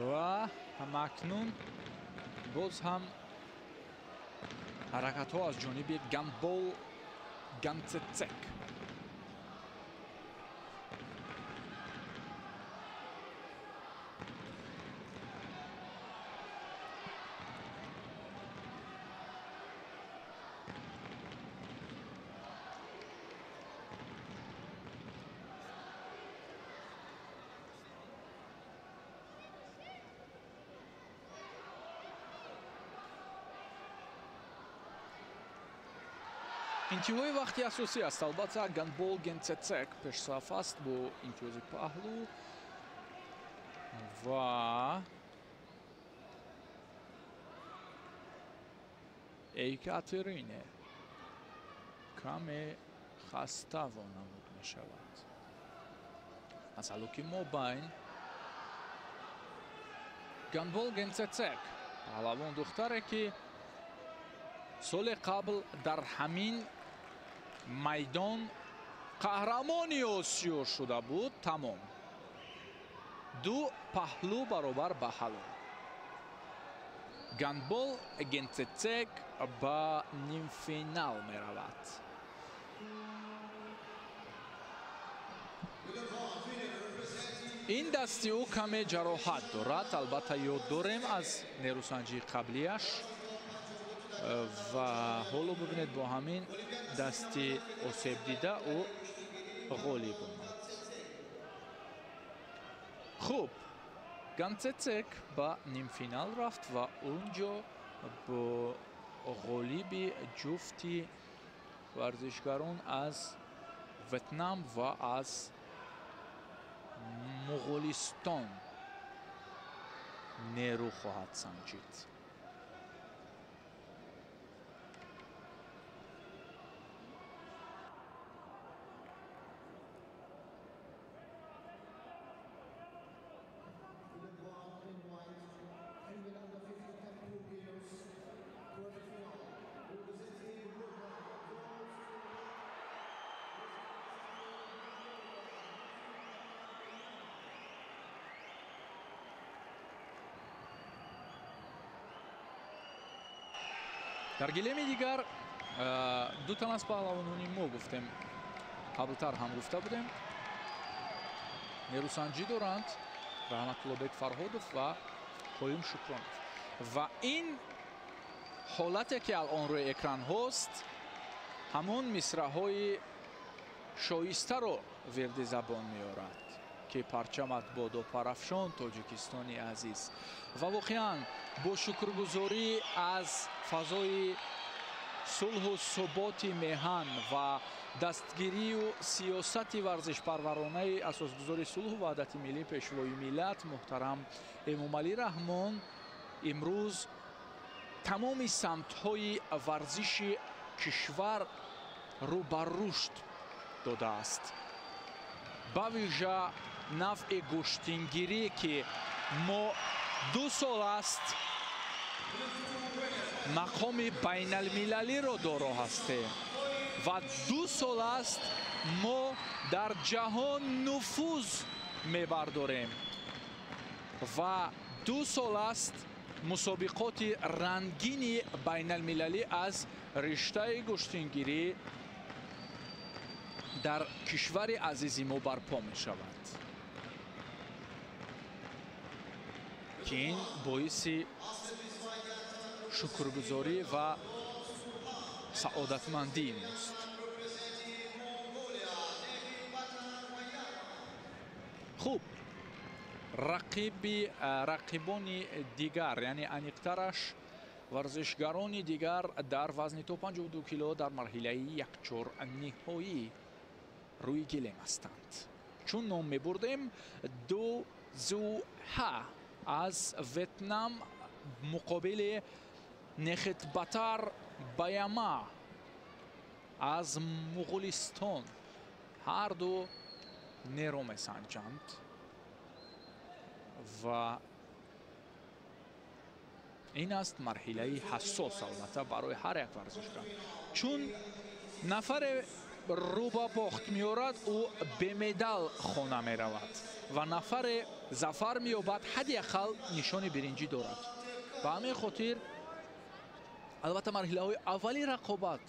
Speaker 3: Ва ҳамакнун боз ҳам ҳаракатҳо аз ҷониби Гандбол Ганцецек. Интиҳои вақти асосӣ аст. Албатта, Гандбол Генцецек пешсаф аст бо имтиёзи паҳлӯ ва Екатерине каме хаста вонамуд мешавад. Аз ҳалуки мобайн Гандбол Генцецек, паҳлавон духтаре, ки соли қабл дар ҳамин майдон Қаҳрамони Осиё шуда буд. Тамом, ду паҳлӯ баробар ба ҳалол. Гандбол Генцецек ба нимфинал меравад. Ин дасти ӯ каме ҷароҳат дорад, албатта ёд дорем аз нерӯсанҷии қаблияш, ва ҳоло бибинед, бо ҳамин дасти осебдида ӯ ғолиб омад. Хуб, Ганцецек ба нимфинал рафт ва унҷо бо ғолиби ҷуфти варзишгарон аз Ветнам ва аз Муғулистон нерӯ хоҳад санҷид. Дар гилеми дигар ду тан аз паҳлавонони мо гуфтем, қаблтар ҳам гуфта будем, нерӯсанҷӣ доранд Раҳматуллобек Фарҳодов ва Қоюм Шукронов. Ва ин ҳолате ки алон рӯи экранҳост, ҳамон мисраҳои шоистаро вирди забон меорад, ки парчамат бодо парафшон, Тоҷикистони азиз. Ва воқеан бо шукргузорӣ аз фазои сулҳу суботи меҳан ва дастгирию сиёсати варзишпарваронаи асосгузори сулҳу ваҳдати миллӣ, пешвои миллат муҳтарам Эмомалӣ Раҳмон, имрӯз тамоми самтҳои варзиши кишвар рӯ ба рушд додааст. Ба вижа навъи гӯштингирӣ, ки мо 2 сол аст мақоми байналмилалиро доро ҳастем ва 2 сол аст мо дар ҷаҳон нуфуз мебардорем ва 2 сол аст мусобиқоти рангини байналмилалӣ аз риштаи гӯштингирӣ дар кишвари азизи мо барпо мешавад, ки ин боиси шукргузорӣ ва саодатмандии мост. Хуб, рақибони дигар, яъне аниқтараш варзишгарони дигар дар вазни то 52 кило дар марҳилаи якчорниҳоӣ рӯи гилем ҳастанд. Чун ном мебурдем, Ду Зу Ха аз Ветнам муқобили Нехитбатар Баяма аз Муғулистон ҳарду нерӯ месанҷанд ва ин аст марҳилаи ҳассос албатта барои ҳар як варзишгар, чун нафаре рӯ ба бохт меорад, ӯ бемедал хона меравад ва нафаре зафар меёбад, ҳадди ақал нишони биринҷӣ дорад. Ба ҳамин хотир албатта марҳилаҳои аввали рақобат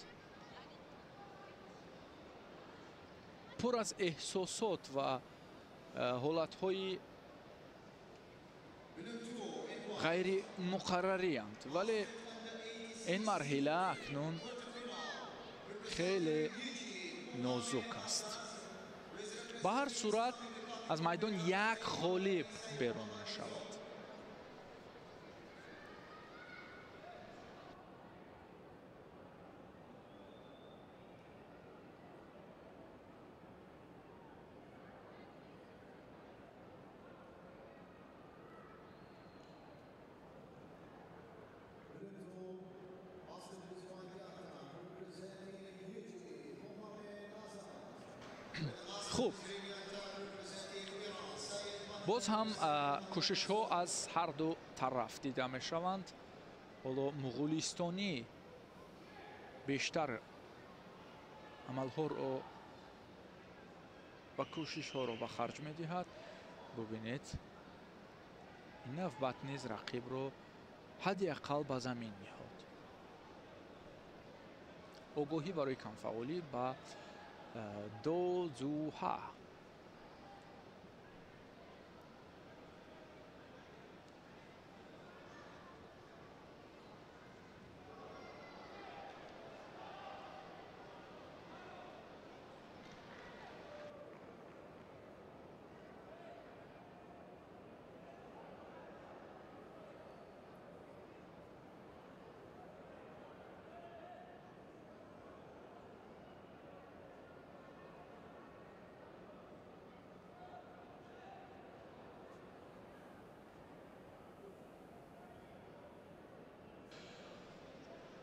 Speaker 3: пур аз эҳсосот ва ҳолатҳои ғайримуқаррарианд, вале ин марҳила акнун хеле нозук аст. Ба ҳар сурат аз майдон як ғолиб берун мешавад. Хуб, боз ҳам кӯшишҳо аз ҳар ду тараф дида мешаванд. Ҳоло муғулистонӣ бештар амалҳоро ва кӯшишҳоро ба харҷ медиҳад. Бубинед, ин навбат низ рақибро ҳадди ақал ба замин ниҳод. Огоҳӣ барои камфаъолӣ ба Дозуҳа.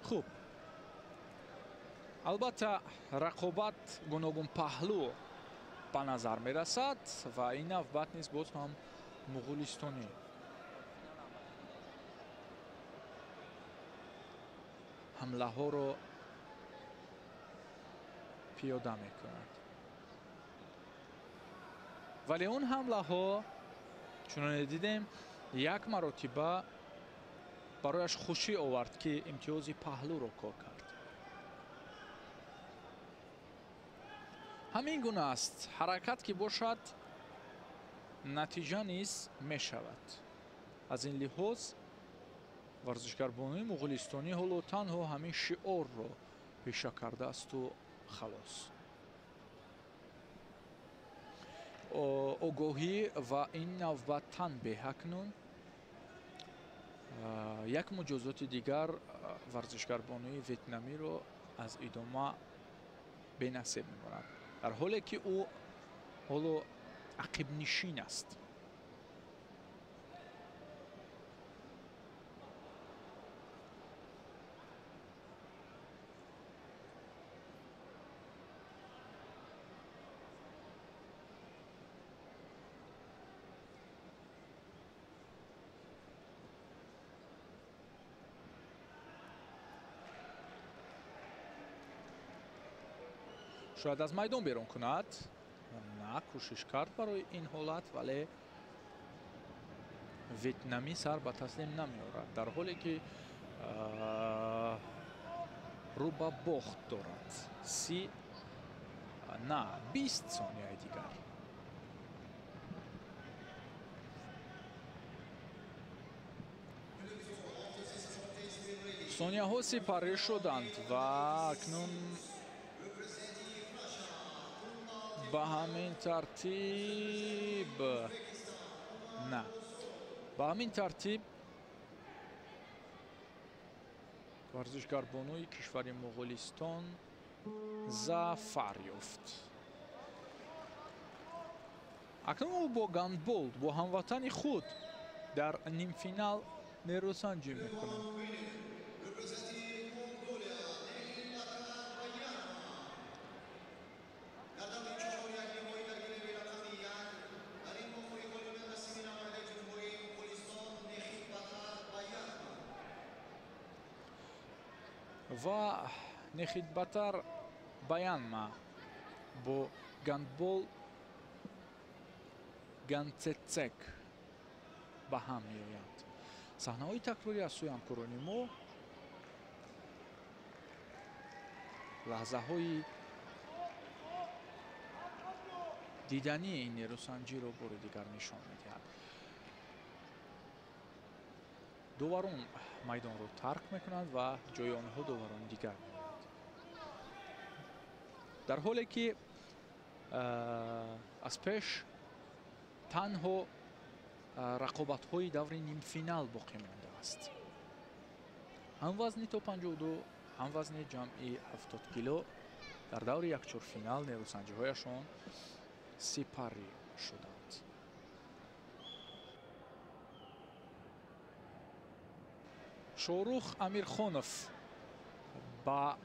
Speaker 3: Хуб, албатта рақобат гуногунпаҳлӯ ба назар мерасад ва ин навбат низ боз ҳам муғулистонӣ ҳамлаҳоро пиёда мекунад, вале он ҳамлаҳо чуноне дидем як маротиба барояш хушӣ овард, ки имтиёзи паҳлӯро кор кард. Ҳамин гуна аст, ҳаракат ки бошад натиҷа низ мешавад. Аз ин лиҳоз варзишгарбонои муғулистонӣ ҳоло танҳо ҳамин шиорро пеша кардаасту халос. Огоҳӣ ва ин навбат танбеҳ акнун як муҷозоти дигар варзишгарбонои ветнамиро аз идома бенасиб мемонад, дар ҳоле ки ӯ ҳоло ақибнишин аст. Шояд аз майдон берун кунад. На, кӯшиш кард барои ин ҳолат, вале ветнамӣ сар ба таслим намеорад, дар ҳоле ки рӯ ба бохт дорад. 30 на 20 сонияи дигар. Сонияҳо сипарӣ шуданд ва акнун ба ҳамин тартиб на ба ҳамин тартиб варзишгарбонуи кишвари Муғулистон зафар ёфт. Акнун ӯ бо гандбол бо ҳамватани худ дар нимфинал нерӯсанҷӣ мекунад. Ва Нехидбатар Баянма бо гандбол Ганцецек ба ҳам меоянд. Саҳнаҳои такрорӣ аз сӯи ҳамкорони мо лаҳзаҳои дидании ин нерӯсанҷиро бори дигар нишон медиҳад. Доварон майдонро тарк мекунанд ва ҷои онҳо доварони дигар меоянд. Дар ҳоле ки аз пеш танҳо рақобатҳои даври нимфинал боқӣ мондааст. Ҳам вазни то 52, ҳам вазни ҷамъи 70 кило дар даври якчорфинал нерӯсанҷиҳояшон сипарӣ шуданд. Шоҳрух Амирхонов ба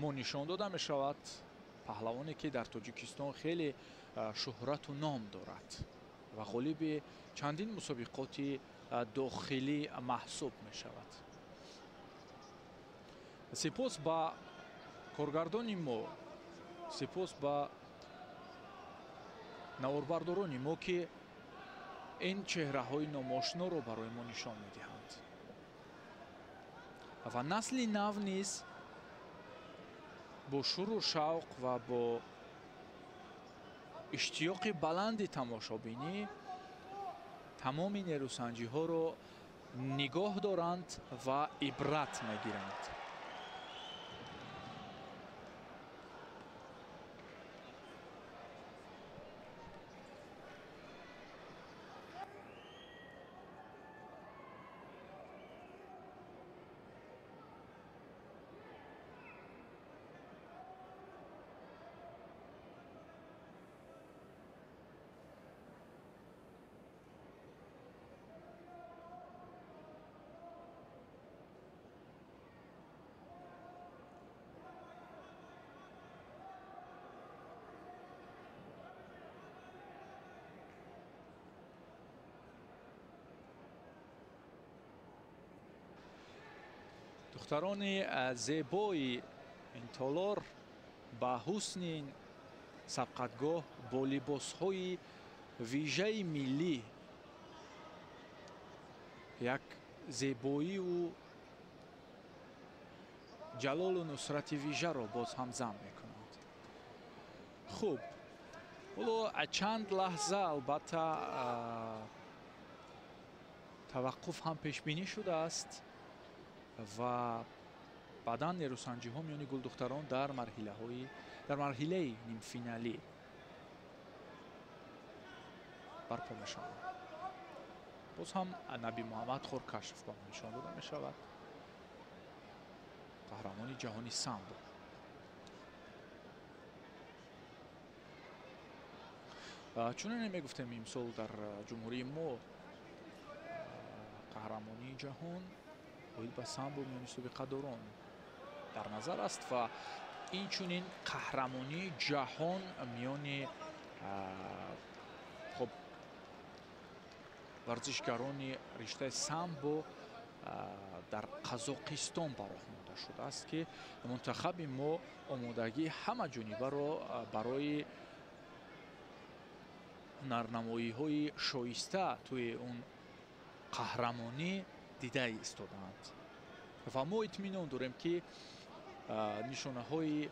Speaker 3: мо нишон дода мешавад, паҳлавоне ки дар Тоҷикистон хеле шӯҳрату ном дорад ва ғолиби чандин мусобиқоти дохилӣ маҳсуб мешавад. Сипос ба коргардони мо, сипос ба Наворбардорони мо, ки ин чеҳраҳои номошноро барои мо нишон медиҳанд. Ва насли нав низ бо шуру шавқ ва бо иштиёқи баланди тамошобинӣ тамоми нерӯсанҷиҳоро нигоҳ доранд ва ибрат мегиранд. Духтарони зебои ин толор ба ҳусни ин сабқатгоҳ бо либосҳои вижаи миллӣ як зебоиву ҷалолу нусрати вижаро боз ҳам зам мекунанд. Хуб, ҳоло чанд лаҳза албатта таваққуф ҳам пешбинӣ шудааст ва баъдан нерӯсанҷиҳо миёни гулдухтарон дар марҳилаи нимфиналӣ барпо мешаванд. Боз ҳам Наби Муҳаммад Хоркашев ба мо нишон дода мешавад, қаҳрамони ҷаҳони самбо. Чуноне мегуфтем, имсол дар ҷумҳурии мо қаҳрамонии ҷаҳон оид ба самбо миёни собиқадорон дар назар аст ва инчунин қаҳрамонии ҷаҳон миёни хоб варзишгарони риштаи самбо дар Қазоқистон ба роҳ монда шудааст, ки мунтахаби мо омодагии ҳамаҷонибаро барои ҳунарнамоиҳои шоиста тӯи он қаҳрамонӣ дида истодаанд. Ва мо итминон дорем, ки нишонаҳои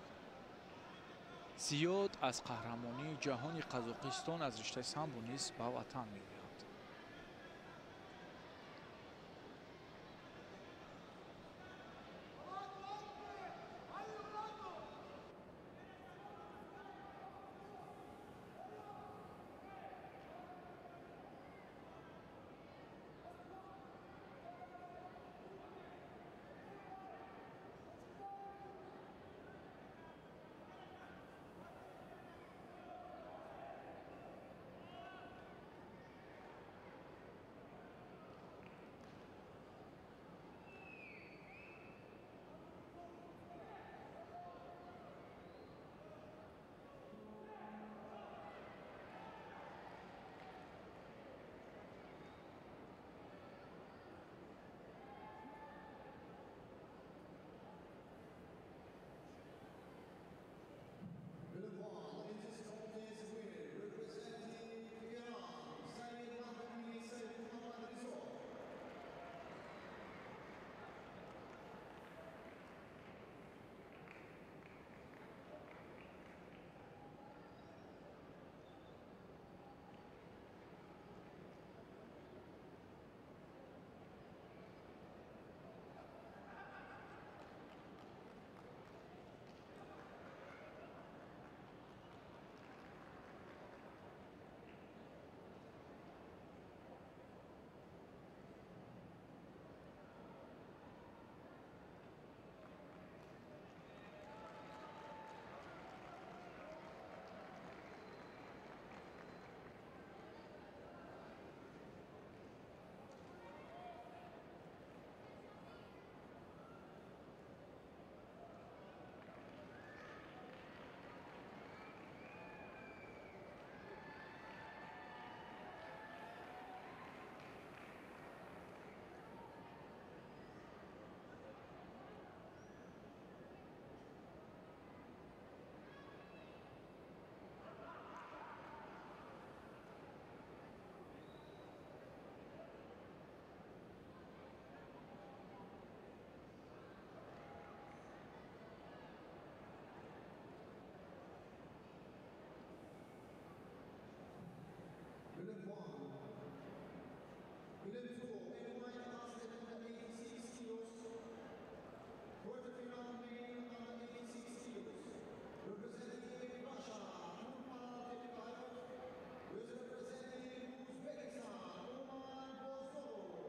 Speaker 3: зиёд аз қаҳрамонии ҷаҳони Қазоқистон аз риштаи самбо низ ба ватан меоянд.
Speaker 1: Prelim 1. Prelim 2, men white athlete under 86 kilos. Quarterfinal men under 86 kilos. Representing Russia, Turpan Temirbayev. With representing Uzbekistan, Umar Bozorov.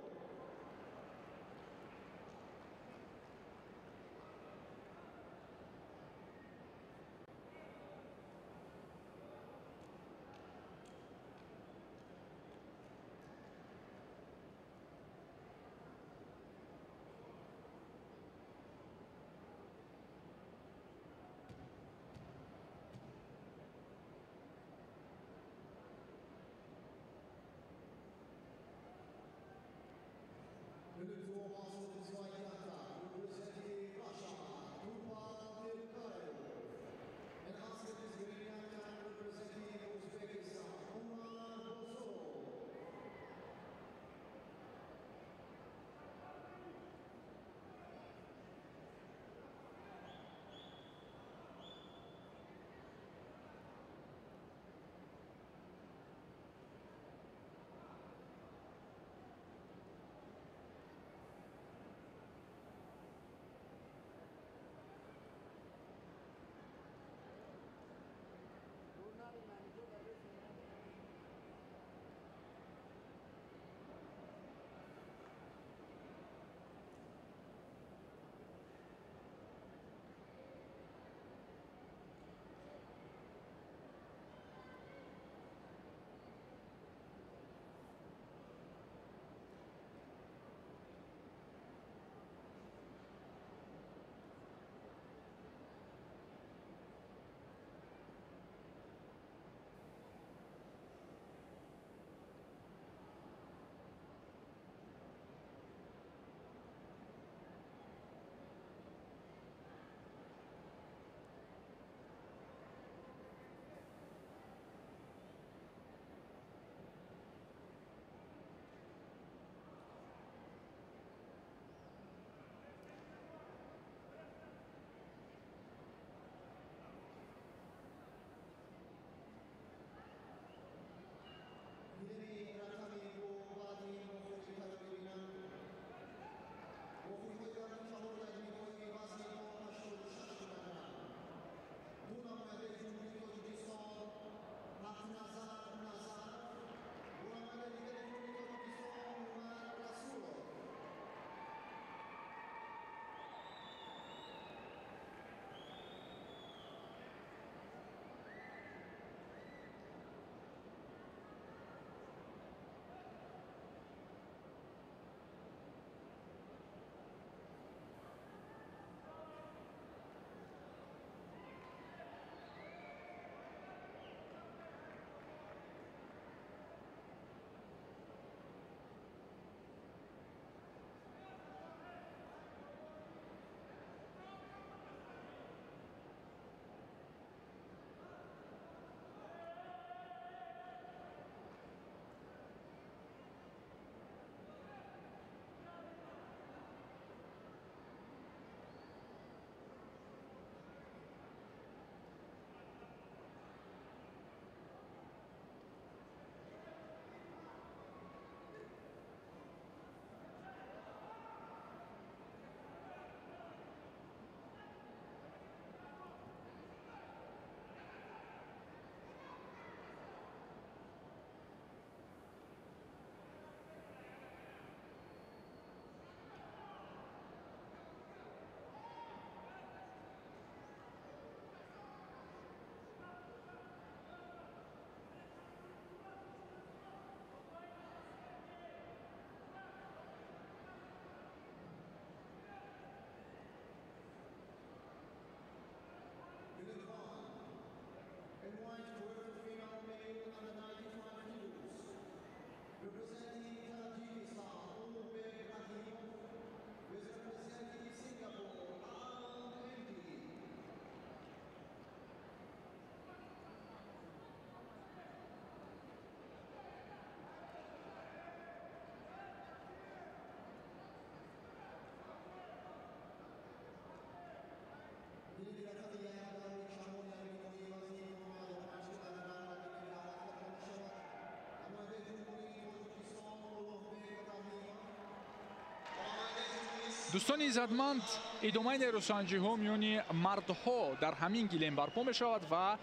Speaker 3: Дӯстони иззатманд, идомаи нерӯсанҷиҳо миёни мардҳо дар ҳамин гилем барпо мешавад ва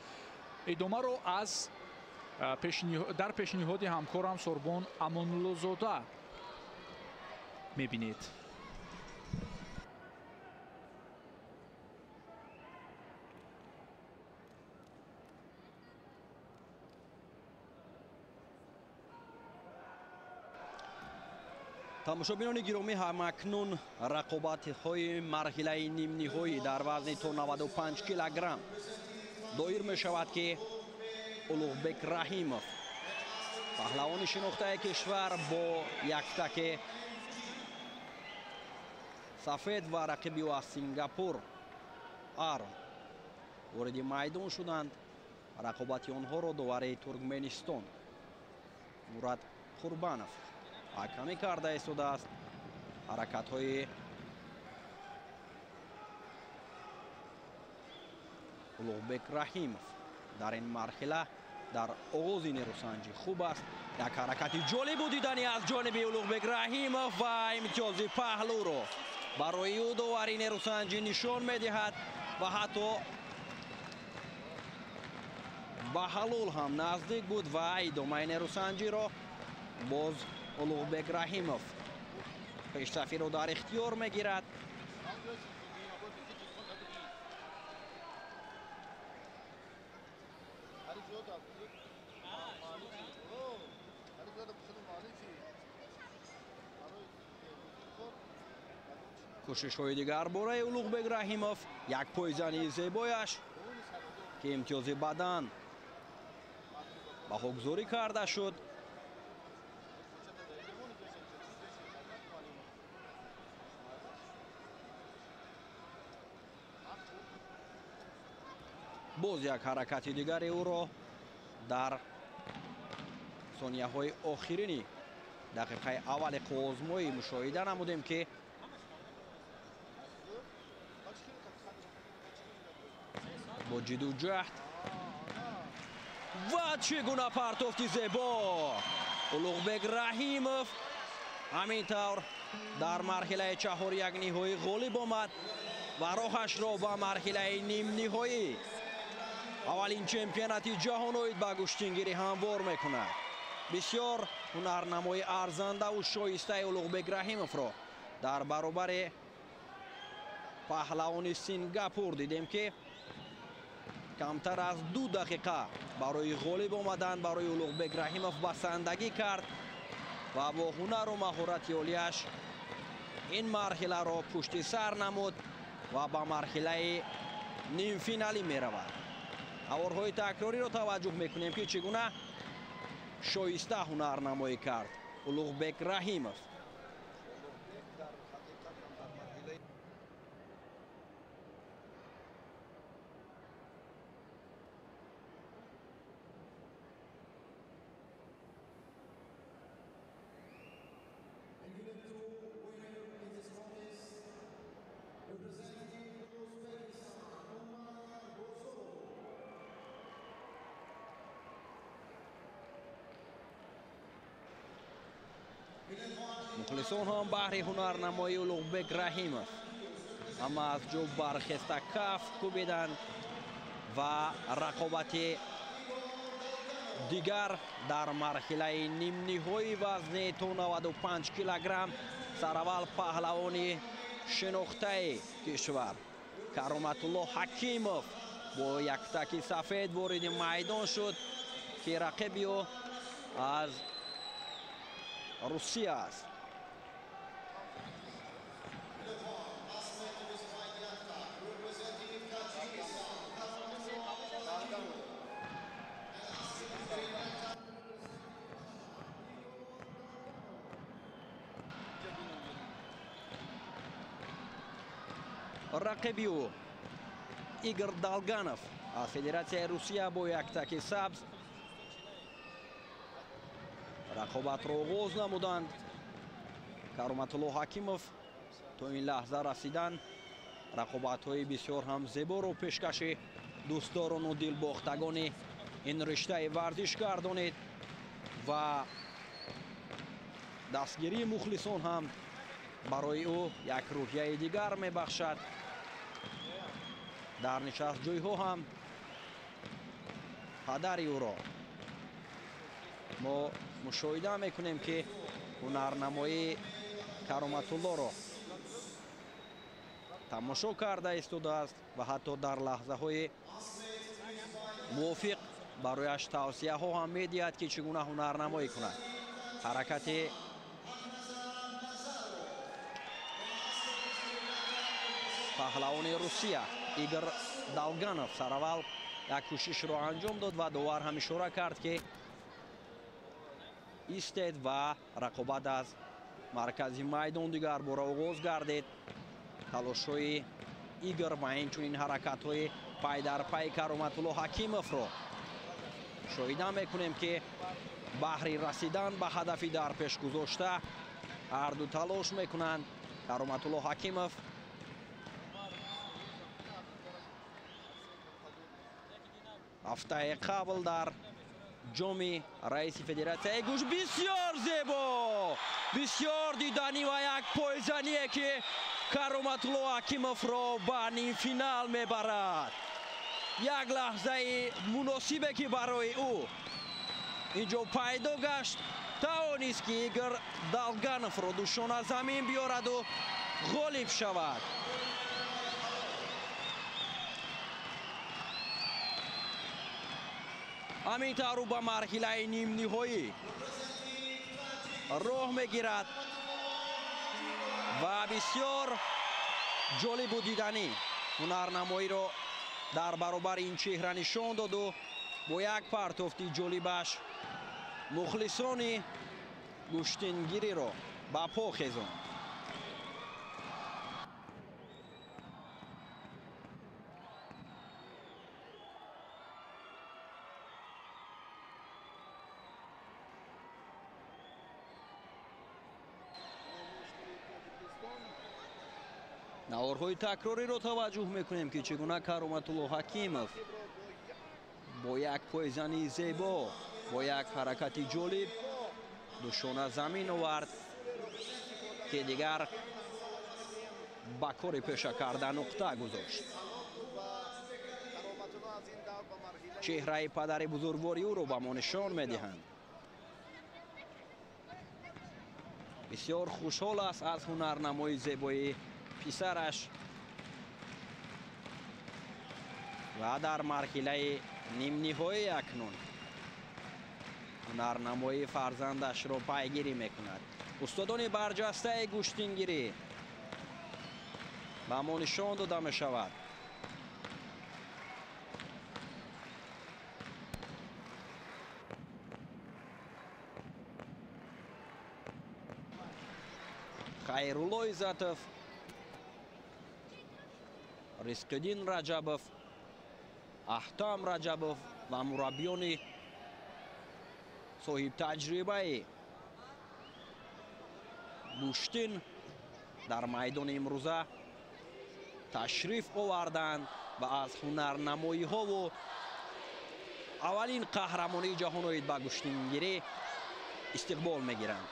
Speaker 3: идомаро аз дар пешниҳоди ҳамкорам Сорбон Амонуллозода мебинед.
Speaker 2: Тамошобинони гиромӣ, ҳамакнун рақобатҳои марҳилаи нимниҳоӣ дар вазни то 95 килограмм доир мешавад, ки Улуғбек Раҳимов, паҳлавони шинохтаи кишвар, бо яктаки сафед ва рақиби ӯ аз Сингапур Арон вориди майдон шуданд. Рақобати онҳоро довари Туркменистон Мурад Қурбанов ҳакамӣ карда истодааст. Ҳаракатҳои Улуғбек Раҳимов дар ин марҳила дар оғози нерӯсанҷӣ хуб аст. Як ҳаракати ҷолибу диданӣ аз ҷониби Улуғбек Раҳимов ва имтиёзи паҳлӯро барои ӯ довари нерӯсанҷӣ нишон медиҳад ва ҳатто ба ҳалол ҳам наздик буд ва идомаи нерӯсанҷиро боз Улуғбек Раҳимов пешсафиро дар ихтиёр мегирад. Кӯшишҳои дигар бораи Улуғбек Раҳимов, як пойзани зебояш, ки имтиёзи бадан баҳогузорӣ карда шуд. Боз як ҳаракати дигари ӯро дар сонияҳои охирини дақиқаи аввали қувваозмоӣ мушоҳида намудем, ки бо ҷидду ҷаҳд ва чӣ гуна партофти зебо Улуғбек Раҳимов ҳамин тавр дар марҳилаи чаҳоряк ниҳоӣ ғолиб омад ва роҳашро ба марҳилаи нимниҳоӣ аввалин чемпионати ҷаҳон оид ба гӯштингирӣ ҳамвор мекунад. Бисёр ҳунарнамои арзандаву шоистаи Улуғбек Раҳимовро дар баробари паҳлавони Сингапур дидем, ки камтар аз 2 дақиқа барои ғолиб омадан барои Улуғбек Раҳимов басандагӣ кард ва бо ҳунару маҳорати олияш ин марҳиларо пушти сар намуд ва ба марҳилаи нимфиналӣ меравад. Аворҳои такрориро таваҷҷӯҳ мекунем, ки чӣ гуна шоиста ҳунарнамоӣ кард Улуғбек Раҳимов. Мухлисон ҳам баҳри ҳунарнамоии Улуғбек Раҳимов ҳама аз ҷо бархеста каф кӯбиданд ва рақобати дигар дар марҳилаи нимниҳои вазни то 95 килограмм сараввал паҳлавони шинохтаи кишвар Кароматулло Ҳакимов бо яктаки сафед вориди майдон шуд, ки рақиби ӯ аз Русия аст. Рақиби ӯ Игор Долганов аз Федератсияи Русия бо яктаки сабз рақобатро оғоз намуданд. Кароматулло Ҳакимов то ин лаҳза расидан рақобатҳои бисёр ҳам зеборо пешкаши дӯстдорону дилбохтагони ин риштаи варзиш гардонид ва дастгирии мухлисон ҳам Барои ӯ як рӯҳияи дигар мебахшад. Дар нишастҷойҳо ҳам падари ӯро мо мушоҳида мекунем, ки ҳунарнамоии Кароматуллоро тамошо карда истодааст ва ҳатто дар лаҳзаҳои мувофиқ барояш тавсияҳо ҳам медиҳад, ки чӣ гуна ҳунарнамоӣ кунад. Ҳаракати паҳлавони Русия Игор Долганов сараввал як кӯшишро анҷом дод ва довар ҳам ишора кард, ки истед ва рақобат аз маркази майдон дигар бора оғоз гардид. Талошҳои Игор ва инчунин ҳаракатҳои пайдарпайи Кароматулло Ҳакимовро мушоҳида мекунем, ки баҳри расидан ба ҳадафи дар пеш гузошта ҳарду талош мекунанд. Кароматулло Ҳакимов ҳафтаи қабл дар ҷоми раиси федератсияи гӯш бисёр зебо, бисёр диданӣ ва як пойзание, ки Кароматулло Ҳакимовро ба нимфинал мебарад. Як лаҳзаи муносибе, ки барои ӯ инҷо пайдо гашт, тавонист, ки Игор Долгановро душона замин биёраду ғолиб шавад. Ҳамин тавр ӯ ба марҳилаи нимниҳоӣ роҳ мегирад ва бисёр ҷолибу диданӣ ҳунарнамоиро дар баробари ин чеҳра нишон доду бо як партофти ҷолибаш мухлисони гӯштингириро ба по хезонд. Наворҳои такрориро таваҷҷӯҳ мекунем, ки чӣ гуна Кароматулло Ҳакимов бо як пойзани зебо, бо як ҳаракати ҷолиб душона замин овард, ки дигар ба кори пеша карда нуқта гузошт. Чеҳраи падари бузургвори ӯро ба мо нишон медиҳанд. Бисёр хушҳол аст аз ҳунарнамои зебои писараш ва дар марҳилаи нимниҳоӣ акнун ҳунарнамоии фарзандашро пайгирӣ мекунад. Устодони барҷастаи гӯштингирӣ ба мо нишон дода мешавад. Хайрулло Иззатов, Ризқиддин Раҷабов, Аҳтам Раҷабов ва мураббиёни соҳибтаҷрибаи гӯштин дар майдони имрӯза ташриф оварданд ва аз ҳунарнамоиҳову аввалин қаҳрамонии ҷаҳон оид ба гӯштингирӣ истиқбол мегиранд.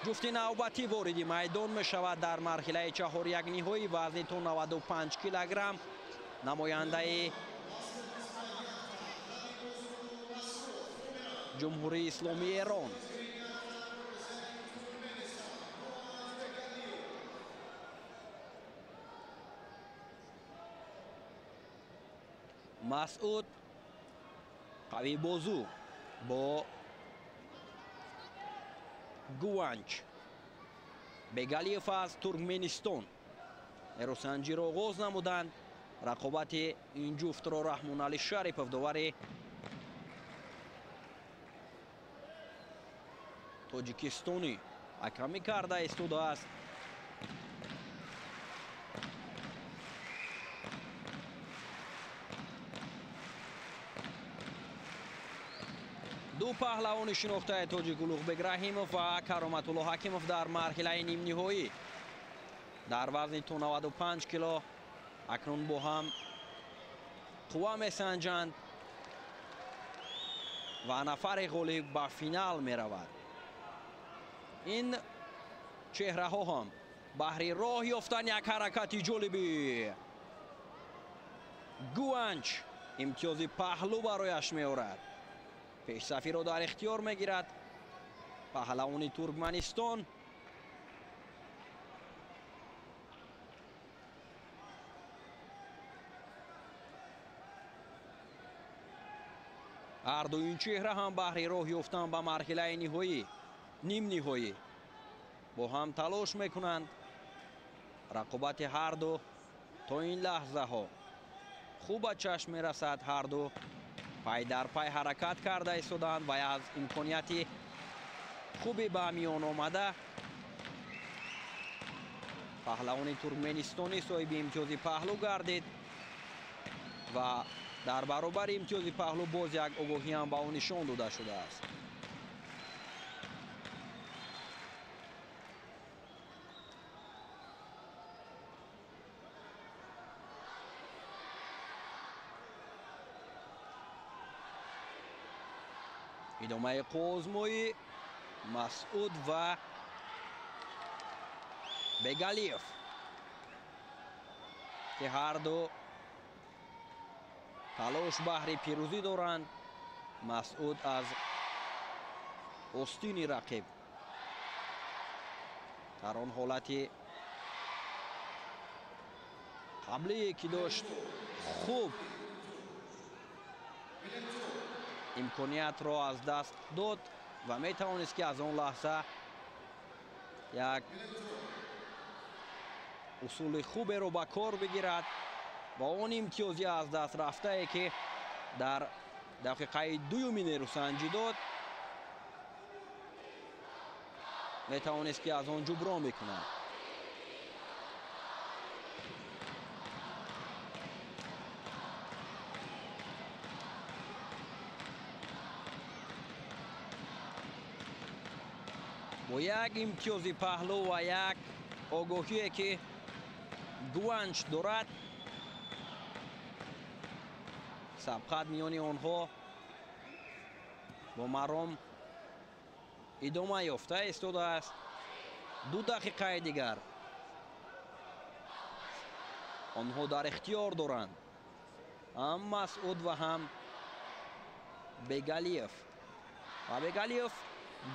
Speaker 2: Ҷуфти навбатӣ вориди майдон мешавад дар марҳилаи чаҳорякниҳоӣ вазни то 95 килограмм. Намояндаи Ҷумҳурии Исломии Эрон Масъуд Қавибозу бо Гуванч Бегалиев аз Туркменистон эросанҷиро оғоз намуданд. Рақобати ин ҷуфтро Раҳмонали Шарипов, довари тоҷикистонӣ, ҳакамӣ карда истодааст. Ду паҳлавони шинохтаи тоҷик Улуғбек Раҳимов ва Кароматулло Ҳакимов дар марҳилаи нимниҳоӣ дар вазни то 95 кило акнун бо ҳам қувва месанҷанд ва нафари ғолиб ба финал меравад. Ин чеҳраҳо ҳам Баҳри роҳ ёфтан як ҳаракати ҷолиби Гуанч имтиёзи паҳлӯ барояш меорад. Пешсафиро дар ихтиёр мегирад паҳлавони Туркманистон. Ҳарду ин чеҳра ҳам баҳри роҳ ёфтан ба марҳилаи ниҳоӣ, нимниҳоӣ бо ҳам талош мекунанд. Рақобати ҳарду то ин лаҳзаҳо хуб ба чашм мерасад. Ҳарду пай дар пай ҳаракат карда истоданд ва аз имконияти хуби ба миён омада паҳлавони туркменистонӣ соҳиби имтиёзи паҳлӯ гардид ва дар баробари имтиёзи паҳлӯ боз як огоҳӣ ҳам ба ӯ нишон дода шудааст. Идомаи қӯзмои Масъуд ва Бегалиев, ки ҳарду талош баҳри пирӯзӣ доранд. Масъуд аз остини рақиб дар он ҳолати қаблие ки дошт хуб имкониятро аз даст дод ва метавонист ки аз он лаҳза як усули хуберо ба кор бигирад ва он имтиёзи аз даст рафтае ки дар дақиқаи дуюми нерӯсанҷӣ дод метавонист ки аз он ҷуброн бикунад. Бо як имтиёзи паҳлӯ ва як огоҳие ки Гуанч дорад, сабқат миёни онҳо бо маром идома ёфта истодааст. 2 дақиқаи дигар онҳо дар ихтиёр доранд, ҳам Масъуд ва ҳам Бегалиев. Ва Бегалиев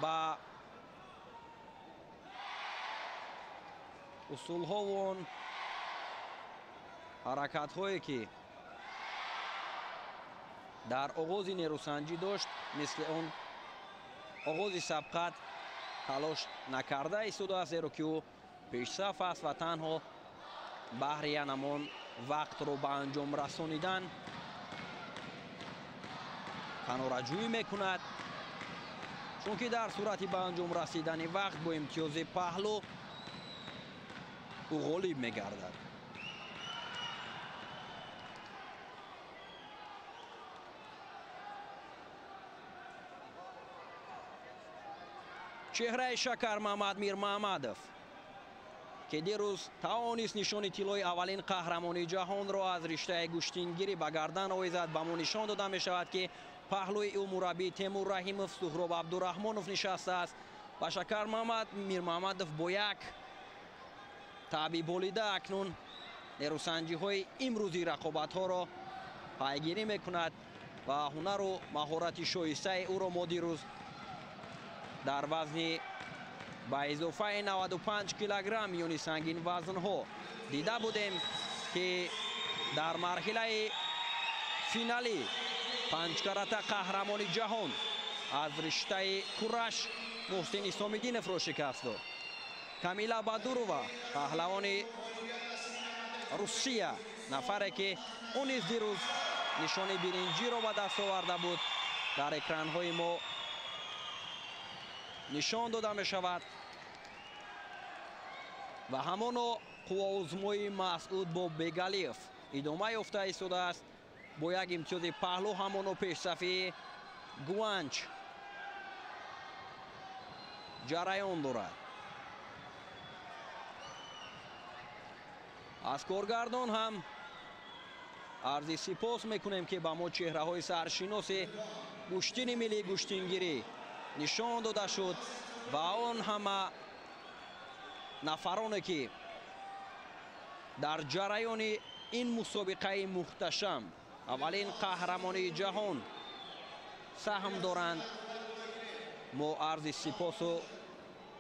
Speaker 2: ба усулҳову он ҳаракатҳое ки дар оғози нерӯсанҷӣ дошт, мисли он оғози сабқат талош накарда истодааст, зеро ки ӯ пешсаф аст ва танҳо баҳри янамон вақтро ба анҷом расонидан канораҷӯӣ мекунад, чунки дар сурати ба анҷом расидани вақт бо имтиёзи паҳлӯ ӯ ғолиб мегардад. Чеҳраи Шакар Мамад Мирмамадов, ки дирӯз тавонист нишони тиллои аввалин қаҳрамони ҷаҳонро аз риштаи гӯштингирӣ ба гардан овезад, ба мо нишон дода мешавад ки паҳлӯи ӯ мураббӣ Темур Раҳимов, Суҳроб Абдураҳмонов нишастааст ва Шакар Мамад Мирмамадов бо як таъби болида акнун нерӯсанҷиҳои имрӯзи рақобатҳоро пайгирӣ мекунад ва ҳунару маҳорати шоистаи ӯро мо дирӯз дар вазни ба изофаи 95 килограмм миёни сангин вазнҳо дида будем, ки дар марҳилаи финалӣ панҷкарата қаҳрамони ҷаҳон аз риштаи кураш Муҳсин Исомиддиновро шикаст дод. Камила Бадурова, паҳлавони Русия, нафаре ки ӯ низ дирӯз нишони биринҷиро ба даст оварда буд, дар экранҳои мо нишон дода мешавад. Ва ҳамоно қувваозмои Масъуд бо Бегалиев идома ёфта истодааст. Бо як имтиёзи паҳлӯ ҳамоно пешсафии Гуанч ҷараён дорад. Аз коргардон ҳам арзи сипос мекунем, ки ба мо чеҳраҳои саршиноси гӯштини миллии гӯштингирӣ нишон дода шуд ва он ҳама Нафароне ки дар ҷараёни ин мусобиқаи мухташам аввалин қаҳрамонии ҷаҳон саҳм доранд, мо арзи сипосу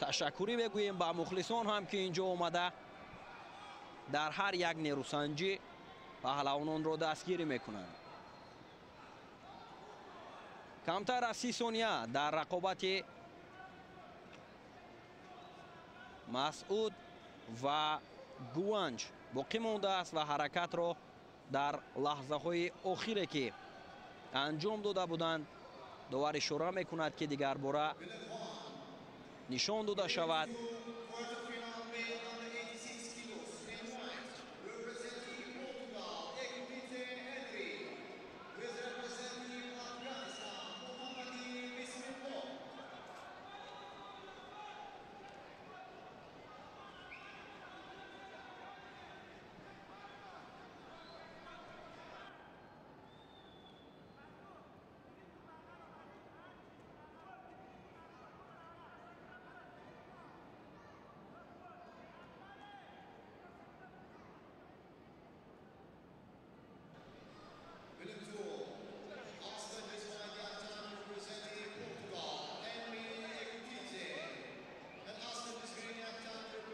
Speaker 2: ташаккурӣ мегӯем ба мухлисон ҳам, ки инҷо омада дар ҳар як нерӯсанҷӣ паҳлавононро дастгирӣ мекунанд. Камтар аз 30 сония дар рақобати Масъуд ва Гуванҷ боқӣ мондааст ва ҳаракатро дар лаҳзаҳои охире ки анҷом дода буданд, довар ишора мекунад, ки дигарбора нишон дода шавад.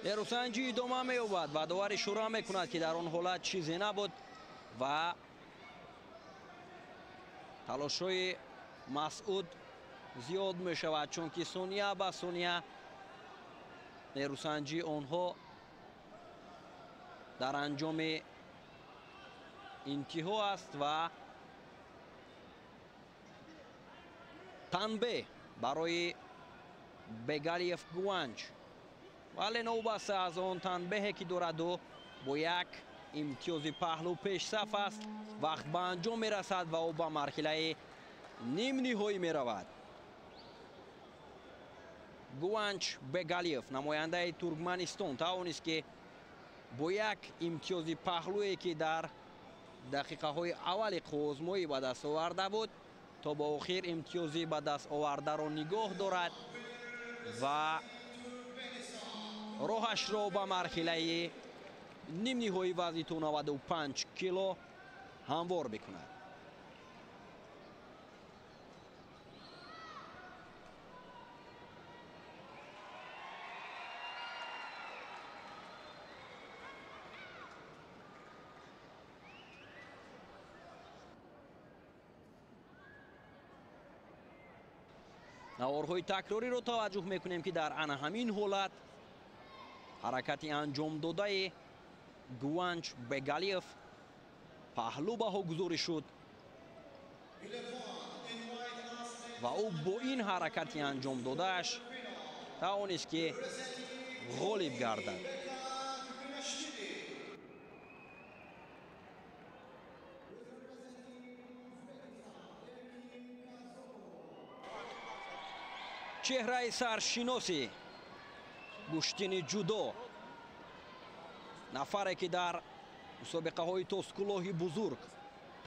Speaker 2: Нерӯсанҷӣ идома меёбад ва довар ишора мекунад, ки дар он ҳолат чизе набуд ва талошҳои Масъуд зиёд мешавад, чунки сония ба сония нерӯсанҷии онҳо дар анҷоми интиҳо аст ва танбеҳ барои Бегалиев Гуванҷ. Вале новобаста аз он танбеҳе ки дорад, ӯ бо як имтиёзи паҳлӯ пешсаф аст. Вақт ба анҷом мерасад ва ӯ ба марҳилаи нимниҳоӣ меравад. Гуванҷ Бегалиев, намояндаи Туркманистон, тавонист, ки бо як имтиёзи паҳлӯе ки дар дақиқаҳои аввали қувваозмоӣ ба даст оварда буд, то ба охир имтиёзи ба даст овардаро нигоҳ дорад ва роҳашро ба марҳилаи нимниҳоии вазни то 95 кило ҳамвор бикунад. Наворҳои такрориро таваҷҷӯҳ мекунем, ки дар ана ҳамин ҳолат ҳаракати анҷомдодаи Гуванҷ Бегалиев паҳлӯ баҳогузорӣ шуд ва ӯ бо ин ҳаракати анҷомдодааш тавонист, ки ғолиб гардад. Чеҳраи саршиноси гӯштини ҷудо, нафаре ки дар мусобиқаҳои тоскулоҳи бузург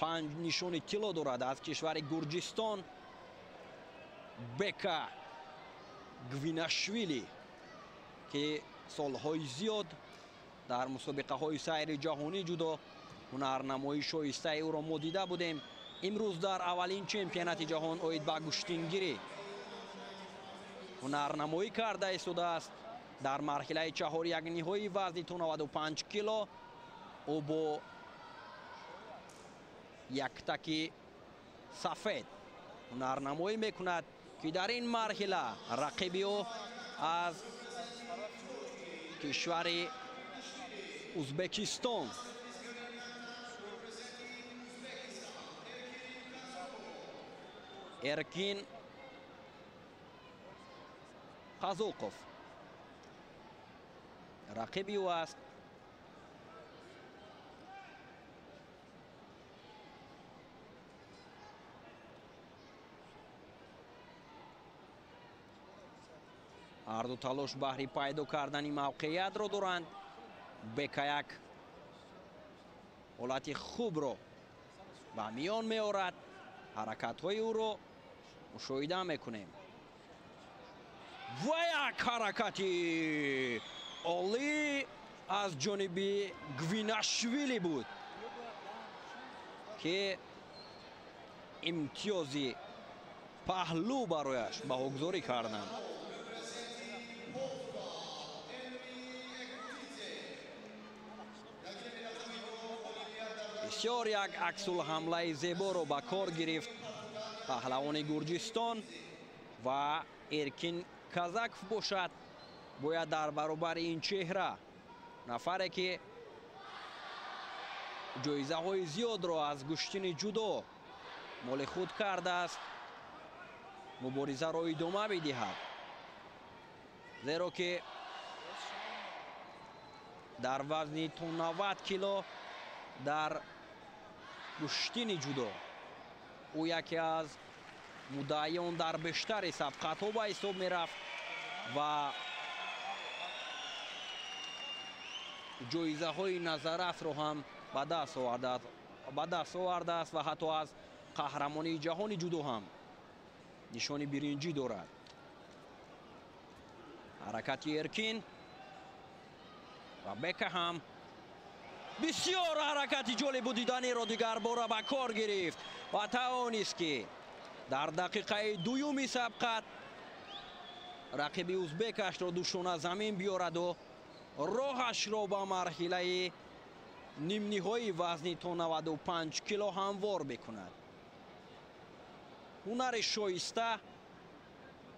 Speaker 2: 5 нишони тилло дорад, аз кишвари Гурҷистон Бека Гвинашвили, ки солҳои зиёд дар мусобиқаҳои сайри ҷаҳонӣ ҷудо ҳунарнамоии шоистаи ӯро мо дида будем, имрӯз дар аввалин чемпионати ҷаҳон оид ба гӯштингирӣ ҳунарнамоӣ карда истодааст. Дар марҳилаи чаҳорякниҳои вазни то 95 кило ӯ бо яктаки сафед ҳунарнамоӣ мекунад, ки дар ин марҳила рақиби ӯ аз кишвари Узбекистон Эркин Қазоқов рақиби ӯ аст. Ҳарду талош баҳри пайдо кардани мавқеиятро доранд. Бека як ҳолати хубро ба миён меорад. Ҳаракатҳои ӯро мушоҳида мекунем ва як ҳаракати Олӣ аз ҷониби Гвинашвили буд, ки имтиёзи паҳлӯ барояш баҳогузорӣ карданд. Бисёр як аксулҳамлаи зеборо ба кор гирифт паҳлавони Гурҷистон ва Эркин Казаков бошад бояд дар баробари ин чеҳра, нафаре ки ҷоизаҳои зиёдро аз гӯштини ҷудо моли худ кардааст, муборизаро идома бидиҳад, зеро ки дар вазни то 90 кило дар гӯштини ҷудо ӯ яке аз муддаиён дар бештари сабқатҳо ба ҳисоб мерафт ва ҷоизаҳои назаррасро ҳам ба даст овардааст ва ҳатто аз қаҳрамонии ҷаҳони ҷудо ҳам нишони биринҷӣ дорад. Ҳаракати Эркин ва Бека ҳам бисёр ҳаракати ҷолибу диданиро дигарбора ба кор гирифт ва тавонист, ки дар дақиқаи дуюми сабқат рақиби узбекашро душона замин биёраду роҳашро ба марҳилаи нимниҳои вазни то 95 кило ҳамвор бикунад. Ҳунари шоиста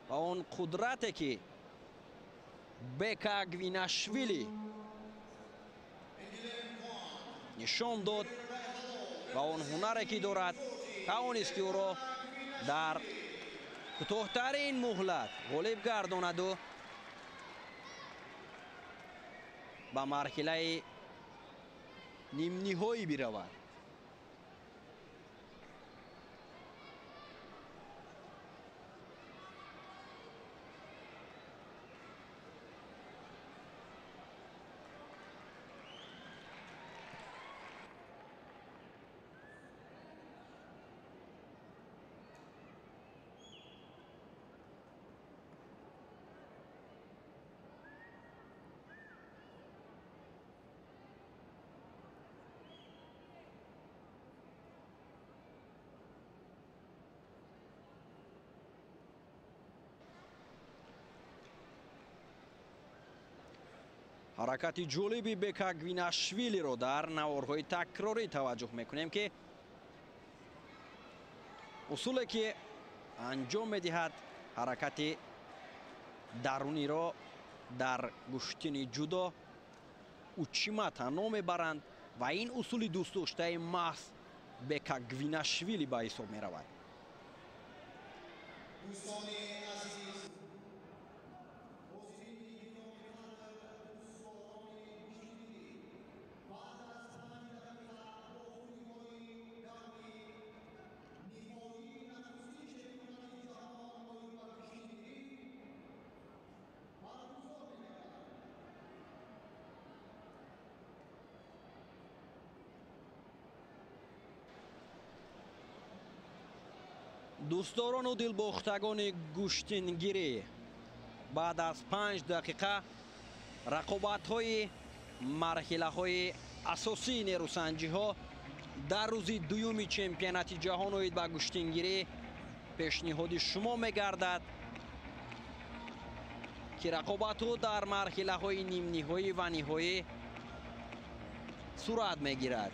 Speaker 2: ва он қудрате, ки Бека Гвинашвили нишон дод ва он ҳунаре, ки дорад, тавонист, ки ӯро дар кӯтоҳтарин муҳлат ғолиб гардонаду ба марҳилаи нимниҳоӣ биравад. Ҳаракати ҷолиби Бека Гвинашвилиро дар наворҳои такрорӣ таваҷҷӯҳ мекунем, ки усуле ки анҷом медиҳад ҳаракати даруниро дар гӯштини ҷудо учимата ном мебаранд ва ин усули дӯстдоштаи маҳз Бека Гвинашвили ба ҳисоб меравад. Дӯстдорону дилбохтагони гӯштингирӣ, баъд аз 5 дақиқа рақобатҳои марҳилаҳои асосии нерӯсанҷиҳо дар рӯзи дуюми чемпионати ҷаҳон оид ба гӯштингирӣ пешниҳоди шумо мегардад, ки рақобатҳо дар марҳилаҳои нимниҳоӣ ва ниҳоӣ сурат мегирад.